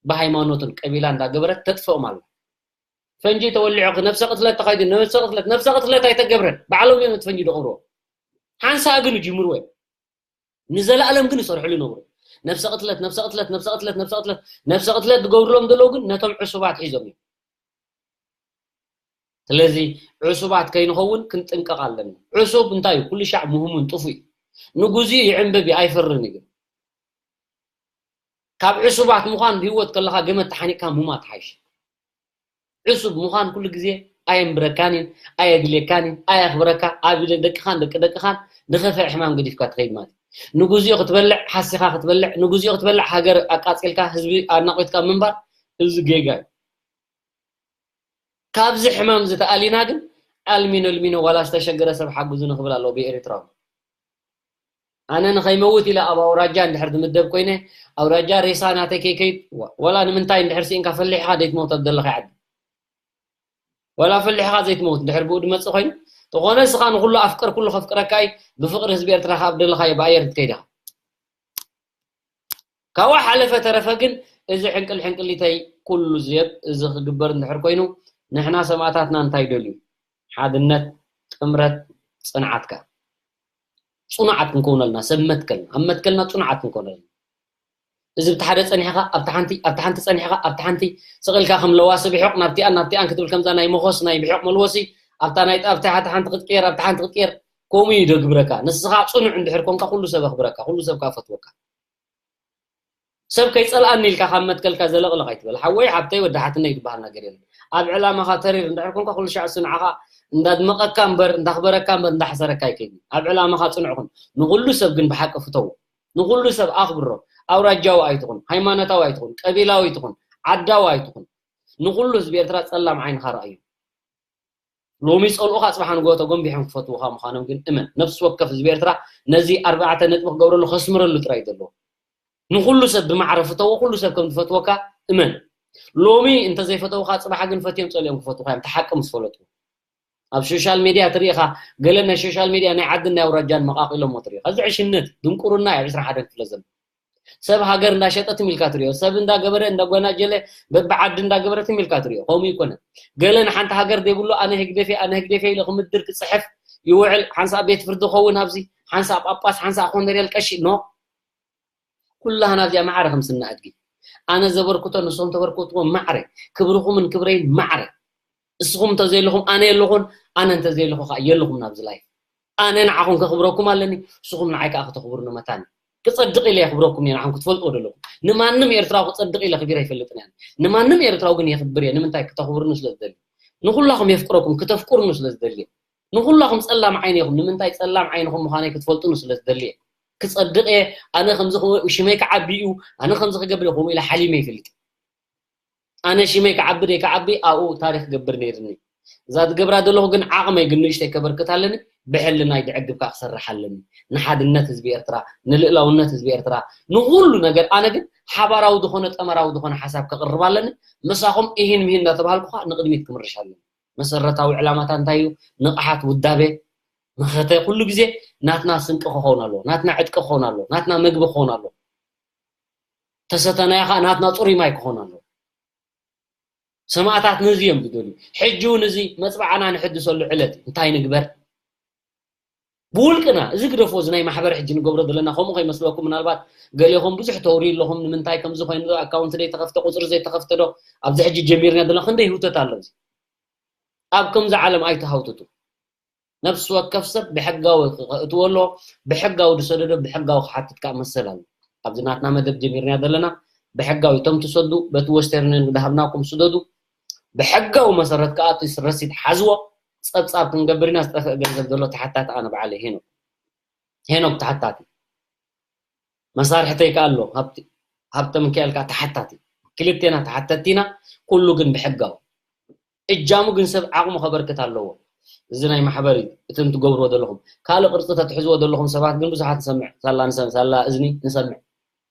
ብሃይማኖትን ቀቢላ እንዳገበረት ተጥፍኦም ኣላ። ፈንጂ ተወሊዑ ነብሰ ቅትለት ተኻይዱ፣ ነብሰ ቅትለት፣ ነብሰ ቅትለት ኣይተገብረን። ባዕሎም እዮም እቲ ፈንጂ ዝቐብርዎ። ሓንሳእ ግን ይጅምርዎ እዮም። ንዘለኣለም ግን ይሰርሕሉ ይነብሩ። ነብሰ ቅትለት፣ ነብሰ ቅትለት፣ ነብሰ ቅትለት፣ ነብሰ ቅትለት፣ ነብሰ ቅትለት ዝገብሩሎም ዘለዉ ግን ነቶም ዕሱባት ሒዞም እዮም። ስለዚ ዕሱባት ከይንኸውን ክንጥንቀቕ ኣለና። ዕሱብ እንታይ እዩ? ኩሉ ሻዕ ምህሙን ጥፉእ እዩ። ንግዚኡ ይዕንብብ እዩ፣ ኣይፈርን እዩ። ግን ካብ ዕሱባት ምዃን ብህይወት ከለኻ ገመድ ተሓኒቕካ ምሟት ይሓይሽ። ዕሱብ ምዃን ኩሉ ግዜ ኣየንብረካን እዩ፣ ኣየድልየካን እዩ፣ ኣየኽብረካ፣ ኣብ ኢደ ደቅኻን ደቂ ደቅኻን ንኸፍእ ሕማም ገዲፍካ ትኸይድ ማለት እዩ። ንግዚኡ ክትበልዕ ሓሲኻ ክትበልዕ፣ ንግዚኡ ክትበልዕ ሃገር ኣቃጺልካ፣ ህዝቢ ኣናቒትካ ምንባር፣ እዚ ጌጋ እዩ። ካብዚ ሕማም እዚ ተኣሊና ግን ኣልሚኖ ኣልሚኖ ዋላ ዝተሸገረ ሰብ ሓግዙ ንኽብል ኣለዎ ብኤሪትራዊ። ኣነ ንኸይመውት ኢለ ኣብ ኣውራጃ እንድሕር ዝምደብ ኮይነ፣ ኣውራጃ ሬሳ ናተይ ከይከይድ፣ ዋ-፣ ዋላ ንምንታይ እንድሕር ስኢንካ ፈሊሕኻ ዘይትመውት ኣብ ዘለኻ ዓዲ። ዋላ ፈሊሕኻ ዘይትመውት እንድሕር ብኡ ድመጽእ ኮይኑ፣ ተኾነ እስኻ ንኹሉ ኣፍቅር፣ ኩሉ ከፍቅረካ እዩ፣ ብፍቅሪ ህዝቢ ኤርትራ ካብ ደለኻዮ ብኣየር ክትከይድ ኢኻ። ካብኡ ሓለፈ ተረፈ ግን እዚ ሕንቅል ሕንቅሊተይ ኩሉ ዝየብ እዚ ክግበር እንድሕር ኮይኑ፣ ንሕና ሰማእታትና እንታይ ይደልዩ? ሓድነት፣ ጥምረት፣ ጽንዓት ከኣ። ጽኑዓት ክንከውን ኣለና፣ ሰብ መትከልና፣ ኣብ መትከልና ጽኑዓት ክንከውን ኣለና። እዚ ብቲ ሓደ ጸኒሕኻ፣ ኣብቲ ሓንቲ፣ ኣብቲ ሓንቲ ጸኒሕኻ፣ ኣብቲ ሓንቲ ስቕ ኢልካ ከም ለዋሲ ብሑቕ ናብቲኣን፣ ናብቲኣን ክትብል ከምዛ ናይ መኾስ፣ ናይ ብሑቕ መልወሲ፣ ኣብታ ናይ፣ ኣብታ ሓንቲ፣ ሓንቲ ክትቅየር፣ ኣብታ ሓንቲ ክትቅየር፣ ከምኡ እዩ ደግብረካ። ንስኻ ጽኑዕ እንድሕር ኮንካ፣ ኩሉ ሰብ ኣኽብረካ፣ ኩሉ ሰብ ከኣ ፈትወካ። ሰብ ከይጸልኣኒ ኢልካ ካብ መትከልካ ዘለቕለቕ ኣይትበል። ሓወይ፣ ሓብተይ፣ ወዲ ሓትነይ ዝበሃል ነገር የለን። ኣብ ዕላማኻ ተሪር እንድሕር ኮንካ፣ ኩሉ ሻዕ እሱ ንዓኻ እንዳድመቐካ እምበር፣ እንዳኽበረካ እምበር፣ እንዳሕሰረካ ኣይከይድን። ኣብ ዕላማኻ ጽኑዕ ኩን። ንኹሉ ሰብ ግን ብሓቂ ፍተዎ። ንኹሉ ሰብ ኣኽብሮ። ኣውራጃዊ ኣይትኹን፣ ሃይማኖታዊ ኣይትኹን፣ ቀቢላዊ ኣይትኹን፣ ዓዳዊ ኣይትኹን። ንኹሉ ህዝቢ ኤርትራ ጸላም ዓይንኻ ረኣዮ። ሎሚ ጸልኡኻ ጽባሕ ንግሆ ተጎንቢሖም ክፈትዉኻ ምዃኖም ግን እመን። ነፍሲ ወከፍ ህዝቢ ኤርትራ ነዚ ኣርባዕተ ነጥቢ ክገብረሉ ከስምረሉ ጥራይ እዩ ዘለዎ። ንኹሉ ሰብ ብማዕረ ፍተዎ፣ ኩሉ ሰብ ከም ዝፈትወካ እመን። ሎሚ እንተዘይፈተውኻ ጽባሕ ግን ፈትዮም ጸሊኦም ክፈትዉኻ እዮም፣ እቲ ሓቂ ምስ ፈለጡ። ኣብ ሶሻል ሜድያ ትርኢ ኢኻ፣ ገለ ናይ ሶሻል ሜድያ ናይ ዓድን ናይ ኣውራጃን መቓቒሎሞ ትርኢ ኢኻ። እዚ ዕሽነት፣ ድንቁርና እዩ ኣብ ዕስራን ሓደን ክፍለ ዘመን። ሰብ ሃገር እንዳሸጠ ትም ኢልካ ትሪኦ፣ ሰብ እንዳገበረ እንዳጓናጀለ በብዓዲ እንዳገበረ ትም ኢልካ ትሪኦ። ከምኡ ይኮነ። ገለ ንሓንቲ ሃገር ዘይብሉ ኣነ ህግደፌ፣ ኣነ ህግደፌ ኢለ ክምድር ክጽሕፍ ይውዕል። ሓንሳእ ቤት ፍርዲ ክኸውን ኣብዚ፣ ሓንሳእ ጳጳስ፣ ሓንሳእ ኮነሬል ቀሺ፣ ኖ። ኩላህና ኣብዚኣ ማዕረ ከም ስና ኣድጊ። ኣነ ዘበርክቶ ንስኹም ተበርክትዎ ማዕረ፣ ክብርኹምን ክብረይን ማዕረ። እስኹም እንተዘይለኹም ኣነ የለኹን፣ ኣነ እንተዘይለኹ ከዓ የለኹም ናብዚ ላይፍ። ኣነ ንዓኹም ከኽብረኩም ኣለኒ፣ እስኹም ንዓይ ከዓ ክተኽብሩኒ መታኒ። ክጸድቕ ኢለ የኽብረኩም እየ፣ ንዓኹም ክትፈልጥዎ ዘለኩም። ንማንም ኤርትራዊ ክጸድቕ ኢለ ክቢረ ኣይፈልጥን እየ። ንማንም ኤርትራዊ ግን የኽብር እየ። ንምንታይ? ክተኽብሩኒ ስለ ዝደሊ። ንኹላኹም የፍቅረኩም፣ ክተፍቅሩኒ ስለ ዝደሊ እየ። ንኹላኹም ጸላም ዓይኒ ኢኹም። ንምንታይ ጸላም ዓይንኹም ምዃነይ ክትፈልጡኒ ስለ ዝደሊ እየ። ክጸድቕ እየ፣ ኣነ ከምዚ ክው-፣ ሽመይ ክዓቢ እዩ፣ ኣነ ከምዚ ክገብር እየ፣ ከምኡ ኢለ ሓሊመ ይፈልጥ። ኣነ ሽመይ ክዓቢ ደይ ክዓቢ ኣብኡ ታሪኽ ገብር ነይርኒ። እዛ ትገብራ ዘለኹ ግን ዓቕመይ ግን ንእሽተይ ከበርክት ኣለኒ፣ ብሕልናይ ድዕግብ ከዓ ክሰርሕ ኣለኒ። ንሓድነት ህዝቢ ኤርትራ፣ ንልእላውነት ህዝቢ ኤርትራ፣ ንኹሉ ነገር ኣነ ግን ሓባራዊ ዝኾነ ጠመራዊ ዝኾነ ሓሳብ ከቕርብ ኣለኒ። ምሳኹም ኢሂን ምሂን እንዳተባሃልኩ ከዓ ንቕድሚት ክምርሽ ኣለኒ። መሰረታዊ ዕላማታ እንታይ እዩ? ንቕሓት፣ ውዳቤ፣ መኸተ ኩሉ ግዜ ናትና ስንቂ ክኸውን ኣለዎ፣ ናትና ዕጥቂ ክኸውን ኣለዎ፣ ናትና መግቢ ክኸውን ኣለዎ። ተሰተናዮ ከዓ ናትና ጽሩይ ማይ ክኾን ኣለዎ። ሰማእታት ነዚ እዮም ዝደልዩ። ሕጂ እውን እዚ መጽባዕና ንሕድሰሉ ዕለት እዩ። እንታይ ንግበር? ብውልቅና፣ እዚ ግደፎ፣ እዚ ናይ ማሕበር ሕጂ ንገብሮ ዘለና፣ ከምኡ ከይመስለኩም፣ ምናልባት ገሌኹም ብዙሕ ተውሪ ኣለኹም፣ ንምንታይ ከምዚ ኮይኑ ዶ፣ ኣካውንት ዘይተኸፍተ፣ ቁጽሪ ዘይተኸፍተ ዶ፣ ኣብዚ ሕጂ ጀሚርና ዘለና፣ ክንደይ ህውተት ኣሎ። እዚ ኣብ ከምዚ ዓለም ኣይተሃውትቱ። ነፍሲ ወከፍ ሰብ ብሕጋዊ ክእትዎ ኣሎ፣ ብሕጋዊ ዝሰደዶ ብሕጋዊ ክሓትት ከዓ መሰል ኣሎ። ኣብዚ ናትና መደብ ጀሚርና ዘለና ብሕጋዊ፣ እቶም ትሰዱ በቲ ወስተርን ዩኒየን ዝሃብናኩም ስደዱ፣ ብሕጋዊ መሰረት ከዓ እቲ ረሲት ሓዝዎ። ጸብጻብ ክንገብር ኢና። ዝጠፍእ ገንዘብ ዘሎ ተሓታቲ ኣነ በዓለይ ሄኖክ፣ ሄኖክ ተሓታቲ። መሳርሕተይ ከዓ ኣሎ፣ ሃብቲ-፣ ሃብተ ሚካኤል ከዓ ተሓታቲ። ክልቴና ተሓተቲ ኢና፣ ኩሉ ግን ብሕጋዊ። እጃሙ ግን ሰብ ዓቕሙ ከበርክት ኣለዎ። እዚ ናይ ማሕበር እዩ፣ እቲ እንትገብርዎ ዘለኹም። ካልእ ቅርጺ ተትሕዝዎ ዘለኹም ሰባት ግን ብዙሓት ንሰምዕ፣ ሳላ ንሰምዕ፣ ሳላ እዝኒ ንሰምዕ።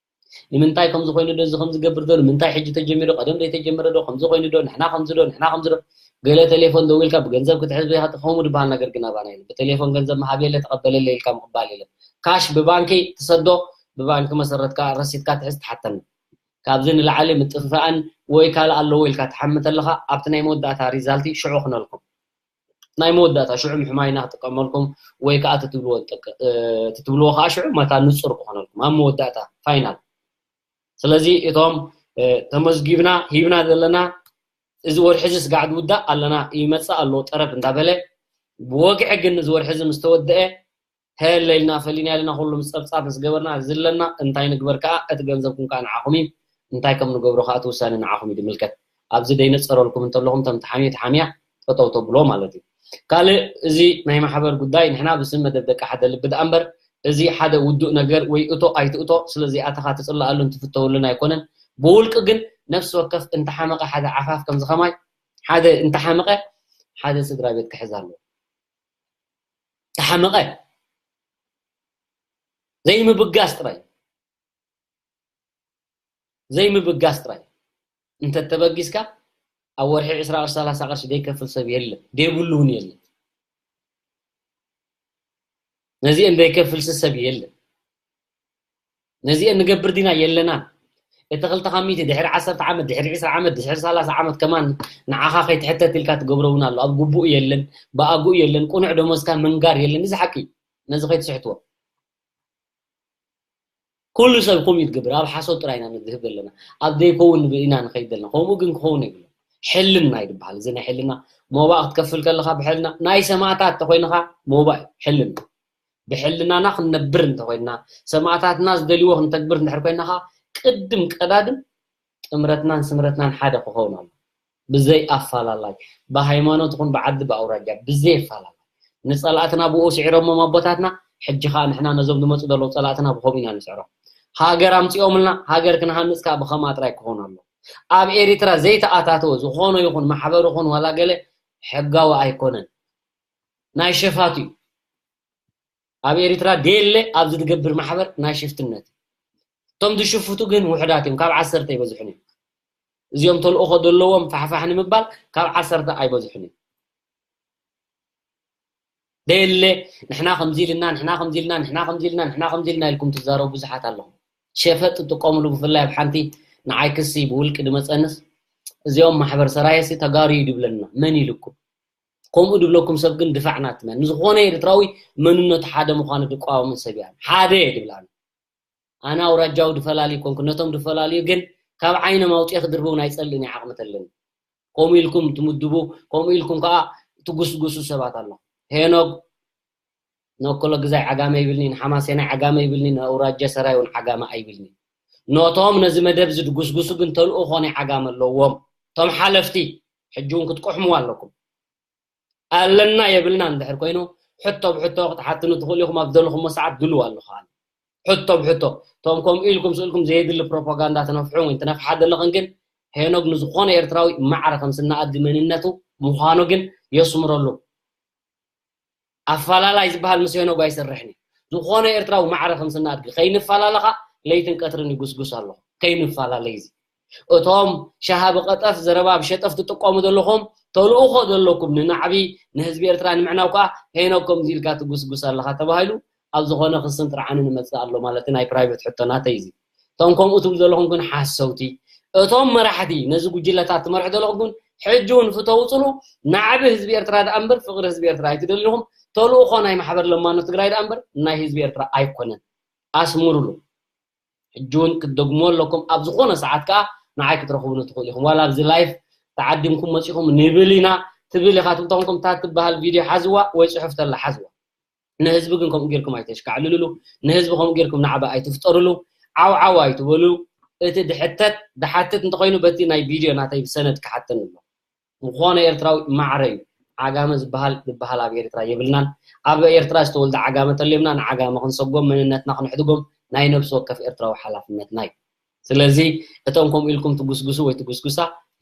ንምንታይ ከምዚ ኮይኑ ዶ፣ እዚ ከምዚ ገብር ዶ፣ ንምንታይ ሕጂ ተጀሚሩ፣ ቀደም ዘይተጀመረ ዶ፣ ከምዚ ኮይኑ ዶ፣ ንሕና ከምዚ ዶ፣ ንሕና ከምዚ ዶ፣ ገለ ቴሌፎን ደዊልካ ብገንዘብ ክትሕዝ ወይ ከምኡ ዝበሃል ነገር ግን ኣባና የለን። ብቴሌፎን ገንዘብ ምሃብ የለ፣ ተቐበለለ ኢልካ ምቕባል የለን። ካሽ ብባንኪ ትሰዶ፣ ብባንኪ መሰረት ከዓ ረሲትካ ትሕዝ፣ ትሓተና። ካብዚ ንላዕሊ ምጥፍፋእን ወይ ካልእ ኣለዎ ኢልካ ትሓሚ ተለኻ፣ ኣብቲ ናይ መወዳእታ ሪዛልቲ ሽዑ ክነልኩም። ናይ መወዳእታ ሽዑ ምሕማይና ክጥቀመልኩም ወይ ከዓ ትትብልዎ ትጠቅ-፣ እ፣ ትትብልዎ ከዓ ሽዑ መታ ንጹር ክኾነልኩም ኣብ መወዳእታ ፋይናል። ስለዚ እቶም፣ እ፣ ተመዝጊብና ሂብና ዘለና፣ እዚ ወርሒ እዚ ስጋዕ ዝውዳእ ኣለና፣ ይመጽእ ኣሎ ጠረፍ እንዳበለ፣ ብወግዒ ግን እዚ ወርሒ እዚ ምስ ተወደአ፣ ሄለ ኢልና ፈሊና ኢልና ኩሉ ምስ ጸብጻብ ምስ ገበርና፣ ዝለና እንታይ ንግበር ከኣ፣ እቲ ገንዘብኩም ከኣ ንዓኹም እዩ፣ እንታይ ከም ንገብሮ ከኣ እቲ ውሳነ ንዓኹም እዩ ዝምልከት። ኣብዚ ደይነጸረልኩም እንተለኹም፣ እቶም ተሓምየ ተሓምያ ጠጠው ተብሎ ማለት እዩ። ካልእ እዚ ናይ ማሕበር ጉዳይ፣ ንሕና ብስም መደብ ደቂ ሓደ ልቢ ደኣ እምበር፣ እዚ ሓደ ውዱእ ነገር ወይ እቶ ኣይትእቶ፣ ስለዚ ኣተኻ ትጽለኣሉን ትፍተወሉን ኣይኮነን። ብውልቂ ግን ነፍሲ ወከፍ እንተሓመቐ ሓደ ዓፋፍ ከምዚ ከማይ፣ ሓደ እንተሓመቐ ሓደ ስድራ ቤት ክሕዝ ኣለዎ። ተሓመቐ ዘይምብጋስ ጥራይ፣ ዘይምብጋስ ጥራይ። እንተተበጊስካ ኣብ ወርሒ ዕስራ ቅርሺ፣ ሰላሳ ቅርሺ ዘይከፍል ሰብ የለን፣ ዘይብሉ እውን የለን። ነዚአን ዘይከፍልሲ ሰብ የለን። ነዚአን ንገብር ዲና የለናን። እቲ ክልተ ካብ ሚእቲ ድሕሪ ዓሰርተ ዓመት፣ ድሕሪ ዕስራ ዓመት፣ ድሕሪ ሰላሳ ዓመት ከማን ንዓኻ ከይትሕተት ኢልካ ትገብሮ እውን ኣሎ። ኣብ ግቡእ የለን፣ ብኣግኡ የለን፣ ቁኑዕ ደሞዝካ ምንጋር የለን። እዚ ሓቂ እዩ። ነዚ ከይትስሕትዎ። ኩሉ ሰብ ከምኡ እዩ ዝገብር። ኣብ ሓሶት ጥራይ ኢና ንድህብ ዘለና። ኣብ ዘይከውን ኢና ንኸይድ ዘለና። ከምኡ ግን ክኸውን የብሉን። ሕልና እዩ ዝበሃል። እዚ ናይ ሕልና ሞባእ ክትከፍል ከለኻ ብሕልና ናይ ሰማእታት እንተኾይንኻ ሞባእ እዩ ሕልና። ብሕልናና ክንነብር እንተኾይንና፣ ሰማእታትና ዝደልይዎ ክንተግብር እንድሕር ኮይንና ኸዓ፣ ቅድም ቀዳድም ጥምረትናን ስምረትናን ሓደ ክኸውን ኣሎ። ብዘይ ኣፋላላይ፣ ብሃይማኖት ይኹን ብዓዲ ብኣውራጃ፣ ብዘይ ኣፋላላይ። ንጸላእትና ብኡ ስዒሮሞም ኣቦታትና፣ ሕጂ ኸዓ ንሕና ነዞም ዝመጹ ዘለዉ ጸላእትና ብኸምኡ ኢና ንስዕሮም። ሃገር ኣምጺኦምልና፣ ሃገር ክንሃንጽ ከኣ ብኸምኣ ጥራይ ክኸውን ኣሎ። ኣብ ኤሪትራ ዘይተኣታተወ ዝኾነ ይኹን ማሕበር ይኹን ዋላ ገለ ሕጋዊ ኣይኮነን። ናይ ሸፋቱ እዩ። ኣብ ኤሪትራ ደየለ ኣብዚ ዝገብር ማሕበር ናይ ሽፍትነት እዩ። እቶም ዝሽፍቱ ግን ውሑዳት እዮም፣ ካብ ዓሰርተ ኣይበዝሑን እዮም። እዚኦም ተልእኾ ዘለዎም ፋሕፋሕ ንምባል ካብ ዓሰርተ ኣይበዝሑን እዮም። ደየለ ንሕና ከምዚ ኢልና፣ ንሕና ከምዚ ኢልና፣ ንሕና ከምዚ ኢልና፣ ንሕና ከምዚ ኢልና ኢልኩም ትዛረቡ ብዙሓት ኣለኹም። ሸፈጥ ትጥቀሙሉ፣ ብፍላይ ኣብ ሓንቲ ንዓይ ክሲ ብውልቂ ድመጸንስ፣ እዚኦም ማሕበር ሰራየሲ ተጋሩ እዩ ድብለና። መን ኢሉኩም? ከምኡ ድብለኩም ሰብ ግን ድፋዕ ናትና። ንዝኾነ ኤርትራዊ መንነቱ ሓደ ምዃኑ ድቃወምን ሰብ እየ። ሓደ እየ ድብል ኣነ። ኣነ ኣውራጃዊ ድፈላሊ ኮንኩ፣ ነቶም ድፈላልዩ ግን ካብ ዓይኖም ኣውፅኤ ክድርበው ናይ ፀልእን ዓቕሚ ተለኒ። ከምኡ ኢልኩም ትምድቡ፣ ከምኡ ኢልኩም ከዓ ትጉስጉሱ ሰባት ኣሎ። ሄኖግ ነኮሎ ግዛይ ዓጋመ ይብልኒ፣ ንሓማሴናይ ዓጋመ ይብልኒ፣ ንኣውራጀ ሰራይ እውን ዓጋመ ኣይብልኒ። ኖቶም ነዚ መደብ ዝድጉስጉሱ ግን ተልእኾ ናይ ዓጋመ ኣለዎም። እቶም ሓለፍቲ ሕጂ እውን ክትቆሕምዋ ኣለኩም። ኣለና የብልና እንድሕር ኮይኑ ሕቶ ብሕቶ ክትሓትኑ ትኽእሉ ኢኹም። ኣብ ዘለኹሞ ሰዓት ድልው ኣለኹ ኣነ። ሕቶ ብሕቶ እቶም ከምኡ ኢልኩም ስእልኩም ዘየድሊ ፕሮፓጋንዳ ትነፍሑ ወይ ትነፍሓ ዘለኽን ግን ሄኖግ ንዝኾነ ኤርትራዊ ማዕረ ከም ስናኣዲ መንነቱ ምዃኑ ግን የስምረሉ። ኣፋላላይ ዝበሃል ምስ ሄኖግ ኣይሰርሕን እዩ። ዝኾነ ኤርትራዊ ማዕረ ከም ስናኣድጊ ከይንፈላለኻ ለይትን ቀትርን ይጉስጉስ ኣለኹ። ከይንፈላለይ እዚ እቶም ሻሃ ብቐጠፍ ዘረባ ብሸጠፍ ትጥቀሙ ዘለኹም ተልእኾ ዘለኩም ንናዕቢ ንህዝቢ ኤርትራ ንምዕናው ከዓ ሄኖግ ከምዚ ኢልካ ትጉስጉስ ኣለኻ ተባሂሉ ኣብ ዝኾነ ክስን ጥርዓንን ይመጽእ ኣሎ ማለት ናይ ፕራይቬት ሕቶ ናተይ እዚ። እቶም ከምኡ ትብሉ ዘለኹም ግን ሓሰውቲ። እቶም መራሕቲ ነዚ ጉጅለታት ትመርሑ ዘለኹም ግን ሕጂ እውን ፍተውፅሉ ናዕቢ ህዝቢ ኤርትራ ደኣ እምበር ፍቕሪ ህዝቢ ኤርትራ ኣይትደልኹም። ተልእኾ ናይ ማሕበር ለማኖ ትግራይ ደኣ እምበር ናይ ህዝቢ ኤርትራ ኣይኮነን። ኣስምሩሉ። ሕጂ እውን ክትደግምዎ ኣለኩም። ኣብ ዝኾነ ሰዓት ከዓ ንዓይ ክትረኽቡኒ ትኽእሉ ኢኹም። ዋላ ኣብዚ ላይፍ ተዓዲምኩም መፂኹም ንብል ኢና ትብል ኢኻ ትብል ተኾንኩም እታ ትበሃል ቪድዮ ሓዝዋ ወይ ፅሑፍ ተላ ሓዝዋ። ንህዝቢ ግን ከምኡ ጌርኩም ኣይተሽካዕልልሉ። ንህዝቢ ከምኡ ጌርኩም ናዕቢ ኣይትፍጠርሉ። ዓው ዓው ኣይትበሉ። እቲ ድሕተት ድሓትት እንተኾይኑ በቲ ናይ ቪድዮ ናተይ ብሰነድ ክሓተኒ ኣሎ። ዝኾነ ኤርትራዊ ማዕረ እዩ። ዓጋመ ዝበሃል ዝበሃል ኣብ ኤርትራ የብልናን። ኣብ ኤርትራ ዝተወልደ ዓጋመ ተልዮምና ንዓጋመ ክንሰጎም መንነትና ክንሕድጎም ናይ ነብሲ ወከፍ ኤርትራዊ ሓላፍነትና እዩ። ስለዚ እቶም ከምኡ ኢልኩም ትጉስጉሱ ወይ ትጉስጉሳ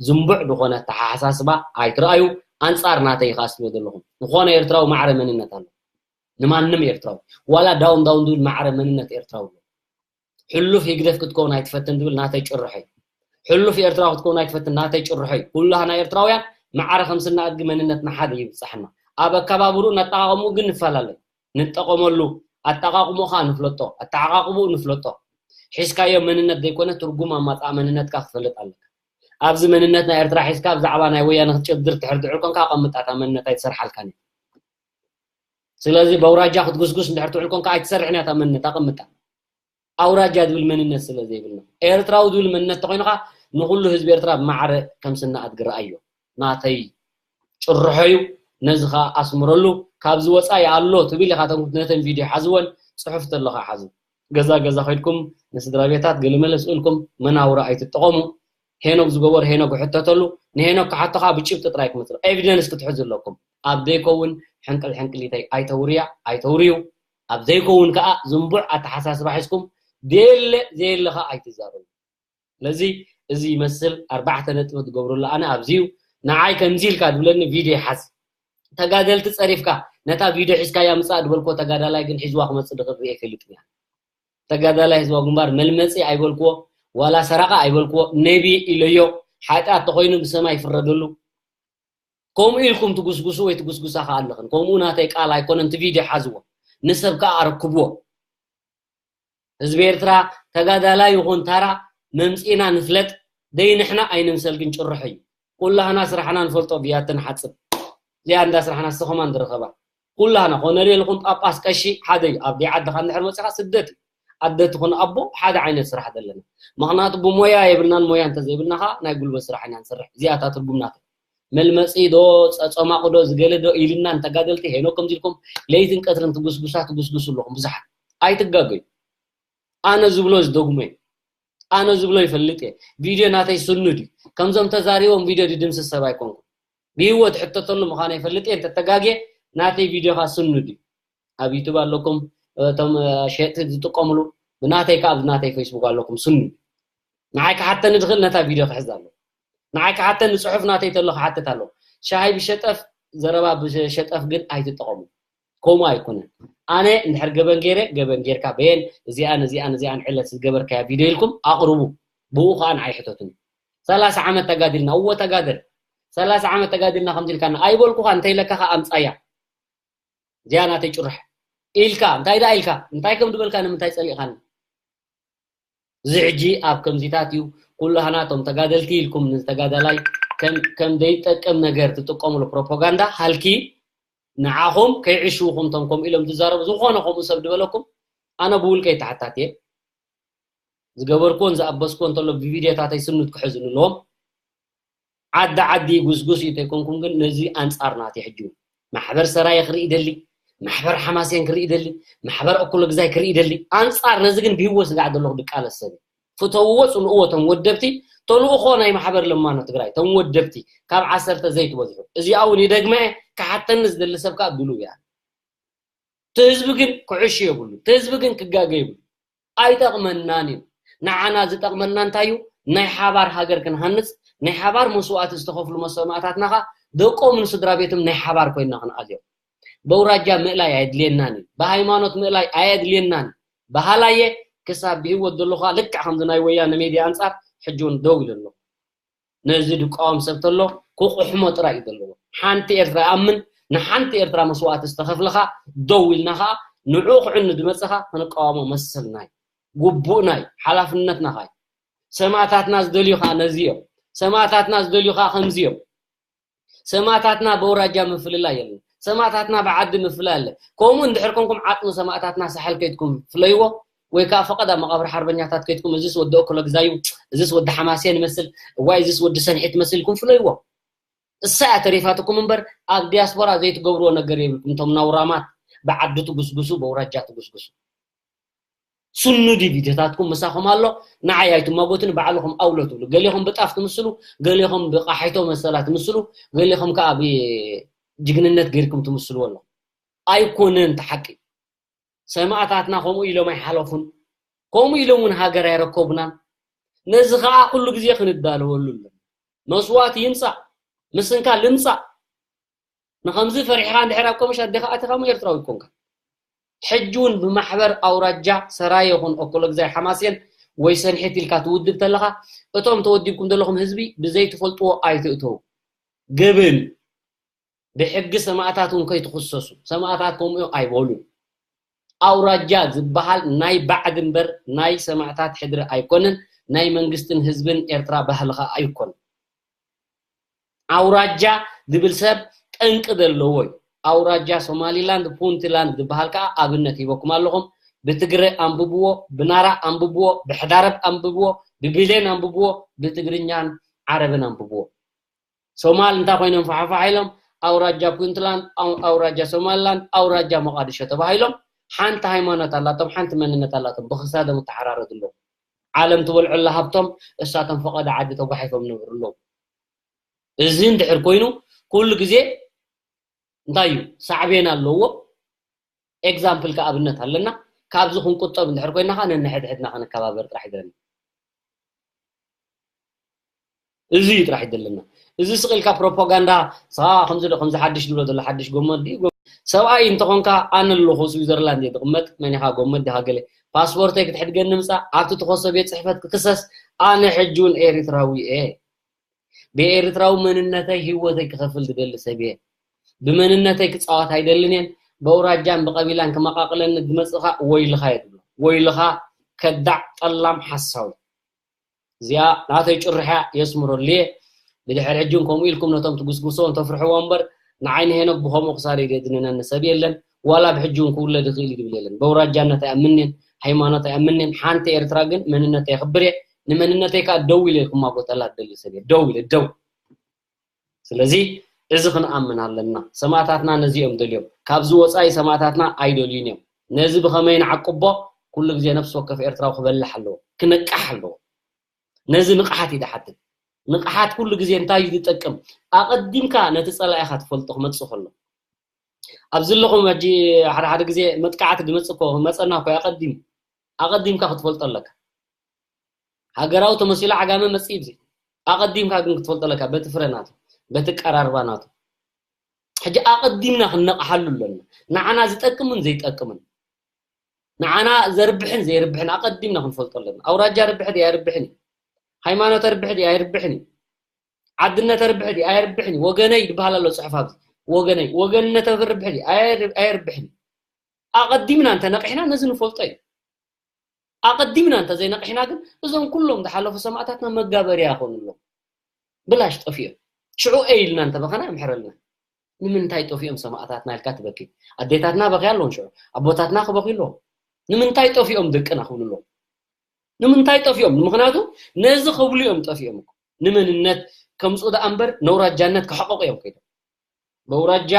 ዝንቡዕ ዝኾነ ኣተሓሳስባ ኣይትረኣዩ። ኣንጻር ናተይ ኢኻ ስትብሉ ዘለኹም። ዝኾነ ኤርትራዊ ማዕረ መንነት ኣሎ። ንማንም ኤርትራዊ ዋላ ዳውን ዳውን ዝብል ማዕረ መንነት ኤርትራዊ ኣሎ። ሕሉፍ ህግደፍ ክትከውን ኣይትፈትን ዝብል ናተይ ጭርሖ እዩ። ሕሉፍ ኤርትራዊ ክትከውን ኣይትፈትን ናተይ ጭርሖ እዩ። ኩላህና ኤርትራውያን ማዕረ ከም ስና ኣድጊ መንነትና ሓደ ይብጻሕና። ኣብ ኣከባብርኡ ነጠቓቕምኡ ግን ንፈላለ። ንጠቐመሉ ኣጠቓቕምኡ ኸኣ ንፍለጦ፣ ኣተዓቓቕብኡ ንፍለጦ። ሒዝካዮ መንነት ዘይኮነ ትርጉም ኣማጽኣ መንነትካ ክትፈልጥ ኣለካ። ኣብዚ መንነት ናይ ኤርትራ ሒዝካ ብዛዕባ ናይ ወያነ ክትጨድር ትሕር ድዕር ኮንካ ኣቐምጣ እታ መንነት ኣይትሰርሓልካን እያ። ስለዚ በውራጃ ክትጉስጉስ እንድሕር ትውዕል ኮንካ ኣይትሰርሕን እያ እታ መንነት ኣቐምጣ። ኣውራጃ ዝብል መንነት ስለ ዘይብልና ኤርትራዊ ዝብል መንነት ተኾይንኻ ንኹሉ ህዝቢ ኤርትራ ብማዕረ ከም ስና ኣድጊ ረኣዮ። ናተይ ጭርሖ እዩ። ነዚ ኸኣ ኣስምረሉ። ካብዚ ወጻኢ ኣሎ ትብል ኢኻ ተም ነተን ቪድዮ ሓዝወን ጽሑፍ ተለኻ ሓዙ። ገዛ ገዛ ከይድኩም ንስድራ ቤታት ገለመለ ስእልኩም መናውራ ኣይትጠቐሙ። ሄኖግ ዝገበሮ ሄኖግ ክሕተተሉ ንሄኖግ ክሓቶ ከዓ ብጭብጢ ጥራይ ክመፅእ ኤቪደንስ ክትሕዙ ኣለኩም። ኣብ ዘይከውን ሕንቅል ሕንቅሊተይ ኣይተውርያ ኣይተውርዩ። ኣብ ዘይከውን ከዓ ዝንቡዕ ኣተሓሳስባ ሒዝኩም ደየለ ዘየለ ከዓ ኣይትዛረቡ። ስለዚ እዚ ይመስል ኣርባዕተ ነጥቢ ትገብሩሉ ኣነ ኣብዚ እዩ። ንዓይ ከምዚ ኢልካ ዝብለኒ ቪድዮ ይሓዝ። ተጋደልቲ ጸሪፍካ ነታ ቪድዮ ሒዝካያ ምጻእ ዝበልክዎ ተጋዳላይ ግን ሒዝዋ ክመጽእ ድኽእል ርእየ ኣይፈልጥን እያ። ተጋዳላይ ህዝባዊ ግንባር መልመጺ ኣይበልክዎ ዋላ ሰራቂ ኣይበልክዎ ነቢ ኢለዮ። ሓጢኣት ተኾይኑ ብሰማይ ይፍረደሉ። ከምኡ ኢልኩም ትጉስጉሱ ወይ ትጉስጉሳ ከኣ ኣለኽን። ከምኡ ናተይ ቃል ኣይኮነን፣ እቲ ቪድዮ ሓዝዎ ንሰብ ከኣ ኣረክብዎ። ህዝቢ ኤርትራ ተጋዳላይ ይኹን ታራ መምጺእና ንፍለጥ ደይ ንሕና ኣይንምሰል ግን ጭርሖ እዩ። ኩላህና ስራሕና ንፈልጦ ብያትን ሓጽብ እዚኣ እንዳ ስራሕና ስኸማ እንድረኸባ ኩላህና ኮነሬል ይኹን ጳጳስ ቀሺ ሓደ እዩ። ኣብ ደይ ዓድኻ እንድሕር መጺኻ ስደት እዩ። ኣደ ትኹን ኣቦ ሓደ ዓይነት ስራሕ ዘለና። ምኽንያቱ ብሞያ የብልናን ሞያ እንተዘይብልና ኸዓ ናይ ጉልበት ስራሕ ኢና ንሰርሕ። እዚኣታ ትርጉም ናታ። መልመጺ ዶ ጸጸማቑ ዶ ዝገለ ዶ ኢልና ንተጋደልቲ ሄኖ ከምዚ ኢልኩም ለይትን ቀትርን ትጉስጉሳ ትጉስጉሱ ኣለኹም ብዙሓት። ኣይትጋገዩ። ኣነ ዝብሎ ዝደግሞ እየ። ኣነ ዝብሎ ይፈልጥ እየ። ቪድዮ ናተይ ስኑድ እዩ። ከምዞም ተዛሪቦም ቪድዮ ድድምስስ ሰብ ኣይኮንኩ። ብህይወት ሕተተሉ ምዃነ ይፈልጥ እየ። እንተተጋግየ ናተይ ቪድዮኻ ስኑድ እዩ። ኣብ ዩቱብ ኣለኩም እቶም ሸየጥቲ ዝጥቀምሉ ብናተይ ከዓ ኣብዚ ናተይ ፌስቡክ ኣለኩም ስኑድ። ንዓይ ክሓተኒ ዝኽእል ነታ ቪድዮ ክሕዝ ኣሎ። ንዓይ ክሓተኒ ጽሑፍ ናተይ ተሎ ክሓትት ኣሎ። ሻሂ ብሸጠፍ ዘረባ ብሸጠፍ ግን ኣይትጠቐሙ። ከምኡ ኣይኮነን። ኣነ እንድሕር ገበን ገይረ ገበን ጌርካ በየን እዚኣን እዚኣን እዚኣን ዕለት ዝገበርካያ ቪድዮ ኢልኩም ኣቕርቡ። ብኡ ከዓ ንዓይ ሕተቱኒ። ሰላሳ ዓመት ተጋዲልና እዎ ተጋደል ሰላሳ ዓመት ተጋዲልና ከምዚ ኢልካና ኣይበልኩኻ እንተይለካ ከዓ ኣምጻያ። እዚኣ ናተይ ጭርሕ ኢልካ እንታይ ደኣ ኢልካ እንታይ ከም ዝበልካ ንምንታይ ጸሊእካኒ? እዚ ሕጂ ኣብ ከምዚታት እዩ። ኩላህና እቶም ተጋደልቲ ኢልኩም ንተጋዳላይ ከም ዘይጠቅም ነገር ትጥቀምሉ ፕሮፓጋንዳ ሃልኪ ንዓኹም ከይዕሽውኹም እቶም ከምኡ ኢሎም ዝዛረቡ ዝኾነ ከምኡ ሰብ ዝበለኩም ኣነ ብውልቀይ ተሓታቲ እየ። ዝገበርኩዎን ዝኣበስኩዎን እንተሎ ብቪድዮታተይ ስኑት ክሕዙ ኣለዎም። ዓዲ ዓዲ ጉስጉስ እዩ ተይኮንኩም ግን ነዚ ኣንጻር ናት ሕጂ ማሕበር ሰራየ ክርኢ ደሊ፣ ማሕበር ሓማሴን ክርኢ ደሊ፣ ማሕበር እኩለ ግዛይ ክርኢ ደሊ። ኣንጻር ነዚ ግን ብህይወት ስጋዕ ዘለኹ ድቃለስ ሰብ እዩ። ፍተውዎ፣ ጽልእዎ፣ እቶም ወደብቲ ተልእኾ ናይ ማሕበር ለማኖ ትግራይ፣ እቶም ወደብቲ ካብ ዓሰርተ ዘይትበዝሑ። እዚኣ እውን ይደግመ፣ ክሓተኒ ዝደሊ ሰብ ከዓ ድሉው እያ። እቲ ህዝቢ ግን ክዕሽ የብሉ፣ እቲ ህዝቢ ግን ክጋገ የብሉ። ኣይጠቕመናን እዩ። ንዓና ዝጠቕመና እንታይ እዩ? ናይ ሓባር ሃገር ክንሃንጽ፣ ናይ ሓባር መስዋእቲ ዝተኸፍሉ ሰማእታትና ኸኣ ደቆምን ስድራ ቤትም ናይ ሓባር ኮይና ክንኣልዮም። በውራጃ ምእላይ ኣየድልየናን እዩ። ብሃይማኖት ምእላይ ኣየድልየናን። በሃላየ ክሳብ ብህይወት ዘለኹ ልክዕ ከምዚ ናይ ወያነ ሜድያ ኣንጻር ሕጂ እውን ደው ኢለ ኣለኹ። ነዚ ድቃወም ሰብ ተሎ ክቑሕሞ ጥራይ እዩ ዘለዎ። ሓንቲ ኤርትራ ይኣምን፣ ንሓንቲ ኤርትራ መስዋእቲ ዝተኸፍለ ኸኣ ደው ኢልና ኸኣ ንዕኡ ክዕኑ ዝመጽእ ኸኣ ክንቃወሞ መሰልና እዩ፣ ግቡእና እዩ፣ ሓላፍነትና ኸኣ እዩ። ሰማእታትና ዝደልዩ ኸኣ ነዚ እዮም። ሰማእታትና ዝደልዩ ኸኣ ከምዚ እዮም። ሰማእታትና በውራጃ ምፍልላይ የለን። ሰማእታትና ብዓዲ ምፍላይ ኣለ። ከምኡ እንድሕር ኮንኩም ዓጽሚ ሰማእታትና ሳሕል ከይድኩም ፍለይዎ፣ ወይ ከዓ ፈቐዳ መቓብር ሓርበኛታት ከይድኩም እዚስ ወዲ እኩለ ግዛዩ፣ እዚስ ወዲ ሓማሴን ይመስል፣ እዋይ እዚስ ወዲ ሰንዒት መስልኩም ፍለይዎ። እሳ እያ ተሪፋትኩም እምበር ኣብ ዲያስፖራ ዘይትገብርዎ ነገር የብልኩም። እቶም ናውራማት ብዓዲ ትጉስጉሱ፣ በውራጃ ትጉስጉሱ። ስኑድ ቪድዮታትኩም ምሳኹም ኣሎ። ንዓይ ኣይትማጎቱኒ፣ ባዕልኹም ኣውሎ ትብሉ። ገሌኹም ብጣፍ ትምስሉ፣ ገሌኹም ብቃሓይቶ መሰላ ትምስሉ፣ ገሌኹም ከዓ ብጅግንነት ገይርኩም ትምስልዎ ኣለኹም። ኣይኮነን እቲ ሓቂ። ሰማእታትና ከምኡ ኢሎም ኣይሓለፉን። ከምኡ ኢሎም እውን ሃገር ኣይረከቡናን። ነዚ ከዓ ኩሉ ግዜ ክንዳለወሉ ኣለና። መስዋእቲ ይምፃእ፣ ምስንካል ይምፃእ። ንኸምዚ ፈሪሕኻ እንድሕር ኣብ ቀምሽ ኣዴኻ ኣቲኻ እሞ ኤርትራዊ ኣይኮንካ። ሕጂ እውን ብማሕበር ኣውራጃ ሰራየ ይኹን እኩለ ግዛይ ሓማሴን ወይ ሰንሒት ኢልካ ትውድብ ተለኻ፣ እቶም ተወዲብኩም ዘለኹም ህዝቢ ብዘይትፈልጥዎ ኣይትእተዉ። ገበን እዩ። ብሕጊ ሰማእታት እውን ከይትኽሰሱ። ሰማእታት ከምኡ ኣይበሉን። ኣውራጃ ዝበሃል ናይ ባዕዲ እምበር ናይ ሰማእታት ሕድሪ ኣይኮነን። ናይ መንግስትን ህዝብን ኤርትራ ባህሊ ኸኣ ኣይኮነን። ኣውራጃ ዝብል ሰብ ጠንቂ ዘለዎ እዩ። ኣውራጃ ሶማሊላንድ፣ ፑንትላንድ ዝበሃል ከዓ ኣብነት ሂበኩም ኣለኹም። ብትግረ ኣንብብዎ፣ ብናራ ኣንብብዎ፣ ብሕዳረብ ኣንብብዎ፣ ብቢሌን ኣንብብዎ፣ ብትግርኛን ዓረብን ኣንብብዎ። ሶማል እንታይ ኮይኖም ፋሕፋሕ ኢሎም? ኣውራጃ ፑንትላንድ፣ ኣው-፣ ኣውራጃ ሶማሊላንድ፣ ኣውራጃ ሞቃዲሾ ተባሂሎም። ሓንቲ ሃይማኖት ኣላቶም፣ ሓንቲ መንነት ኣላቶም። ብክሳዶም እተሓራረዱ ኣለዉ። ዓለም ትበልዖላ ሃብቶም እሳቶም ፈቐዶ ዓዲ ተጓሒፎም ነብሩ ኣለዉ። እዚ እንድሕር ኮይኑ ኩሉ ግዜ እንታይ እዩ ሳዕቤን ኣለዎ? ኤግዛምፕል ከኣብነት ኣለና። ካብዚ ክንቁጠብ እንድሕር ኮይና ኸዓ ነንሕድሕድና ክንከባበር ጥራሕ ይደለና። እዚ እዩ ጥራሕ ይደለና። እዚ ስቕ ኢልካ ፕሮፓጋንዳ ስኻ ከምዚ ዶ ከምዚ ሓድሽ ድብሎ ዘሎ ሓድሽ ጎመዲ ጎ-፣ ሰብኣይ እንተኾንካ ኣነ ኣለኹ ስዊዘርላንድ እየ ዝቕመጥ መን ኢኻ ጎመዲ ኢኻ ገለ ፓስፖርተይ ክትሕድገኒ ምጻእ ኣብቲ ትኸሶ ቤት ጽሕፈት ክክሰስ ኣነ ሕጂ እውን ኤሪትራዊ እየ። ብኤርትራዊ መንነተይ ህይወተይ ክኸፍል ዝደሊ ሰብ እየ። ብመንነተይ ክጻወት ኣይደልን እየን። በውራጃን ብቐቢላን ክመቓቕለኒ ዝመጽእኻ ወይልኻ እየ ዝብሎ። ወይልኻ ከዳዕ ጠላም ሓሳዊ። እዚኣ ናተይ ጭርሕያ የስምረሉ እየ። ብድሕር ሕጂ እውን ከምኡ ኢልኩም ነቶም ትጉስጉሶ እንተፍርሕዎ እምበር ንዓይ ንሄኖክ ብኸምኡ ክሳደይ ዘድንነኒ ሰብ የለን። ዋላ ብሕጂ እውን ክውለድ ይኽእል እዩ ዝብል የለን። በውራጃነት ኣይኣምንን፣ ሃይማኖት ኣይኣምንን። ሓንቲ ኤርትራ ግን መንነተይ የኽብር እየ። ንመንነተይ ከዓ ደው ኢለ ክማጎተላ ዝደሊ ሰብ እየ። ደው ኢለ፣ ደው። ስለዚ እዚ ክንኣምን ኣለና። ሰማእታትና ነዚ እዮም ደልዮም። ካብዚ ወፃኢ ሰማእታትና ኣይደልዩን እዮም። ነዚ ብኸመይ ንዓቅቦ? ኩሉ ግዜ ነፍሲ ወከፍ ኤርትራዊ ክበልሕ ኣለዎ፣ ክነቅሕ ኣለዎ። ነዚ ንቕሓት እዩ ዝሓትት። ንቕሓት ኩሉ ግዜ እንታይ እዩ ዝጠቅም? ኣቐዲምካ ነቲ ጸላኢኻ ትፈልጦ ክመጽእ ከሎ። ኣብዚ ኣለኹም ሕጂ ሓደ ሓደ ግዜ መጥቃዕቲ ዝመጽእ እኮ መጸና እኮ እዩ ኣቐዲሙ። ኣቐዲምካ ክትፈልጦ ኣለካ። ሃገራዊ ተመሲሉ ዓጋመ መጽእ እዩ። ኣቐዲምካ ግን ክትፈልጦ ኣለካ በቲ ፍረ ናቱ፣ በቲ ቀራርባ ናቱ። ሕጂ ኣቐዲምና ክንነቕሓሉ ኣለና። ንዓና ዝጠቅምን ዘይጠቅምን። ንዓና ዘርብሕን ዘይርብሕን ኣቐዲምና ክንፈልጦ ኣለና። ኣውራጃ ርብሕ ድዩ ኣይርብሕን እዩ። ሃይማኖት ርብሕ ድዩ ኣይርብሕን እዩ። ዓድነት ርብሕ ድዩ ኣይርብሕን እዩ። ወገነይ ዝበሃል ኣሎ ጽሑፍ ኣብዚ። ወገነይ፣ ወገንነት ርብሕ ድዩ ኣየር-፣ ኣይርብሕን እዩ። ኣቐዲምና እንተነቂሕና ነዚ ንፈልጦ እዩ። ኣቐዲምና እንተዘይነቂሕና ግን እዞም ኩሎም ዝሓለፉ ሰማእታትና መጋበርያ ይኾኑ ኣለዉ። ብላሽ ጠፊኦም። ሽዑ ኤ ኢልና እንተበኸና የምሕረልና። ንምንታይ ጠፊኦም ሰማእታትና ኢልካ ትበኪ? ኣዴታትና በኽያ ኣለውን ሽዑ። ኣቦታትና ክበኽዩ ኣለዎም። ንምንታይ ጠፊኦም ደቅና ክብሉ ኣለዎም። ንምንታይ ጠፊኦም? ምክንያቱ ነዚ ክብሉ እዮም ጠፊኦም እኮ። ንመንነት ከምፁ ደኣ እምበር ነውራጃነት ክሕቀቁ እዮም ከይዶም። በውራጃ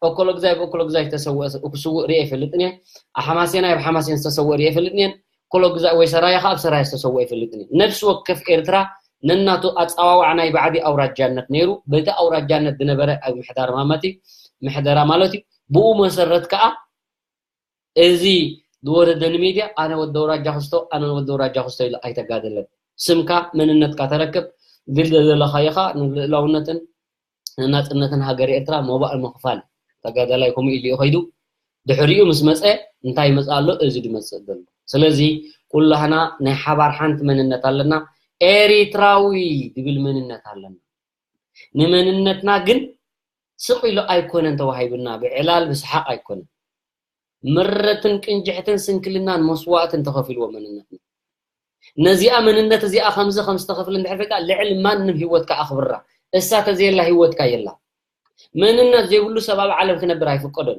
እኮሎግዛይ በእኮሎግዛይ ዝተሰወ ክስውእ ርየ ይፈልጥን እየ። ኣሓማሴናይ ኣብ ሓማሴን ዝተሰወ ርየ ይፈልጥን እየን። ኮሎግዛይ ወይ ሰራየ ከ ኣብ ሰራየ ዝተሰወ ይፈልጥን እየ። ነፍሲ ወከፍ ኤርትራ ነናቱ ኣጸዋዋዕ ናይ ባዕዲ ኣውራጃነት ነይሩ። በቲ ኣውራጃነት ዝነበረ ኣብ ምሕዳር ማመት እዩ፣ ምሕደራ ማለት እዩ። ብኡ መሰረት ከኣ እዚ ዝወረደኒ ሚድያ ኣነ ወዲ ኣውራጃ ክስቶ ኣነ ወዲ ኣውራጃ ክስቶ ኢሉ ኣይተጋደለን። ስምካ መንነትካ ተረክብ፣ ግን ዘለኻዮ ኸኣ ንልእላውነትን ንናጽነትን ሃገር ኤርትራ መባእ ምኽፋል። ተጋዳላይ ከምኡ ኢሉ እዩ ኸይዱ። ድሕሪኡ ምስ መጸ እንታይ ይመጽእ ኣሎ? እዚ ድመጽእ ዘሎ። ስለዚ ኩላህና ናይ ሓባር ሓንቲ መንነት ኣለና። ኤሪትራዊ ዝብል መንነት ኣለና። ንመንነትና ግን ስቕ ኢሉ ኣይኮነን ተዋሂብና፣ ብዕላል ብሰሓቕ ኣይኮነን። ምረትን ቅንጅሕትን ስንክልናን መስዋእትን ተኸፊልዎ መንነትና። ነዚኣ መንነት እዚኣ ከምዚ ከም ዝተኸፍለ እንድሕር ሪእካ ልዕሊ ማንም ህይወትካ ኣኽብራ። እሳ ተዘየላ ህይወትካ የላ። መንነት ዘይብሉ ሰብ ኣብ ዓለም ክነብር ኣይፍቀዶን።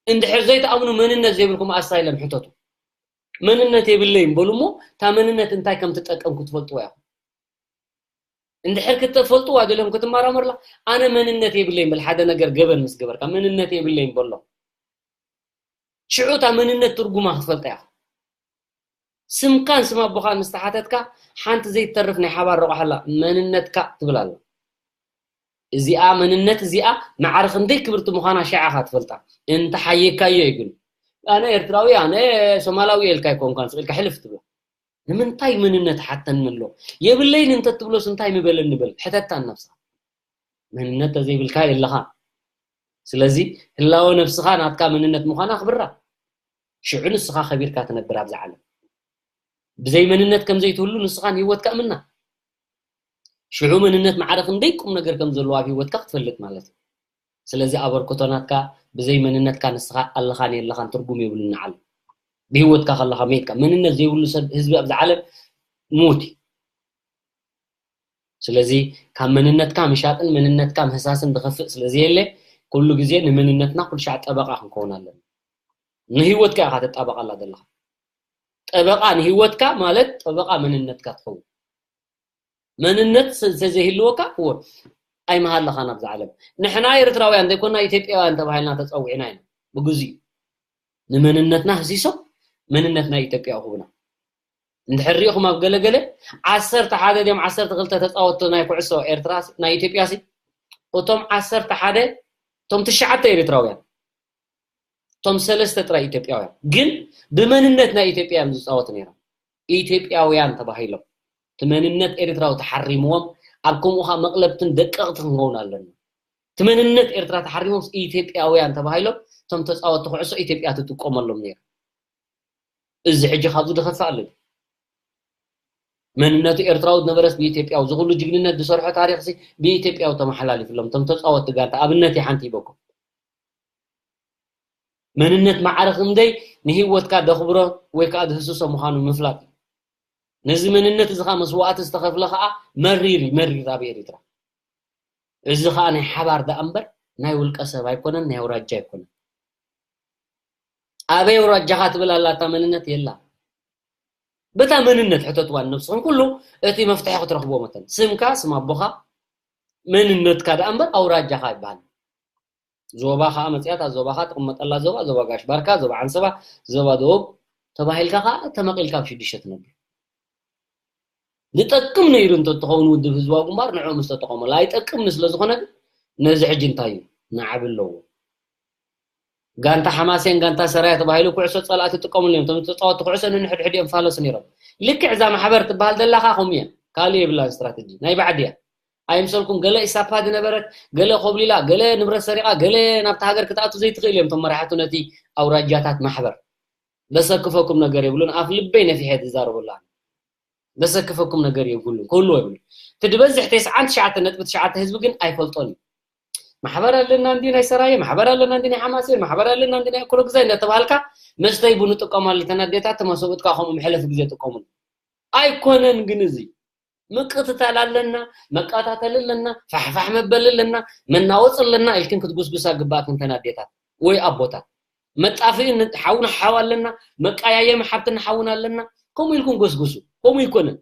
እንድሕር ዘይትኣምኑ መንነት ዘይብልኩም ኣሳይለም ሕተቱ። መንነት የብለይን በሉ እሞ እታ መንነት እንታይ ከም ትጠቀም ክትፈልጥዎ ኢኹም። እንድሕር ክትፈልጥዋ ደልዮም ክትመራመሩላ ኣነ መንነት የብለይን በል። ሓደ ነገር ገበን ምስ ገበርካ መንነት የብለይን በሎ። ሽዑ እታ መንነት ትርጉማ ክትፈልጣ ኢኻ። ስምካን ስም ኣቦኻን ምስ ተሓተትካ ሓንቲ ዘይትተርፍ ናይ ሓባር ረቑሓ ኣላ፣ መንነትካ ትብል ኣላ። እዚኣ መንነት እዚኣ ማዕረ ክንደይ ክብርቲ ምዃና ሽዓ ኢኻ ትፈልጣ። እንተሓየካዮ እዩ ግን ኣነ ኤርትራዊ ኣነ ሶማላዊ ኢልካ ኣይኮንካን ስቕ ኢልካ ሕልፍ ትብላ። ንምንታይ መንነት ሓተኒ ኣሎ? የብለይን እንተ ትብሎስ እንታይ ምበለኒ በል ሕተታ ንነብስኻ። መንነት ተዘይብልካ የለኻ። ስለዚ ህላወ ነብስኻ ናትካ መንነት ምዃና ኣኽብራ። ሽዑ ንስኻ ከቢርካ ትነብር ኣብዛ ዓለም። ብዘይ መንነት ከም ዘይትህሉ ንስኻ ንህይወትካ እምና። ሽዑ መንነት ማዕረ ክንደይ ቁም ነገር ከም ዘለዎ ኣብ ህይወትካ ክትፈልጥ ማለት እዩ። ስለዚ ኣበርክቶ ናትካ ብዘይ መንነትካ ንስኻ ኣለኻን የለኻን ትርጉም የብሉን ንዓለም። ብህይወትካ ከለኻ መይትካ መንነት ዘይብሉ ሰብ ህዝቢ ኣብዛ ዓለም ሙት እዩ። ስለዚ ካብ መንነትካ ምሻጥን መንነትካ ምህሳስን ዝኸፍእ ስለ ዘየለ ኩሉ ግዜ ንመንነትና ኩሉ ሻዕ ጠበቓ ክንከውን ኣለና። ንህይወትካ ኢኻ ተጣበቓላ ዘለኻ። ጠበቓ ንህይወትካ ማለት ጠበቓ መንነትካ ትኸውን። መንነት እንተዘይህልወካ እወ ኣይመሃለኻን ኣብዛ ዓለም። ንሕና ኤርትራውያን ዘይኮና ኢትዮጵያውያን ተባሂልና ተፀዊዕና ኢና ብግዚኡ። ንመንነትና ህሲሶም መንነት ናይ ኢትዮጵያ ክቡና። እንድሕር ሪኢኹም ኣብ ገለገለ ዓሰርተ ሓደ ድዮም ዓሰርተ ክልተ ተፃወትቲ ናይ ኩዕሶ ኤርትራ ናይ ኢትዮጵያ ሲ እቶም ዓሰርተ ሓደ እቶም ትሽዓተ ኤርትራውያን እቶም ሰለስተ ጥራይ ኢትዮጵያውያን ግን ብመንነት ናይ ኢትዮጵያ እዮም ዝፃወቱ ነይሮም። ኢትዮጵያውያን ተባሂሎም እቲ መንነት ኤርትራዊ ተሓሪምዎም ኣብ ከምኡ ከዓ መቕለብትን ደቀቕቲ ክንኸውን ኣለና። እቲ መንነት ኤርትራ ተሓሪሞም ኢትዮጵያውያን ተባሂሎም እቶም ተፃወትቲ ኩዕሶ ኢትዮጵያ ትጥቀመሎም ነይራ። እዚ ሕጂ ካብዚ ዝኸፍእ ኣሎ መንነቱ ኤርትራዊ ዝነበረስ ብኢትዮጵያዊ ዝኩሉ ጅግንነት ዝሰርሖ ታሪክሲ ብኢትዮጵያዊ ተመሓላሊፍሎም እቶም ተፃወትቲ ጋንታ ኣብነት ሓንቲ ይበኩም መንነት ማዕረ ክንደይ ንህይወትካ ደኽብሮ ወይ ከዓ ዝህስሶ ምዃኑ ምፍላጥ እዩ። ነዚ መንነት እዚ ከዓ መስዋእቲ ዝተኸፍለ ከዓ መሪር እዩ፣ መሪር ኣብ ኤርትራ። እዚ ከዓ ናይ ሓባር ደኣ እምበር ናይ ውልቀ ሰብ ኣይኮነን፣ ናይ ኣውራጃ ኣይኮነን። ኣበይ ኣውራጃኻ ትብል ኣላ እታ መንነት የላ። በታ መንነት ሕተትዋ ንነብስኹም ኩሉ እቲ መፍትሒ ክትረኽብዎ መተን ስምካ ስም ኣቦኻ መንነትካ ደኣ እምበር ኣውራጃኻ ይበሃል። ዞባ ከዓ መፅያታ ዞባኻ ትቕመጠላ ዞባ ዞባ ጋሽ ባርካ ዞባ ዓንሰባ ዞባ ደቡብ ተባሂልካ ከዓ ተመቒልካ ኣብ ሽዱሽተ ትነብር። ዝጠቅም ነይሩ እንተትኸውን ውድብ ህዝባዊ ግንባር ንዕኡ ምስ ተጠቐመሉ ኣይጠቅምን ስለ ዝኾነ ግን ነዚ ሕጂ እንታይ እዩ ናዕቢ ኣለዎ። ጋንታ ሓማሴን ጋንታ ሰራየ ተባሂሉ ኩዕሶ ፀላእቲ ይጥቀምሉ እዮም። እቶም ተፃወትቲ ኩዕሶ ንንሕድሕድ እዮም ፋለሱ ነይሮም። ልክዕ እዛ ማሕበር ትበሃል ዘላኻ ከምኡ እያ። ካልእ የብላን ስትራተጂ ናይ ባዕዲ እያ። ኣይምሰልኩም ገለ ኢሳፓ ዝነበረት ገለ ኮብሊላ ገለ ንብረት ሰሪቓ ገለ ናብቲ ሃገር ክትኣቱ ዘይትኽእል እዮም እቶም መራሕቱ ነቲ ኣውራጃታት ማሕበር። ዘሰክፈኩም ነገር የብሉን። ኣፍ ልበይ ነፊሐ ዝዛረበሉ ኣነ። ዘሰክፈኩም ነገር የብሉን። ክህልዎ የብሉን። እቲ ዝበዝሕ ተስዓን ትሽዓተ ነጥቢ ትሽዓተ ህዝቢ ግን ኣይፈልጦን እዩ። ማሕበር ኣለና እንዲ ናይ ሰራየ ማሕበር ኣለና እንዲ ናይ ሓማሴን ማሕበር ኣለና እንዲ ናይ እኮሎ ግዛይ እንዳተባሃልካ መስተይ ቡን ጥቀማሉ ተናዴታት ተመሰቡትካ ከምኡ መሕለፊ ግዜ ጥቀሙሉ ኣይኮነን ግን እዚ ምቅትታል ኣለና መቃታተል ኣለና ፋሕፋሕ መበል ኣለና መናወፅ ኣለና ኢልክን ክትጉስጉሳ ግባእክን ተናዴታት ወይ ኣቦታት መጣፍኢ ሓውና ሓው ኣለና መቃያየም ሓብትና ሓውና ኣለና ከምኡ ኢልኩም ጎስጉሱ። ከምኡ ይኮነን።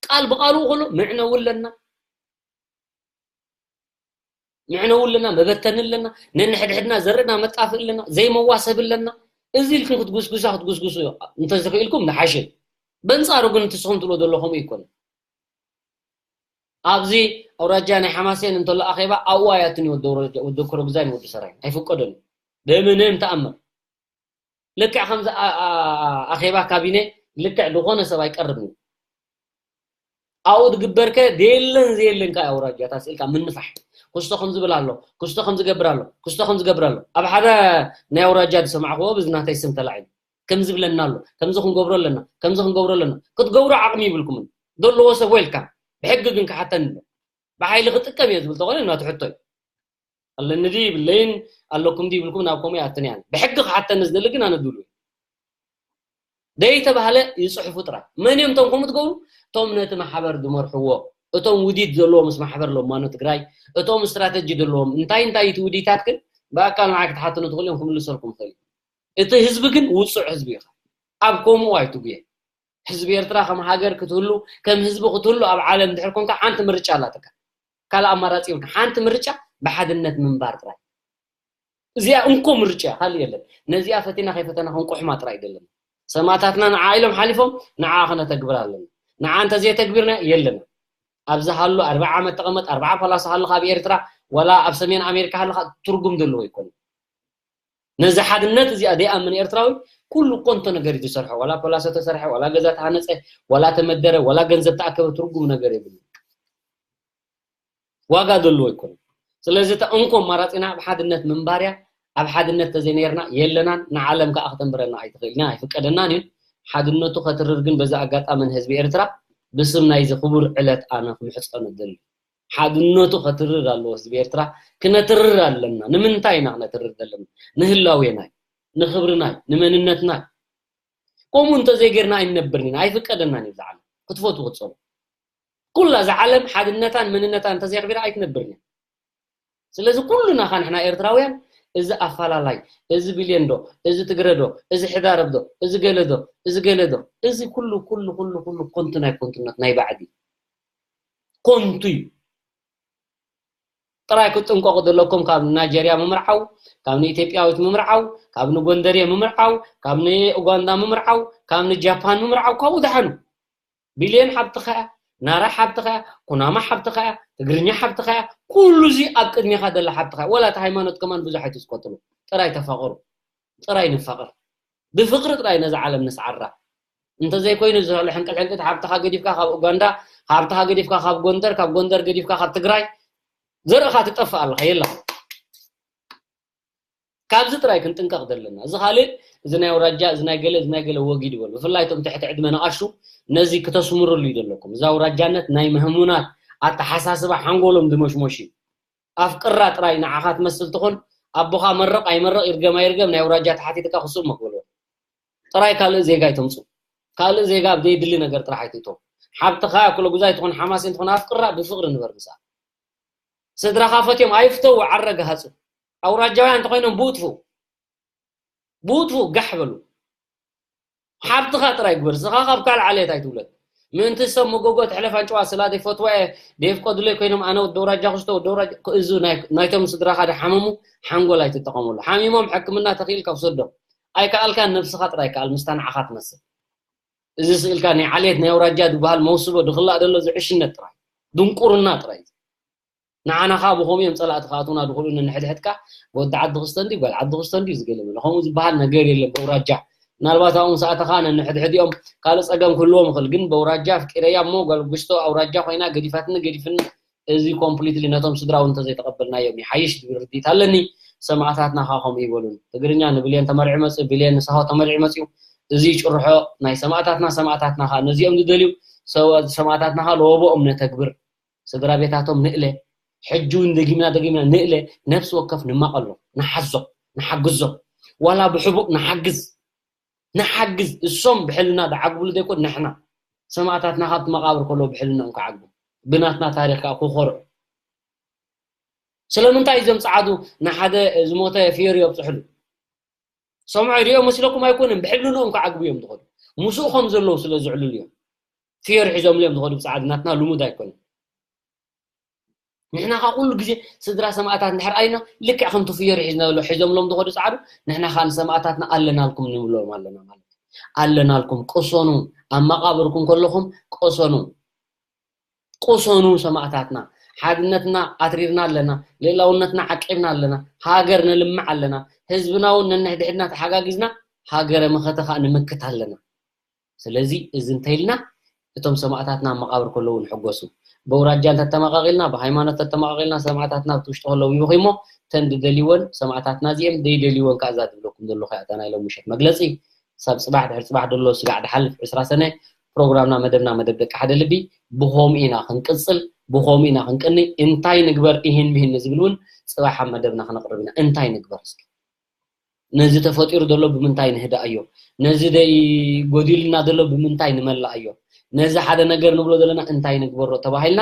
ቃል ብቓሉ ከሎ መዕነዊ ኣለና፣ መዕነዊ ኣለና፣ መበተኒ ኣለና፣ ነንሕድሕድና ዘርእና መጣፍእ ኣለና፣ ዘይመዋሰብ ኣለና። እዚ ኢልኩም ክትጉስጉሳ ክትጉስጉሱ እንተዝኽኢልኩም ንሓሸ። በንጻሩ ግን እቲ ስኹም ትብሎ ዘሎ ከምኡ ይኮነ። ኣብዚ ኣውራጃ ናይ ሓማሴን እንተሎ ኣኼባ ኣብኡ ኣያትን ወዲ ኮረግዛይን ወዲ ሰራይን ኣይፍቀደሉ። ብምንም ተኣምር። ልክዕ ከምዚ ኣኼባ ካቢነ ልክዕ ዝኾነ ሰብ ኣይቀርብን እዩ። ኣብኡ ዝግበርከ ደየለን ዘየለን ከኣ ኣውራጃታት ስኢልካ ምንፋሕ። ክስቶ ከም ዝብል ኣሎ፣ ክስቶ ከም ዝገብር ኣሎ፣ ክስቶ ከም ዝገብር ኣሎ። ኣብ ሓደ ናይ ኣውራጃ ዝሰማዕክዎ ብዚ ናተይ ስም ተላዒሉ ከም ዝብለና ኣሎ፣ ከምዚ ክንገብሮ ኣለና፣ ከምዚ ክንገብሮ ኣለና። ክትገብሮ ዓቕሚ ይብልኩምን። ዘለዎ ሰብ ዌልካም። ብሕጊ ግን ክሓተኒ ኣሎ። ብሓይሊ ክጥቀም እየ ዝብል ተኾይኑ ናቱ ሕቶ እዩ። ኣለኒ ድዩ ይብለይን ኣለኩም ድዩ ይብልኩም ናብ ከምኡ ይኣትን እያን። ብሕጊ ክሓተኒ ዝደሊ ግን ኣነ ድሉ ደይተባህለ ይፅሕፉ ጥራይ። መን እዮም እቶም ከምኡ ትገብሩ? እቶም ነቲ ማሕበር ዝመርሕዎ፣ እቶም ውዲት ዘለዎ ምስ ማሕበር ለማኖ ትግራይ፣ እቶም ስትራተጂ ዘለዎም እንታይ እንታይ እቲ ውዲታት ግን ብኣካል ንዓይ ክትሓትኑ ትኽእሉ እዮም ክምልሰልኩም ይኽእል እዩ። እቲ ህዝቢ ግን ውፁዕ ህዝቢ እዩ። ኣብ ከምኡ ኣይትጉየ። ህዝቢ ኤርትራ ከም ሃገር ክትህሉ ከም ህዝቢ ክትህሉ ኣብ ዓለም ድሕር ኮንካ ሓንቲ ምርጫ ኣላትካ። ካልእ ኣማራፂ ይብልካ። ሓንቲ ምርጫ ብሓድነት ምንባር ጥራይ። እዚኣ እንኮ ምርጫ ካልእ የለን። ነዚኣ ፈቲና ከይፈተና ክንቁሕማ ጥራይ ኣይደለን። ሰማእታትና ንዓ ኢሎም ሓሊፎም ንዓ ክነተግብር ኣለና። ንዓ እንተዘየተግቢርና የለና። ኣብዚ ሃሉ ኣርባዓ ዓመት ተቐመጥ ኣርባዓ ፓላስ ሃልኻ ኣብ ኤርትራ ወላ ኣብ ሰሜን ኣሜሪካ ሃልኻ ትርጉም ዘለዎ ኣይኮነን። ነዚ ሓድነት እዚኣ ዘይኣምን ኤርትራዊ ኩሉ ኮንቶ ነገር እዩ ዝሰርሖ። ዋላ ፖላሶ ተሰርሐ፣ ዋላ ገዛ ተሃነፀ፣ ዋላ ተመደረ፣ ዋላ ገንዘብ ተኣከበ ትርጉም ነገር የብሉ። ዋጋ ዘለዎ ኣይኮነን። ስለዚ እታ እንኮ ኣማራፂና ኣብ ሓድነት ምንባርያ ኣብ ሓድነት ተዘይነርና የለናን ንዓለም ከዓ ክተንብረና ኣይትኽእልን ኣይፍቀደናን እዩ። ሓድነቱ ከትርር ግን በዚ ኣጋጣሚ ንህዝቢ ኤርትራ ብስም ናይዚ ክቡር ዕለት ኣነ ክምሕፀኖ ደሊ። ሓድነቱ ከትርር ኣለዎ ህዝቢ ኤርትራ። ክነትርር ኣለና። ንምንታይ ኢና ክነትርር ዘለና? ንህላዌናይ፣ ንኽብርናይ፣ ንመንነትናይ። ከምኡ እንተዘይጌርና ኣይንነብርን ኢና። ኣይፍቀደናን እዩ ዝዓለም ክትፈትዉ ክትፀሉ። ኩላ ዝዓለም ሓድነታን መንነታን እንተዘይኽቢራ ኣይትነብርን እያ። ስለዚ ኩሉና ኻ ንሕና ኤርትራውያን እዚ ኣፋላላይ፣ እዚ ቢልዮን ዶ፣ እዚ ትግረ ዶ፣ እዚ ሕዳረብ ዶ፣ እዚ ገለ ዶ፣ እዚ ገለ ዶ፣ እዚ ኩሉ ኩሉ ኩሉ ኩሉ ኮንቱ ናይ ኮንቱነት ናይ ባዕዲ ኮንቱ እዩ። ጥራይ ክትጥንቀቁ ዘለኩም ካብ ናይጀርያ ምምርዓው፣ ካብ ንኢትዮጵያዊት ምምርዓው፣ ካብ ንጎንደርየ ምምርዓው፣ ካብ ንኡጋንዳ ምምርዓው፣ ካብ ንጃፓን ምምርዓው ካብኡ ደሓኑ። ቢልየን ሓብትኻ እያ፣ ናራ ሓብትኻ እያ፣ ኩናማ ሓብትኻ እያ፣ ትግርኛ ሓብትኻ እያ፣ ኩሉ እዚ ኣብ ቅድሜኻ ዘላ ሓብትኻ እያ። ወላ እቲ ሃይማኖት ከማን ብዙሕ ኣይትስቆጥሉ። ጥራይ ተፋቐሩ፣ ጥራይ ንፋቐር። ብፍቕሪ ጥራይ ነዛ ዓለም ንስዓራ። እንተዘይኮይኑ ዝሕንቅል ሕንቅት ሓብትኻ ገዲፍካ ካብ ኡጋንዳ፣ ሓብትኻ ገዲፍካ ካብ ጎንደር፣ ካብ ጎንደር ገዲፍካ ካብ ትግራይ ዘርእኻ ትጠፍእ ኣለኻ የላ። ካብዚ ጥራይ ክንጥንቀቕ ዘለና። እዚ ካልእ እዚ ናይ ኣውራጃ እዚ ናይ ገለ እዚ ናይ ገለ ወጊድ ይበሉ። ብፍላይ እቶም ትሕቲ ዕድመ ንኣሹ ነዚ ክተስምርሉ እዩ ዘለኩም። እዚ ኣውራጃነት ናይ ምህሙናት ኣተሓሳስባ ሓንጎሎም ዝመሽሞሽ እዩ። ኣፍቅራ ጥራይ ንዓኻ ትመስል ትኹን ኣቦኻ መረቕ ኣይመረቕ ይርገም ኣይርገም ናይ ኣውራጃ ተሓቲትካ ክስእ መክበሎ ጥራይ ካልእ ዜጋ ኣይተምፁ። ካልእ ዜጋ ኣብ ዘይድሊ ነገር ጥራሕ ኣይትእቶ። ሓብትኻ ኩለ ጉዛይ ትኹን ሓማሴን ትኹን ኣፍቅራ ብፍቕሪ ንበር ምስኣ። ስድራኻ ፈትዮም ኣይፍተው ዓረ ገሃፁ። ኣውራጃውያን እንተኮይኖም ብኡ ጥፍኡ። ብኡ ጥፍኡ ጋሕ በሉ። ሓብትኻ ጥራይ ግበር። ስኻ ካብ ካልእ ዓሌት ኣይትውለድ። ምእንቲ ሰብ መጎጎ ትሕለፍ ኣንጭዋ ስላ ዘይፈትዋ እየ ዘይፍቀዱለይ ኮይኖም ኣነ ወዲ ኣውራጃ ክስቶ ወዲ ኣውራጃ እዚ ናይ- ናይቶም ስድራኻ ድሓመሙ ሓንጎል ኣይትጠቐመሉ። ሓሚሞም ሕክምና ተኽኢልካ ውሰዶም። ኣይከኣልካን ነብስኻ ጥራይ ከኣል ምስታ ንዓኻ ትመስል። እዚ ስእልካ ናይ ዓሌት ናይ ኣውራጃ ዝበሃል መውስቦ ድኽላእ ደሎ ዝዕሽነት ጥራይ ድንቁርና ጥራይ። ንዓናኻ ብኸምኡ እዮም ጸላእቲ ክኣትዉና ድኽእሉ ነንሕድሕድካ ወዲ ዓዲ ክስተ እንድዩ ጓል ዓዲ ክስተ እንድዩ ዝገለመለ ከምኡ ዝበሃል ነገር የለን። በውራጃ ምናልባት ኣብኡ ምስ ኣተኻ ነንሕድሕዲኦም ካልእ ጸገም ክህልዎም ይኽእል ግን በውራጃ ኣፍቂረያ እሞ ጓል ጉሽቶ ኣውራጃ ኮይና ገዲፋትኒ ገዲፍኒ እዚ ኮምፕሊትሊ ነቶም ስድራ እውን እንተዘይተቐበልናዮም ይሓይሽ ዝብል ርድኢት ኣለኒ። ሰማእታትና ኸዓ ከምኡ ይበሉን። ትግርኛ ንብሌን ተመሪዑ መፅኡ፣ ብሌን ንሳሆ ተመሪዑ መፅኡ። እዚ ጭርሖ ናይ ሰማእታትና፣ ሰማእታትና ኸዓ ነዚኦም ዝደልዩ ሰማእታትና ኸዓ ለወቦኦም ነተግብር። ስድራ ቤታቶም ንእለ። ሕጂ እውን ደጊምና ደጊምና ንእለ። ነፍሲ ወከፍ ንማቐሎ፣ ንሓዞ፣ ንሓግዞ። ዋላ ብሕቡእ ንሓግዝ። ንሓግዝ እሶም ብሕልና ዝዓግብሉ ዘይኮን ንሕና ሰማእታትና ካብቲ መቓብር ከለዉ ብሕልናኦም ክዓግቡ ብናትና ታሪኽ ከዓ ክኾርዑ ስለምንታይ እዞም ፀዓዱ ንሓደ ዝሞተ ፍዮሪ የብፅሕሉ ሰምዖ ይሪኦ መስለኩም ኣይኮንን ብሕልንኦም ክዓግቡ እዮም ዝኸዱ ምስኡ ከም ዘለዉ ስለ ዝዕልሉ እዮም። ፍዮሪ ሒዞምሉ እዮም ዝኸዱ ብጻዕዲ። ናትና ልሙድ ኣይኮነን። ንሕና ኸዓ ኩሉ ግዜ ስድራ ሰማእታት እንድሕር ኣይና፣ ልክዕ ከምቲ ፍዮሪ ሒዝና ዘሎ ሒዞምሎም ዝኸዱ ጻዕዱ፣ ንሕና ኸዓ ንሰማእታትና ኣለናልኩም ንብሎም ኣለና ማለት እዩ። ኣለናልኩም፣ ቅሰኑ፣ ኣብ መቓብርኩም ከለኹም ቅሰኑ። ቅሰኑ ሰማእታትና። ሓድነትና ኣትሪርና ኣለና፣ ልእላውነትና ዓቂብና ኣለና፣ ሃገር ነልምዕ ኣለና፣ ህዝብና እውን ነንሕድሕድና ተሓጋጊዝና ሃገረ መኸተ ኸዓ ንምክት ኣለና። ስለዚ እዚ እንተ ኢልና እቶም ሰማእታትና ኣብ መቓብር ከለዉ ንሕጎሱ። በውራጃ እንተተመቓቒልና፣ ብሃይማኖት ተተመቓቒልና፣ ሰማእታትና ኣብቲ ውሽጢ ከለዉ ይብኹ እሞ፣ እተን ዝደልይወን ሰማእታትና እዚኦም፣ ዘይደልይወን ከኣ እዛ ዝብለኩም ዘለኹ እያ እታ ናይ ሎም ምሸት መግለጺ። ሳብ ጽባሕ ድሕሪ ጽባሕ ደሎ ስጋዕ ድሓልፍ ዕስራ ሰነ ፕሮግራምና፣ መደብና፣ መደብ ደቂ ሓደ ልቢ ብኸምኡ ኢና ክንቅጽል፣ ብኸምኡ ኢና ክንቅኒ። እንታይ ንግበር ኢሂን ምሂን ንዝብል እውን ጽባሕ ኣብ መደብና ክነቕርብ ኢና። እንታይ ንግበር እስኪ? ነዚ ተፈጢሩ ዘሎ ብምንታይ ንህድኣዮ? ነዚ ደይ ጎዲሉና ዘሎ ብምንታይ ንመልኣዮ? ነዚ ሓደ ነገር ንብሎ ዘለና እንታይ ንግበሮ ተባሂልና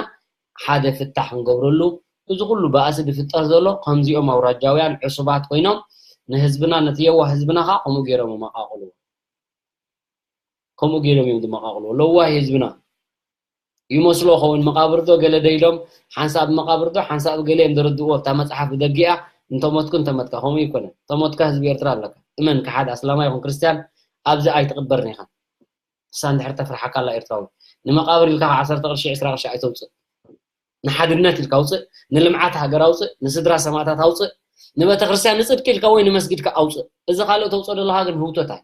ሓደ ፍታሕ ክንገብረሉ፣ እዚ ኩሉ ባእሲ ዝፍጠር ዘሎ ከምዚኦም ኣውራጃውያን ዕሱባት ኮይኖም ንህዝብና፣ ነቲ የዋህ ህዝብና ኸዓ ከምኡ ገይሮም ይመቓቕልዎ። ከምኡ ገይሮም እዮም ዝመቓቕልዎ። ለዋህ ህዝብና ይመስሎ ኸውን መቓብር ዶ ገለ ዶ ኢሎም፣ ሓንሳብ መቓብር ዶ ሓንሳብ ገለ እዮም ዘረድእዎ። ኣብታ መጽሓፍ ብደጊኣ እንተሞትኩ እንተመትካ ከምኡ ይኮነ። እንተሞትካ ህዝቢ ኤርትራ ኣለካ። እመን፣ ከሓድ ኣስላማይ ይኹን ክርስትያን ኣብዚ ኣይትቕበርን ኢኻ። ንሳ እንድሕር ተፍርሓካ ኣላ ኤርትራዊ። ንመቓብር ኢልካ ዓሰርተ ቅርሺ፣ ዕስራ ቅርሺ ኣይተውጽእ። ንሓድነት ኢልካ ኣውጽእ፣ ንልምዓት ሃገር ኣውጽእ፣ ንስድራ ሰማእታት ኣውጽእ፣ ንቤተ ክርስቲያን ንጽድቂ ኢልካ ወይ ንመስጊድካ ኣውጽእ። እዚ ካልእ ተውጽኦ ዘለኻ ግን ህውተት ኣዩ።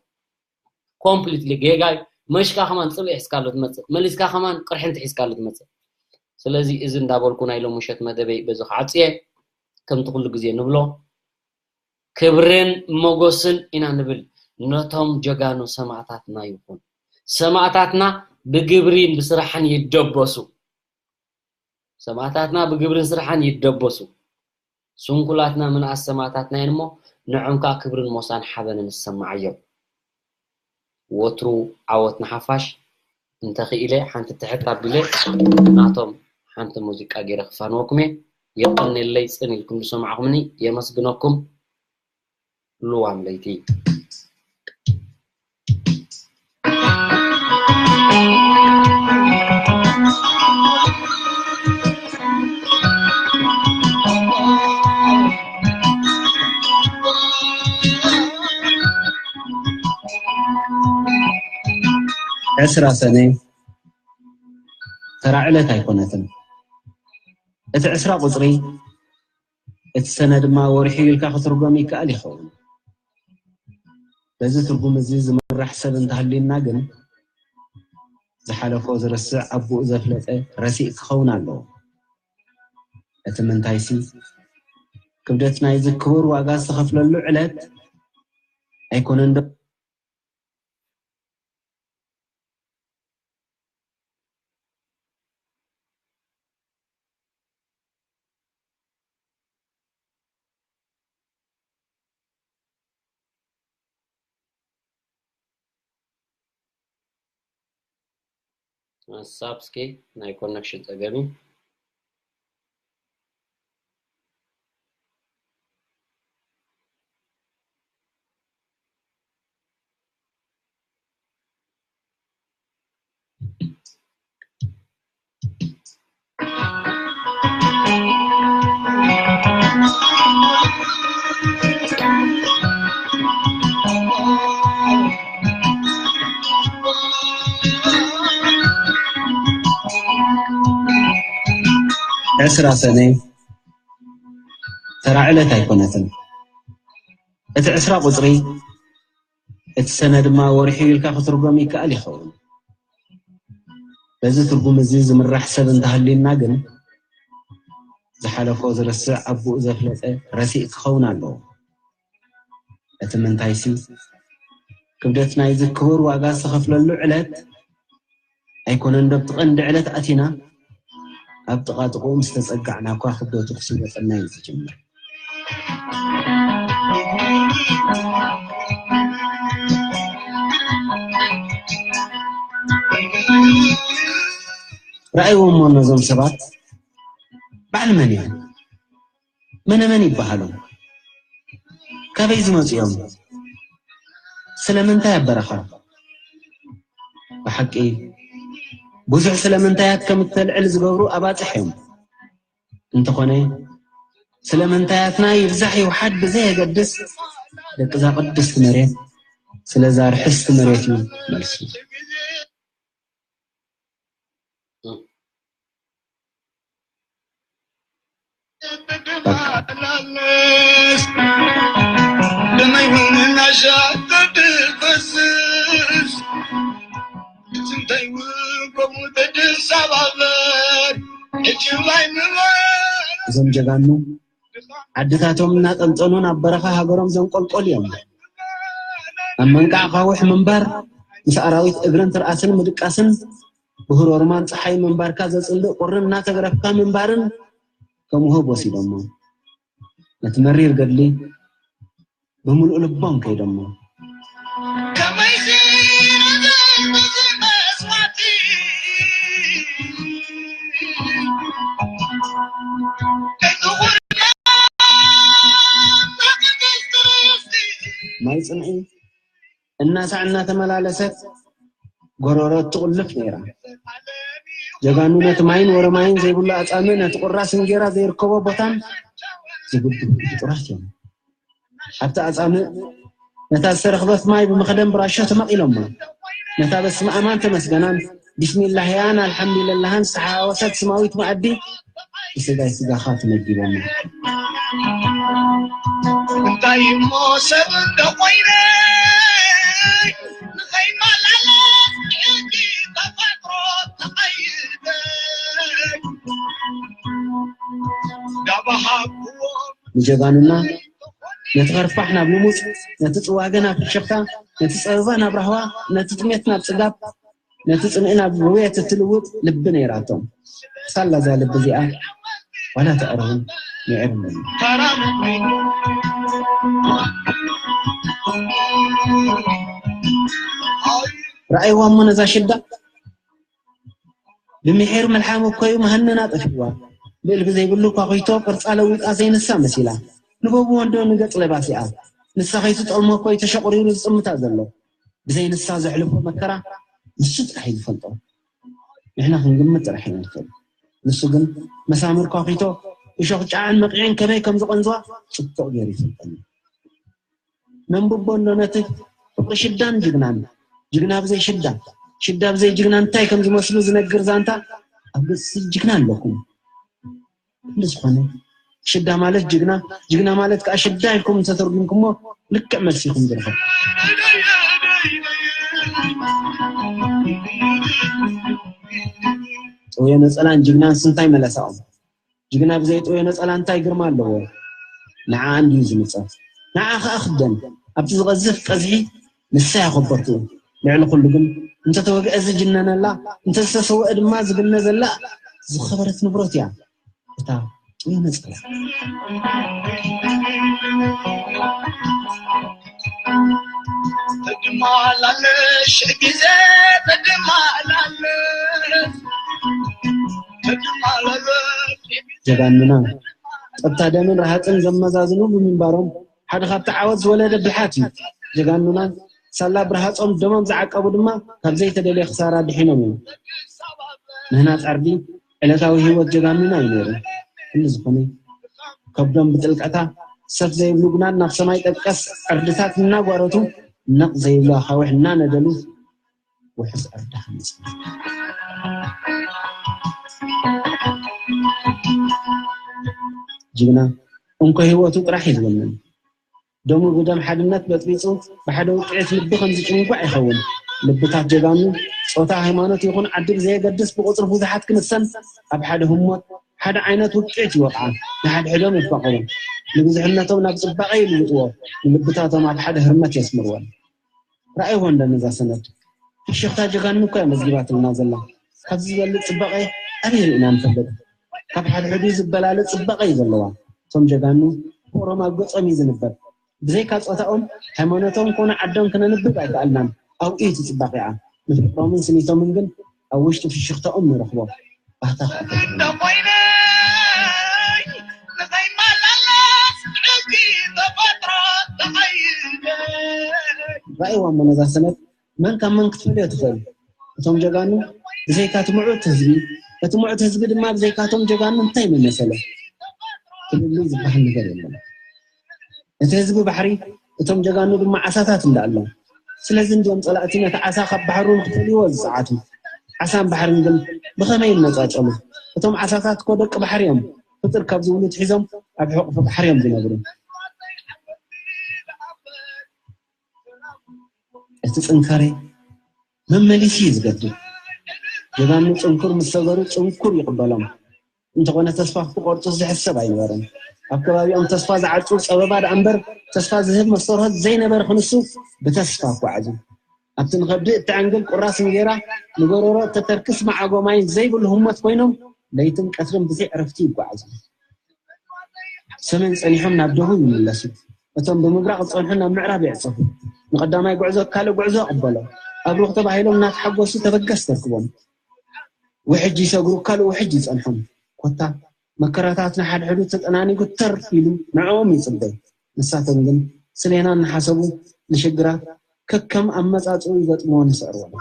ኮምፕሊትሊ ጌጋ እዩ። መሽካ ከማን ጽልኢ ሒዝካሉ ትመጽእ፣ መሊስካ ከማን ቅርሕንቲ ሒዝካሉ ትመጽእ። ስለዚ እዚ እንዳበልኩ ናይ ሎም ምሸት መደበይ በዚ ክዓጽየ፣ ከምቲ ኩሉ ግዜ ንብሎ፣ ክብርን ሞጎስን ኢና ንብል ነቶም ጀጋኑ ሰማእታትና ይኹን። ሰማእታትና ብግብሪን ብስራሕን ይደበሱ። ሰማእታትና ብግብርን ስራሕን ይደበሱ። ስንኩላትና ምንኣስ ሰማእታትና እዮም እሞ፣ ንዖም ከኣ ክብርን ሞሳን ሓበንን ይሰማዓዮም። ወትሩ ዓወት ንሓፋሽ። እንተኽኢለ ሓንቲ ትሕት ኣቢለ ናቶም ሓንቲ ሙዚቃ ገይረ ክፋንወኩም እየ። የቐንየለይ ጽን ኢልኩም ዝሰማዕኩምኒ፣ የመስግነኩም። ልዋም ለይቲ። ዕስራ ሰነ ተራ ዕለት ኣይኮነትን። እቲ ዕስራ ቁጽሪ፣ እቲ ሰነ ድማ ወርሒ ኢልካ ክትርጎም ይከኣል ይኸውን። በዚ ትርጉም እዚ ዝምራሕ ሰብ እንተሃልዩና ግን፣ ዝሓለፎ ዝረስዕ ኣቦኡ ዘፍለጠ ረሲእ ክኸውን ኣለዎ። እቲ ምንታይሲ፣ ክብደት ናይዚ ክቡር ዋጋ ዝተኸፍለሉ ዕለት ኣይኮነን ዶ? ሓንሳብ እስኪ ናይ ኮነክሽን ጸገም እዩ። ዕስራ ሰነ ተራ ዕለት ኣይኮነትን። እቲ ዕስራ ቁጽሪ፣ እቲ ሰነ ድማ ወርሒ ኢልካ ክትርጎም ይከኣል ይኸውን። በዚ ትርጉም እዚ ዝምራሕ ሰብ እንተሃልዩና ግን፣ ዝሓለፎ ዝረስዕ ኣቦኡ ዘፍለጠ ረሲእ ክኸውን ኣለዎ። እቲ ምንታይሲ፣ ክብደት ናይዚ ክቡር ዋጋ ዝተኸፍለሉ ዕለት ኣይኮነን ዶ ኣብቲ ቀንዲ ዕለት ኣቲና፣ ኣብ ጥቓ ጥቕኡ ምስ ተጸጋዕና እኳ ክብደቱ ክስወጠና እዩ ዝጅምር። ረኣይዎም እሞ ነዞም ሰባት፣ በዓል መን እዮም? መነ መን ይበሃሉ? ካበይ ዝመጹ እዮም? ስለምንታይ ኣብ በረኻ? ብሓቂ ብዙሕ ስለምንታያት ከም እተልዕል ዝገብሩ ኣባጽሕ እዮም። እንተኾነ ስለምንታያትና ይብዛሕ ይውሓድ ብዘየገድስ ደቂ እዛ ቅድስቲ መሬት ስለዛ ርሕስቲ መሬት እዩ መልሱ። እዞም ጀጋኑ ዓድታቶም እናጠንጠኑ ናብ በረኻ ሃገሮም ዘንቆልቆሉ እዮም። ኣብ መንቃዕ ኣኻውሕ ምንባር ምስ ኣራዊት እግርን ትርኣስን ምድቃስን ብህሮርማን ፀሓይ ምንባርካ ዘፅልእ ቁርን እናተገረፍካ ምንባርን ከም ውህብ ወሲዶሞ ነቲ መሪር ገድሊ ብምሉእ ልቦም ከይዶሞ። ማይ ፅንዒ እናሳዕ እናተመላለሰት ጎረሮ እትቑልፍ ነይራ። ጀጋኑ ነቲ ማይን ወረ ማይን ዘይብሉ ኣጻምእ ነቲ ቁራስ እንጌራ ዘይርከቦ ቦታን ዝብድሁ ፍጡራት እዮም። ኣብቲ ኣጻምእ ነታ ዝተረኽበት ማይ ብመኽደን ብራሾ ተመቒሎማ። ነታ በስመ ኣማን ተመስገናን ቢስሚላህያን ኣልሓምዱሊላህን ዝተሓዋወሰት ስማዊት መኣዲ ብስጋይ ስጋኻ ተመጊቦማ። እንታይ እሞ ሰብ እንዶ ኮይነ ንኸይመላለስ ሕጊ ተፈጥሮ ተቐይደ ዳባሃብዎ ንጀጋኑና ነቲ ኸርፋሕ ናብ ልሙጽ፣ ነቲ ጽዋገ ናብ ፍሽኽታ፣ ነቲ ጸበባ ናብ ራህዋ፣ ነቲ ጥሜት ናብ ጽጋብ፣ ነቲ ጽምኢ ናብ ውዕየት እትልውጥ ልቢ ነይራቶም። ሳላ እዛ ልቢ እዚኣ ዋላ ተዕርብን ምዕርን እዩ። ረኣይዋ እሞ ነዛ ሽዳ ብምሒር ምልሓም እኮ እዩ መሃነና ጠፊእዋ። ብእልቢ ዘይብሉ ኳኺቶ ቅርጻ ለዊጣ ዘይንሳ መሲላ። ንበቡ ወንዶ ንገጽ ለባሲኣ። ንሳ ከይትጠልሞ እኮ እዩ ተሸቑሪሩ ዝጽምታ ዘሎ። ብዘይ ንሳ ዘሕልፎ መከራ ንሱ ጥራሕ እዩ ዝፈልጦ። ንሕና ክንግምት ጥራሕ ኢና ንኽእል። ንሱ ግን መሳምር ኳኺቶ እሾኽ ጫዕን መቕዒን ከመይ ከም ዝቐንዝዋ ጽቡቕ ገይሩ ይፈልጠኒ። ነንብቦ ኣሎ ነቲ ፍቕሪ ሽዳን ጅግናን። ጅግና ብዘይ ሽዳ፣ ሽዳ ብዘይ ጅግና እንታይ ከም ዝመስሉ ዝነግር ዛንታ ኣብ ገጽ ጅግና ኣለኩም። እንተዝኾነ ሽዳ ማለት ጅግና፣ ጅግና ማለት ከዓ ሽዳ ኢልኩም እንተተርጉምኩሞ ልክዕ መልሲ ኢኹም ዝረኸብ። ጥውየ ነፀላን ጅግናን ስንታይ መለሳኦም። ጅግና ብዘይ ጥውየ ነፀላ እንታይ ግርማ ኣለዎ? ንዓ እንድዩ ዝምፀ። ንዓ ከዓ ክደን ኣብቲ ዝቐዝፍ ቀዝሒ ንሳ እያ ኮበርትኡ። ልዕሊ ኩሉ ግን እንተተወግአ ዝጅነነላ፣ እንተዝተሰወአ ድማ ዝግነዘላ ዝኸበረት ንብረት እያ። እታ ጥውየ ነፀላ። ትድማላለሽ ግዜ ትድማላለሽ ትድማላለሽ ጀጋኑና ጸብታ ደምን ረሃጽን ዘመዛዝኑ ብምንባሮም ሓደ ካብቲ ዓወት ዝወለደ ብልሓት እዩ። ጀጋኑና ሳላ ብረሃጾም ደሞም ዝዓቀቡ ድማ ካብ ዘይተደልየ ክሳራ ድሒኖም እዮም። ምህናጽ ዓርዲ ዕለታዊ ህይወት ጀጋኑና እዩ ነይሩ። ኩሉ ዝኾነ ከብዶም ብጥልቀታ ሰፍ ዘይብሉ ግናን ናብ ሰማይ ጠቀስ ዕርድታት እናጓረቱ ነቕ ዘይብሉ ኣኻውሕ እናነደሉ ውሑስ ዕርዲ ሃነጽ። ጅግና እንኮ ህይወቱ ጥራሕ እዩ ዝውንን። ደሙ ብደም ሓድነት በጥቢጹ ብሓደ ውቅዒት ልቢ ከም ዝጭንጓዕ ይኸውን። ልብታት ጀጋኑ ጾታ፣ ሃይማኖት ይኹን ዓዲ ብዘየገድስ ብቁጽሪ ብዙሓት ክንሰን ኣብ ሓደ ህሞት ሓደ ዓይነት ውቅዒት ይወቕዓ። ንሓድሕዶም የፋቕሩ። ንብዙሕነቶም ናብ ጽባቐ ይልውጥዎ። ንልብታቶም ኣብ ሓደ ህርመት የስምርወን። ረኣይዎ እንዶ ነዛ ሰነድ። ፍሽኽታ ጀጋኑ እኮ እያ መዝጊባትልና ዘላ። ካብዚ ዝበልጽ ጽባቐ ኣበይ ርኢና ንፈልጥ? ካብ ሓድሕዱ ዝበላለጽ ጽባቐ እዩ ዘለዋ። እቶም ጀጋኑ ፍቕሮም ኣብ ገጾም እዩ ዝንበብ። ብዘይካ ጾታኦም፣ ሃይማኖቶም ኮነ ዓዶም ክነንብብ ኣይከኣልናን። ኣብኡ እዩ እቲ ጽባቐኣ። ንፍቕሮምን ስኒቶምን ግን ኣብ ውሽጢ ፍሽኽታኦም ንረኽቦ። ባህታ ከኣ እንዶ ኮይነ ንኸይመላለስ ሕጊ ተፈጥሮ ተቐይደ። ረኣይዋ እሞ ነዛ ሰነድ መን ካብ መን ክትፈልዮ ትኽእል? እቶም ጀጋኑ ብዘይካ እቲ ምዑት ህዝቢ፣ እቲ ምዑት ህዝቢ ድማ ብዘይካቶም ጀጋኑ እንታይ ምመሰለ? ፍልልይ ዝበሃል ነገር የለን። እቲ ህዝቢ ባሕሪ፣ እቶም ጀጋኑ ድማ ዓሳታት እንዳኣሎም። ስለዚ እንዲዮም ጸላእቲ ነቲ ዓሳ ካብ ባሕሩ ንክፈልይዎ ዝጸዓቱ። ዓሳን ባሕርን ግን ብኸመይ ይነጻጸሉ? እቶም ዓሳታት እኮ ደቂ ባሕሪ እዮም። ፍጥር ካብ ዝብሉ ትሒዞም ኣብ ሕቑፊ ባሕሪ እዮም ዝነብሩ። እቲ ጽንካሬ መመሊሱ እዩ ዝገድል። ጀጋኑ ጽንኩር ምስ ሰገሩ ጽንኩር ይቕበሎም። እንተኾነ ተስፋ ክቆርጡ ዝሕሰብ ኣይነበረን። ኣብ ከባቢኦም ተስፋ ዝዓጹ ጸበባ ደኣ እምበር ተስፋ ዝህብ መስተርሆት ዘይነበረ ክንሱ ብተስፋ ኣጓዓዙ። ኣብቲ ንኸብዲ እተዐንግል ቁራስ እንጌራ ንጎረሮ እተተርክስ መዓጎ ማይ ዘይብሉ ህሞት ኮይኖም ለይትን ቀትርን ብዘይ ዕረፍቲ ይጓዓዙ። ሰሜን ጸኒሖም ናብ ደቡብ ይምለሱ። እቶም ብምብራቕ ዝጸንሑ ናብ ምዕራብ ይዕጸፉ። ንቐዳማይ ጉዕዞ ካልእ ጉዕዞ ይቕበሎ። ኣብሩኽ ተባሂሎም እናተሓጎሱ ተበገስ ተርክቦም። ውሕጅ ይሰግሩ፣ ካልእ ውሕጅ ይጸንሖም። ኮታ መከራታት ንሓድሕዱ ተጠናኒጉ ተር ኢሉ ንዕኦም ይጽበ። ንሳቶም ግን ስሌና እናሓሰቡ ንሽግራት ከከም ኣመጻጽኡ ይገጥምዎን ይስዕርዎን።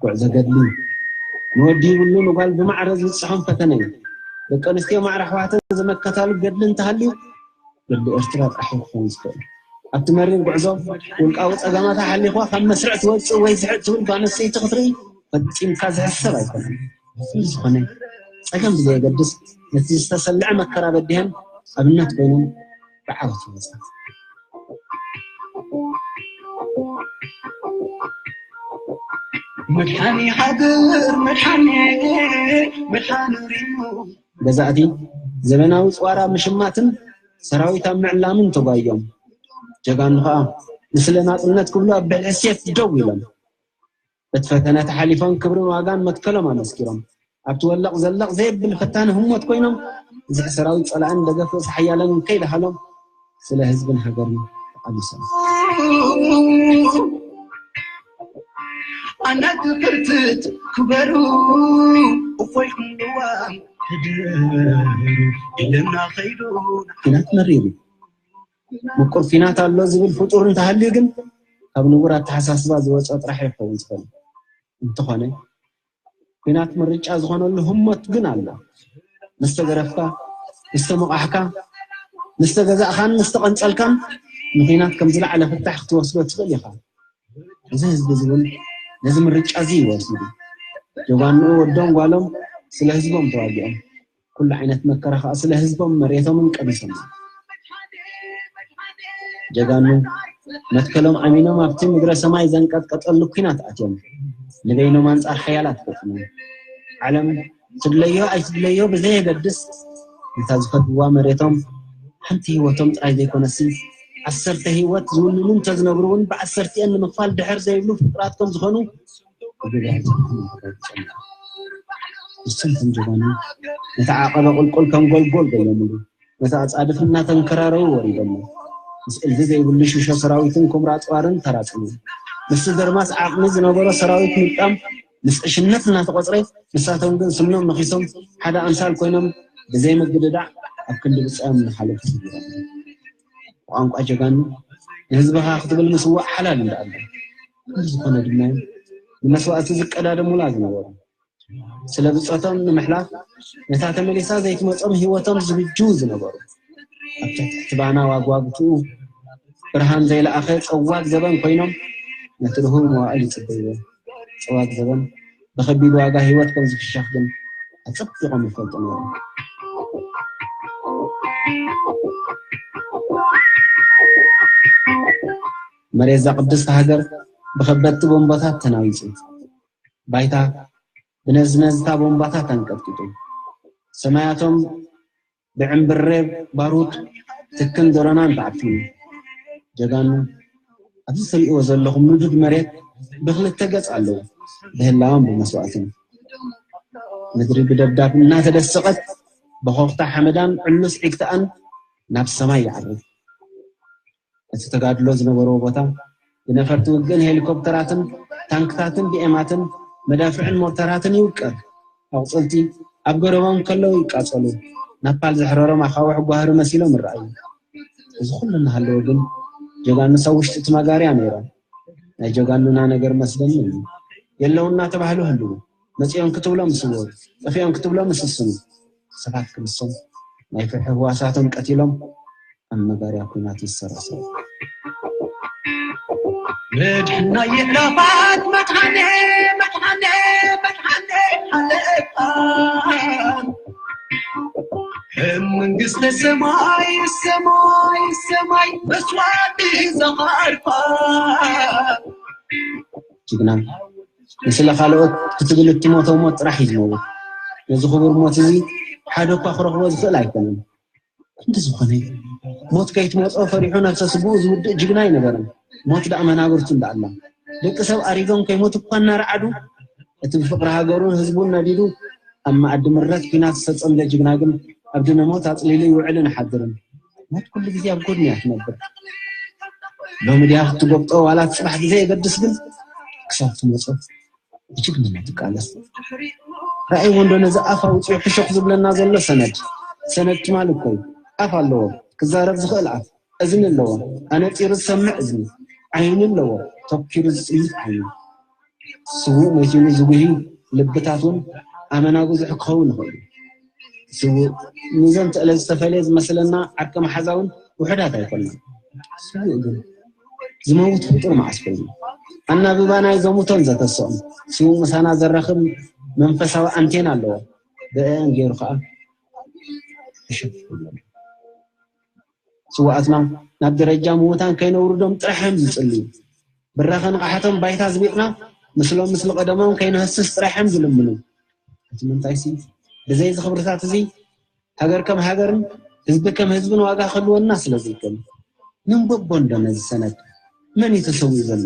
ጉዕዞ ገድሊ ንወዲ ይብሉ ንጓል ብማዕረ ዝብጽሖም ፈተነ እዩ። ደቂ ኣንስትዮ ማዕረ ኣሕዋተን ዝመከታሉ ገድሊ እንተሃልዩ ገድሊ ኤርትራ ጥራሕ እዩ ክኸውን ዝኽእል። ኣብቲ መሪር ጉዕዞ ውልቃዊ ጸገማት ኣሕሊኽዋ ካብ መስርዕ ትወጽእ ወይ ዝሕጥ ትብል ጓል ኣንስተይቲ ክትርኢ ፈጺምካ ዝሕሰብ ኣይኮነን። ብዝኾነ ጸገም ብዘየገድስ ነቲ ዝተሰልዐ መከራ በዲሀን ኣብነት ኮይነን ብዓወት ይወጻ። መድሓኒ ሃገር መድሓኒ መድሓኒ ሪሙ ገዛእቲ ዘበናዊ ጽዋር ኣብ ምሽማትን ሰራዊት ኣብ ምዕላምን ተጓዮም። ጀጋኑ ኸኣ ንስለ ናጽነት ክብሉ ኣብ ብልሒ ሴፍ ደው ኢሎም። እቲ ፈተነ ተሓሊፎም ክብርን ዋጋን መትከሎም ኣመስኪሮም። ኣብቲ ወለቕ ዘለቕ ዘየብል ፈታኒ ህሞት ኮይኖም፣ ብዝሒ ሰራዊት ጸላእን ደገፍ ርእሲ ሓያላንን ከይደሃሎም ስለ ህዝብን ሃገርን ተቓሊሶም። ኣናት ብርትት ክበሩ እፎይ ክንዋም ህድሩ ኢለና ኸይዱ። ኲናት መሪር እዩ። ምቁር ኲናት ኣሎ ዝብል ፍጡር እንተሃልዩ ግን ካብ ንቡር ኣተሓሳስባ ዝወፀ ጥራሕ ይኸውን ዝኽእል። እንተኾነ ኲናት ምርጫ ዝኾነሉ ህሞት ግን ኣሎ። ምስ ተገረፍካ፣ ምስ ተሞቓሕካ፣ ምስ ተገዛእኻን ምስ ተቐንጸልካን ንኲናት ከም ዝለዓለ ፍታሕ ክትወስዶ ትኽእል ኢኻ። እዚ ህዝቢ እዚ እውን ነዚ ምርጫ እዚ እዩ ወሲዱ። ጀጋኑኡ ወዶም ጓሎም ስለ ህዝቦም ተዋጊኦም። ኩሉ ዓይነት መከራ ኸኣ ስለ ህዝቦም መሬቶምን ቀቢሶም። ጀጋኑ መትከሎም ኣሚኖም ኣብቲ ምድረ ሰማይ ዘንቀጥቀጠሉ ኲናት ኣትዮም። ንበይኖም ኣንጻር ሓያላት ገጥሞም። ዓለም ትድለዮ ኣይትድለዮ ብዘየገድስ ነታ ዝፈትዋ መሬቶም ሓንቲ ህይወቶም ጥራይ ዘይኮነሲ ዓሰርተ ህይወት ዝውንኑ እንተዝነብሩ እውን ብዓሰርቲኤን ንምኽፋል ድሕር ዘይብሉ ፍጡራት ከም ዝኾኑ ብግብሪ ንሶም ከም ጀጋኑ ነቲ ዓቐበ ቁልቁል ከም ጎልጎል ጎየምሉ። ነቲ ኣጻድፍ እናተንከራረዉ ወሪዶሞ። ምስ እልፊ ዘይብሉ ሽሾ ሰራዊትን ኩምራ ኣጽዋርን ተራጺሙ። ምስቲ ደርማስ ዓቕሚ ዝነበሮ ሰራዊት ምልቃም ምስ ዕሽነት እናተቖጽረ፣ ንሳቶም ግን ስኖም ነኺሶም ሓደ ኣምሳል ኮይኖም ብዘይ ምግድዳዕ ኣብ ክንዲ ብጻዮም እናሓለፉ ሰጊሮም። ብቋንቋ ጀጋኑ ንህዝብኻ ክትብል ምስዋእ ሓላል እንዳኣሎ። እንተዝኾነ ድማ ንመስዋእቲ ዝቀዳደሙላ ዝነበሩ። ስለ ብጾቶም ንምሕላፍ ነታ ተመሊሳ ዘይትመጾም ህይወቶም ዝብጅዉ ዝነበሩ። ኣብ ትሕቲ ትሕቲ ባና ዋግዋግትኡ ብርሃን ዘይለኣኸ ጸዋግ ዘበን ኮይኖም ነቲ ድሁር መዋእል ይጽበይዎ። ጸዋግ ዘበን ብኸቢድ ዋጋ ህይወት ከም ዝፍሸኽ ግን ኣጸቢቖም ይፈልጡ ነይሮም። መሬት እዛ ቅድስቲ ሃገር ብኸበድቲ ቦምባታት ተናዊጹ። ባይታ ብነዝነዝታ ቦምባታት ኣንቀጥቂጡ። ሰማያቶም ብዕምብሬ ባሩድ ትክን ደሮናን ተዓፊኑ። ጀጋኑ ኣብዚ ትሪእዎ ዘለኹም ንዱድ መሬት ብኽልተ ገጽ ኣለዉ፣ ብህላወን ብመስዋእትን። ምድሪ ብደብዳብ እናተደሰቐት በኾኽታ ሓመዳን ዕሉስ ዒግትኣን ናብ ሰማይ ይዓርግ። እቲ ተጋድሎ ዝነበሮ ቦታ ብነፈርቲ ውግእን ሄሊኮፕተራትን ታንክታትን ቢኤማትን መዳፍዕን ሞርተራትን ይውቀር። ኣቑፅልቲ ኣብ ገረቦም ከለዉ ይቃፀሉ። ናፓል ዘሕረሮም ኣኻውሕ ጓህሪ መሲሎም ይረኣዩ። እዚ ኩሉ እናሃለወ ግን ጀጋኑስ ኣብ ውሽጢ እቲ መጋርያ ነይሮም። ናይ ጀጋኑና ነገር መስደምም እዩ። የለዉ እናተባህሉ ህልዉ። መፂኦም ክትብሎም ስወሩ፣ ጠፊኦም ክትብሎም ስስኑ። ሰባት ክንሶም ናይ ፍርሒ ህዋሳቶም ቀቲሎም ኣብ መጋርያ ኲናት ይሰራሰሩ። መድሕና የዕራፋት መድሓኔ መድሓኔ መድሓኔ ሓለፋ ከም መንግስተ ሰማይ ሰማይ ሰማይ መስዋዕቲ ዘኻርፋ ጅግና ንስለ ካልኦት ክትብል እትሞተው ሞት ጥራሕ እዩ ዝመውት። ነዚ ክቡር ሞት እዚ ሓደ እኳ ክረኽቦ ዝኽእል ኣይኮነን። ክንዲ ዝኾነ ሞት ከይትመፅኦ ፈሪሑ ነብሰ ስግኡ ዝውድእ ጅግና ኣይነበረን። ሞት ደኣ መናብርቱ እንዳኣላ ደቂ ሰብ ኣሪጎም ከይሞት እኳ እናረዓዱ እቲ ብፍቕሪ ሃገሩን ህዝቡን ነዲዱ ኣብ መኣዲ ምረት ኲናት ዝተፀምደ ጅግና ግን ኣብ ድነ ሞት ኣፅሊሉ ይውዕልን ይሓድርን። ሞት ኩሉ ግዜ ኣብ ጎድኑ እያ ትነብር። ሎሚ ድያ ክትጎብጦ ዋላ እቲ ፅባሕ ግዜ የገድስ ግን ክሳብ ትመፅኦ ብጅግንነት ትቃለስ። ራእይዎ እንዶ ነዚ ኣፍ ኣውፂኡ ሕሹኽ ዝብለና ዘሎ ሰነድ። ሰነድ ትማል እኮ እዩ። ኣፍ ኣለዎ፣ ክዛረብ ዝኽእል ኣፍ፣ እዝኒ ኣለዎ፣ ኣነፂሩ ዝሰምዕ እዝኒ፣ ዓይኒ ኣለዎ፣ ተኪሩ ዝፅምት ዓይኒ። ስዉእ መሲሉ ዝጉሂ ልብታት እውን ኣመና ብዙሕ ክኸውን ይኽእል እዩ። ስዉእ ንዘን ተእለ ዝተፈለየ ዝመስለና ዓርኪ መሓዛ እውን ውሑዳት ኣይኮንና። ስዉእ ግን ዝመውት ፍጡር መዓስ ኮይኑ ኣናብባ ናይ ዘሙቶን ዘተስኦም ስዉእ ምሳና ዘራኽብ መንፈሳዊ ኣንቴና ኣለዎ። ብአን ገይሩ ከዓ ይሸፍኖም። ስውኣትና ናብ ደረጃ ምዉታን ከይነውርዶም ጥራሕ እዮም ዝጽልዩ። ብራኸ ንቕሓቶም ባይታ ዝቢጥና ምስሎም ምስሊ ቀደሞም ከይንህስስ ጥራሕ እዮም ዝልምኑ። እቲ ምንታይሲ ብዘይ እዚ ክብርታት እዚ ሃገር ከም ሃገርን ህዝቢ ከም ህዝብን ዋጋ ክህልወና ስለ ዘይከል። ነንበቦ እንዶ ነዚ ሰነድ መን እዩ ተሰዊኡ ዘሎ?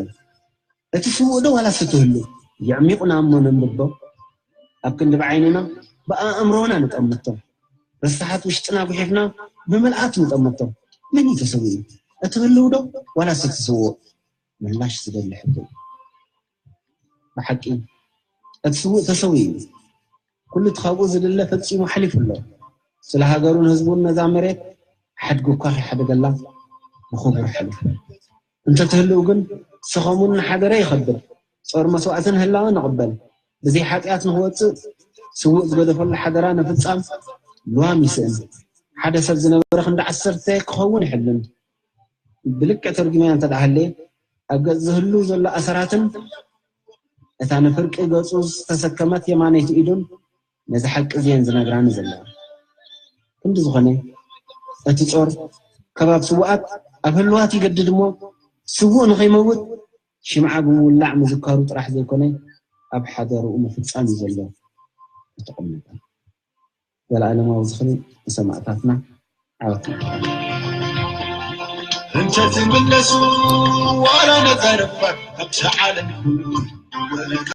እቲ ስዉእ ዶ ዋላስ እቲ ህሉው? የዕሚቑና እሞ ነንብቦ። ኣብ ክንዲ ብዓይንና ብኣእምሮና ንጠምቶ። ረሳሓት ውሽጥና ጉሒፍና ብምልኣት ንጠምቶ። መን እዩ ተሰዊኡ? እቲ ህሉው ዶ ዋላስ እቲ ስዉእ? ምላሽ ዝደሊ ሕቶ እዩ። ብሓቂ እቲ ስዉእ ተሰዊኡ እዩ። ኩሉ እቲ ካብኡ ዝድለ ፈጺሙ ሓሊፉ ኣሎ። ስለ ሃገሩን ህዝቡን ነዛ መሬት ሓድጊ እኳ ከይሓደገላ ብኽቡር ሓሊፉ። እንተትህልው ግን ሰኸሙን ንሓደረ ይኸብድ። ጾር መስዋእትን ህላወን ንቕበል። ብዘይ ሓጢኣት ንኽወጽእ ስዉእ ዝገደፈሉ ሓደራ ንፍጻም ልዋም ይስእን። ሓደ ሰብ ዝነበረ ክንዲ ዓሰርተ ክኸውን ይሕልን። ብልክዕ ተርጉመያ እንተ ደኣ ሃለየ፣ ኣብ ገጽ ዝህሉ ዘሎ ኣሰራትን እታ ንፍርቂ ገጹ ዝተሰከመት የማነይቲ ኢዱን ነዚ ሓቂ እዚየን ዝነግራኒ ዘለዋ። ክንዲ ዝኾነ፣ እቲ ጾር ከባብ ስዉኣት ኣብ ህልዋት ይገድድ እሞ፣ ስዉእ ንኸይመውት ሽምዓ ብምውላዕ ምዝካሩ ጥራሕ ዘይኮነ፣ ኣብ ሓደርኡ ምፍጻም እዩ ዘሎ። ዝተቐመጠ ዘለኣለማዊ ዝኽሪ ንሰማእታትና። ዓወት። እንተ ዝምለሱ ዋላ ነዛ ረፋድ ኣብዛ ዓለም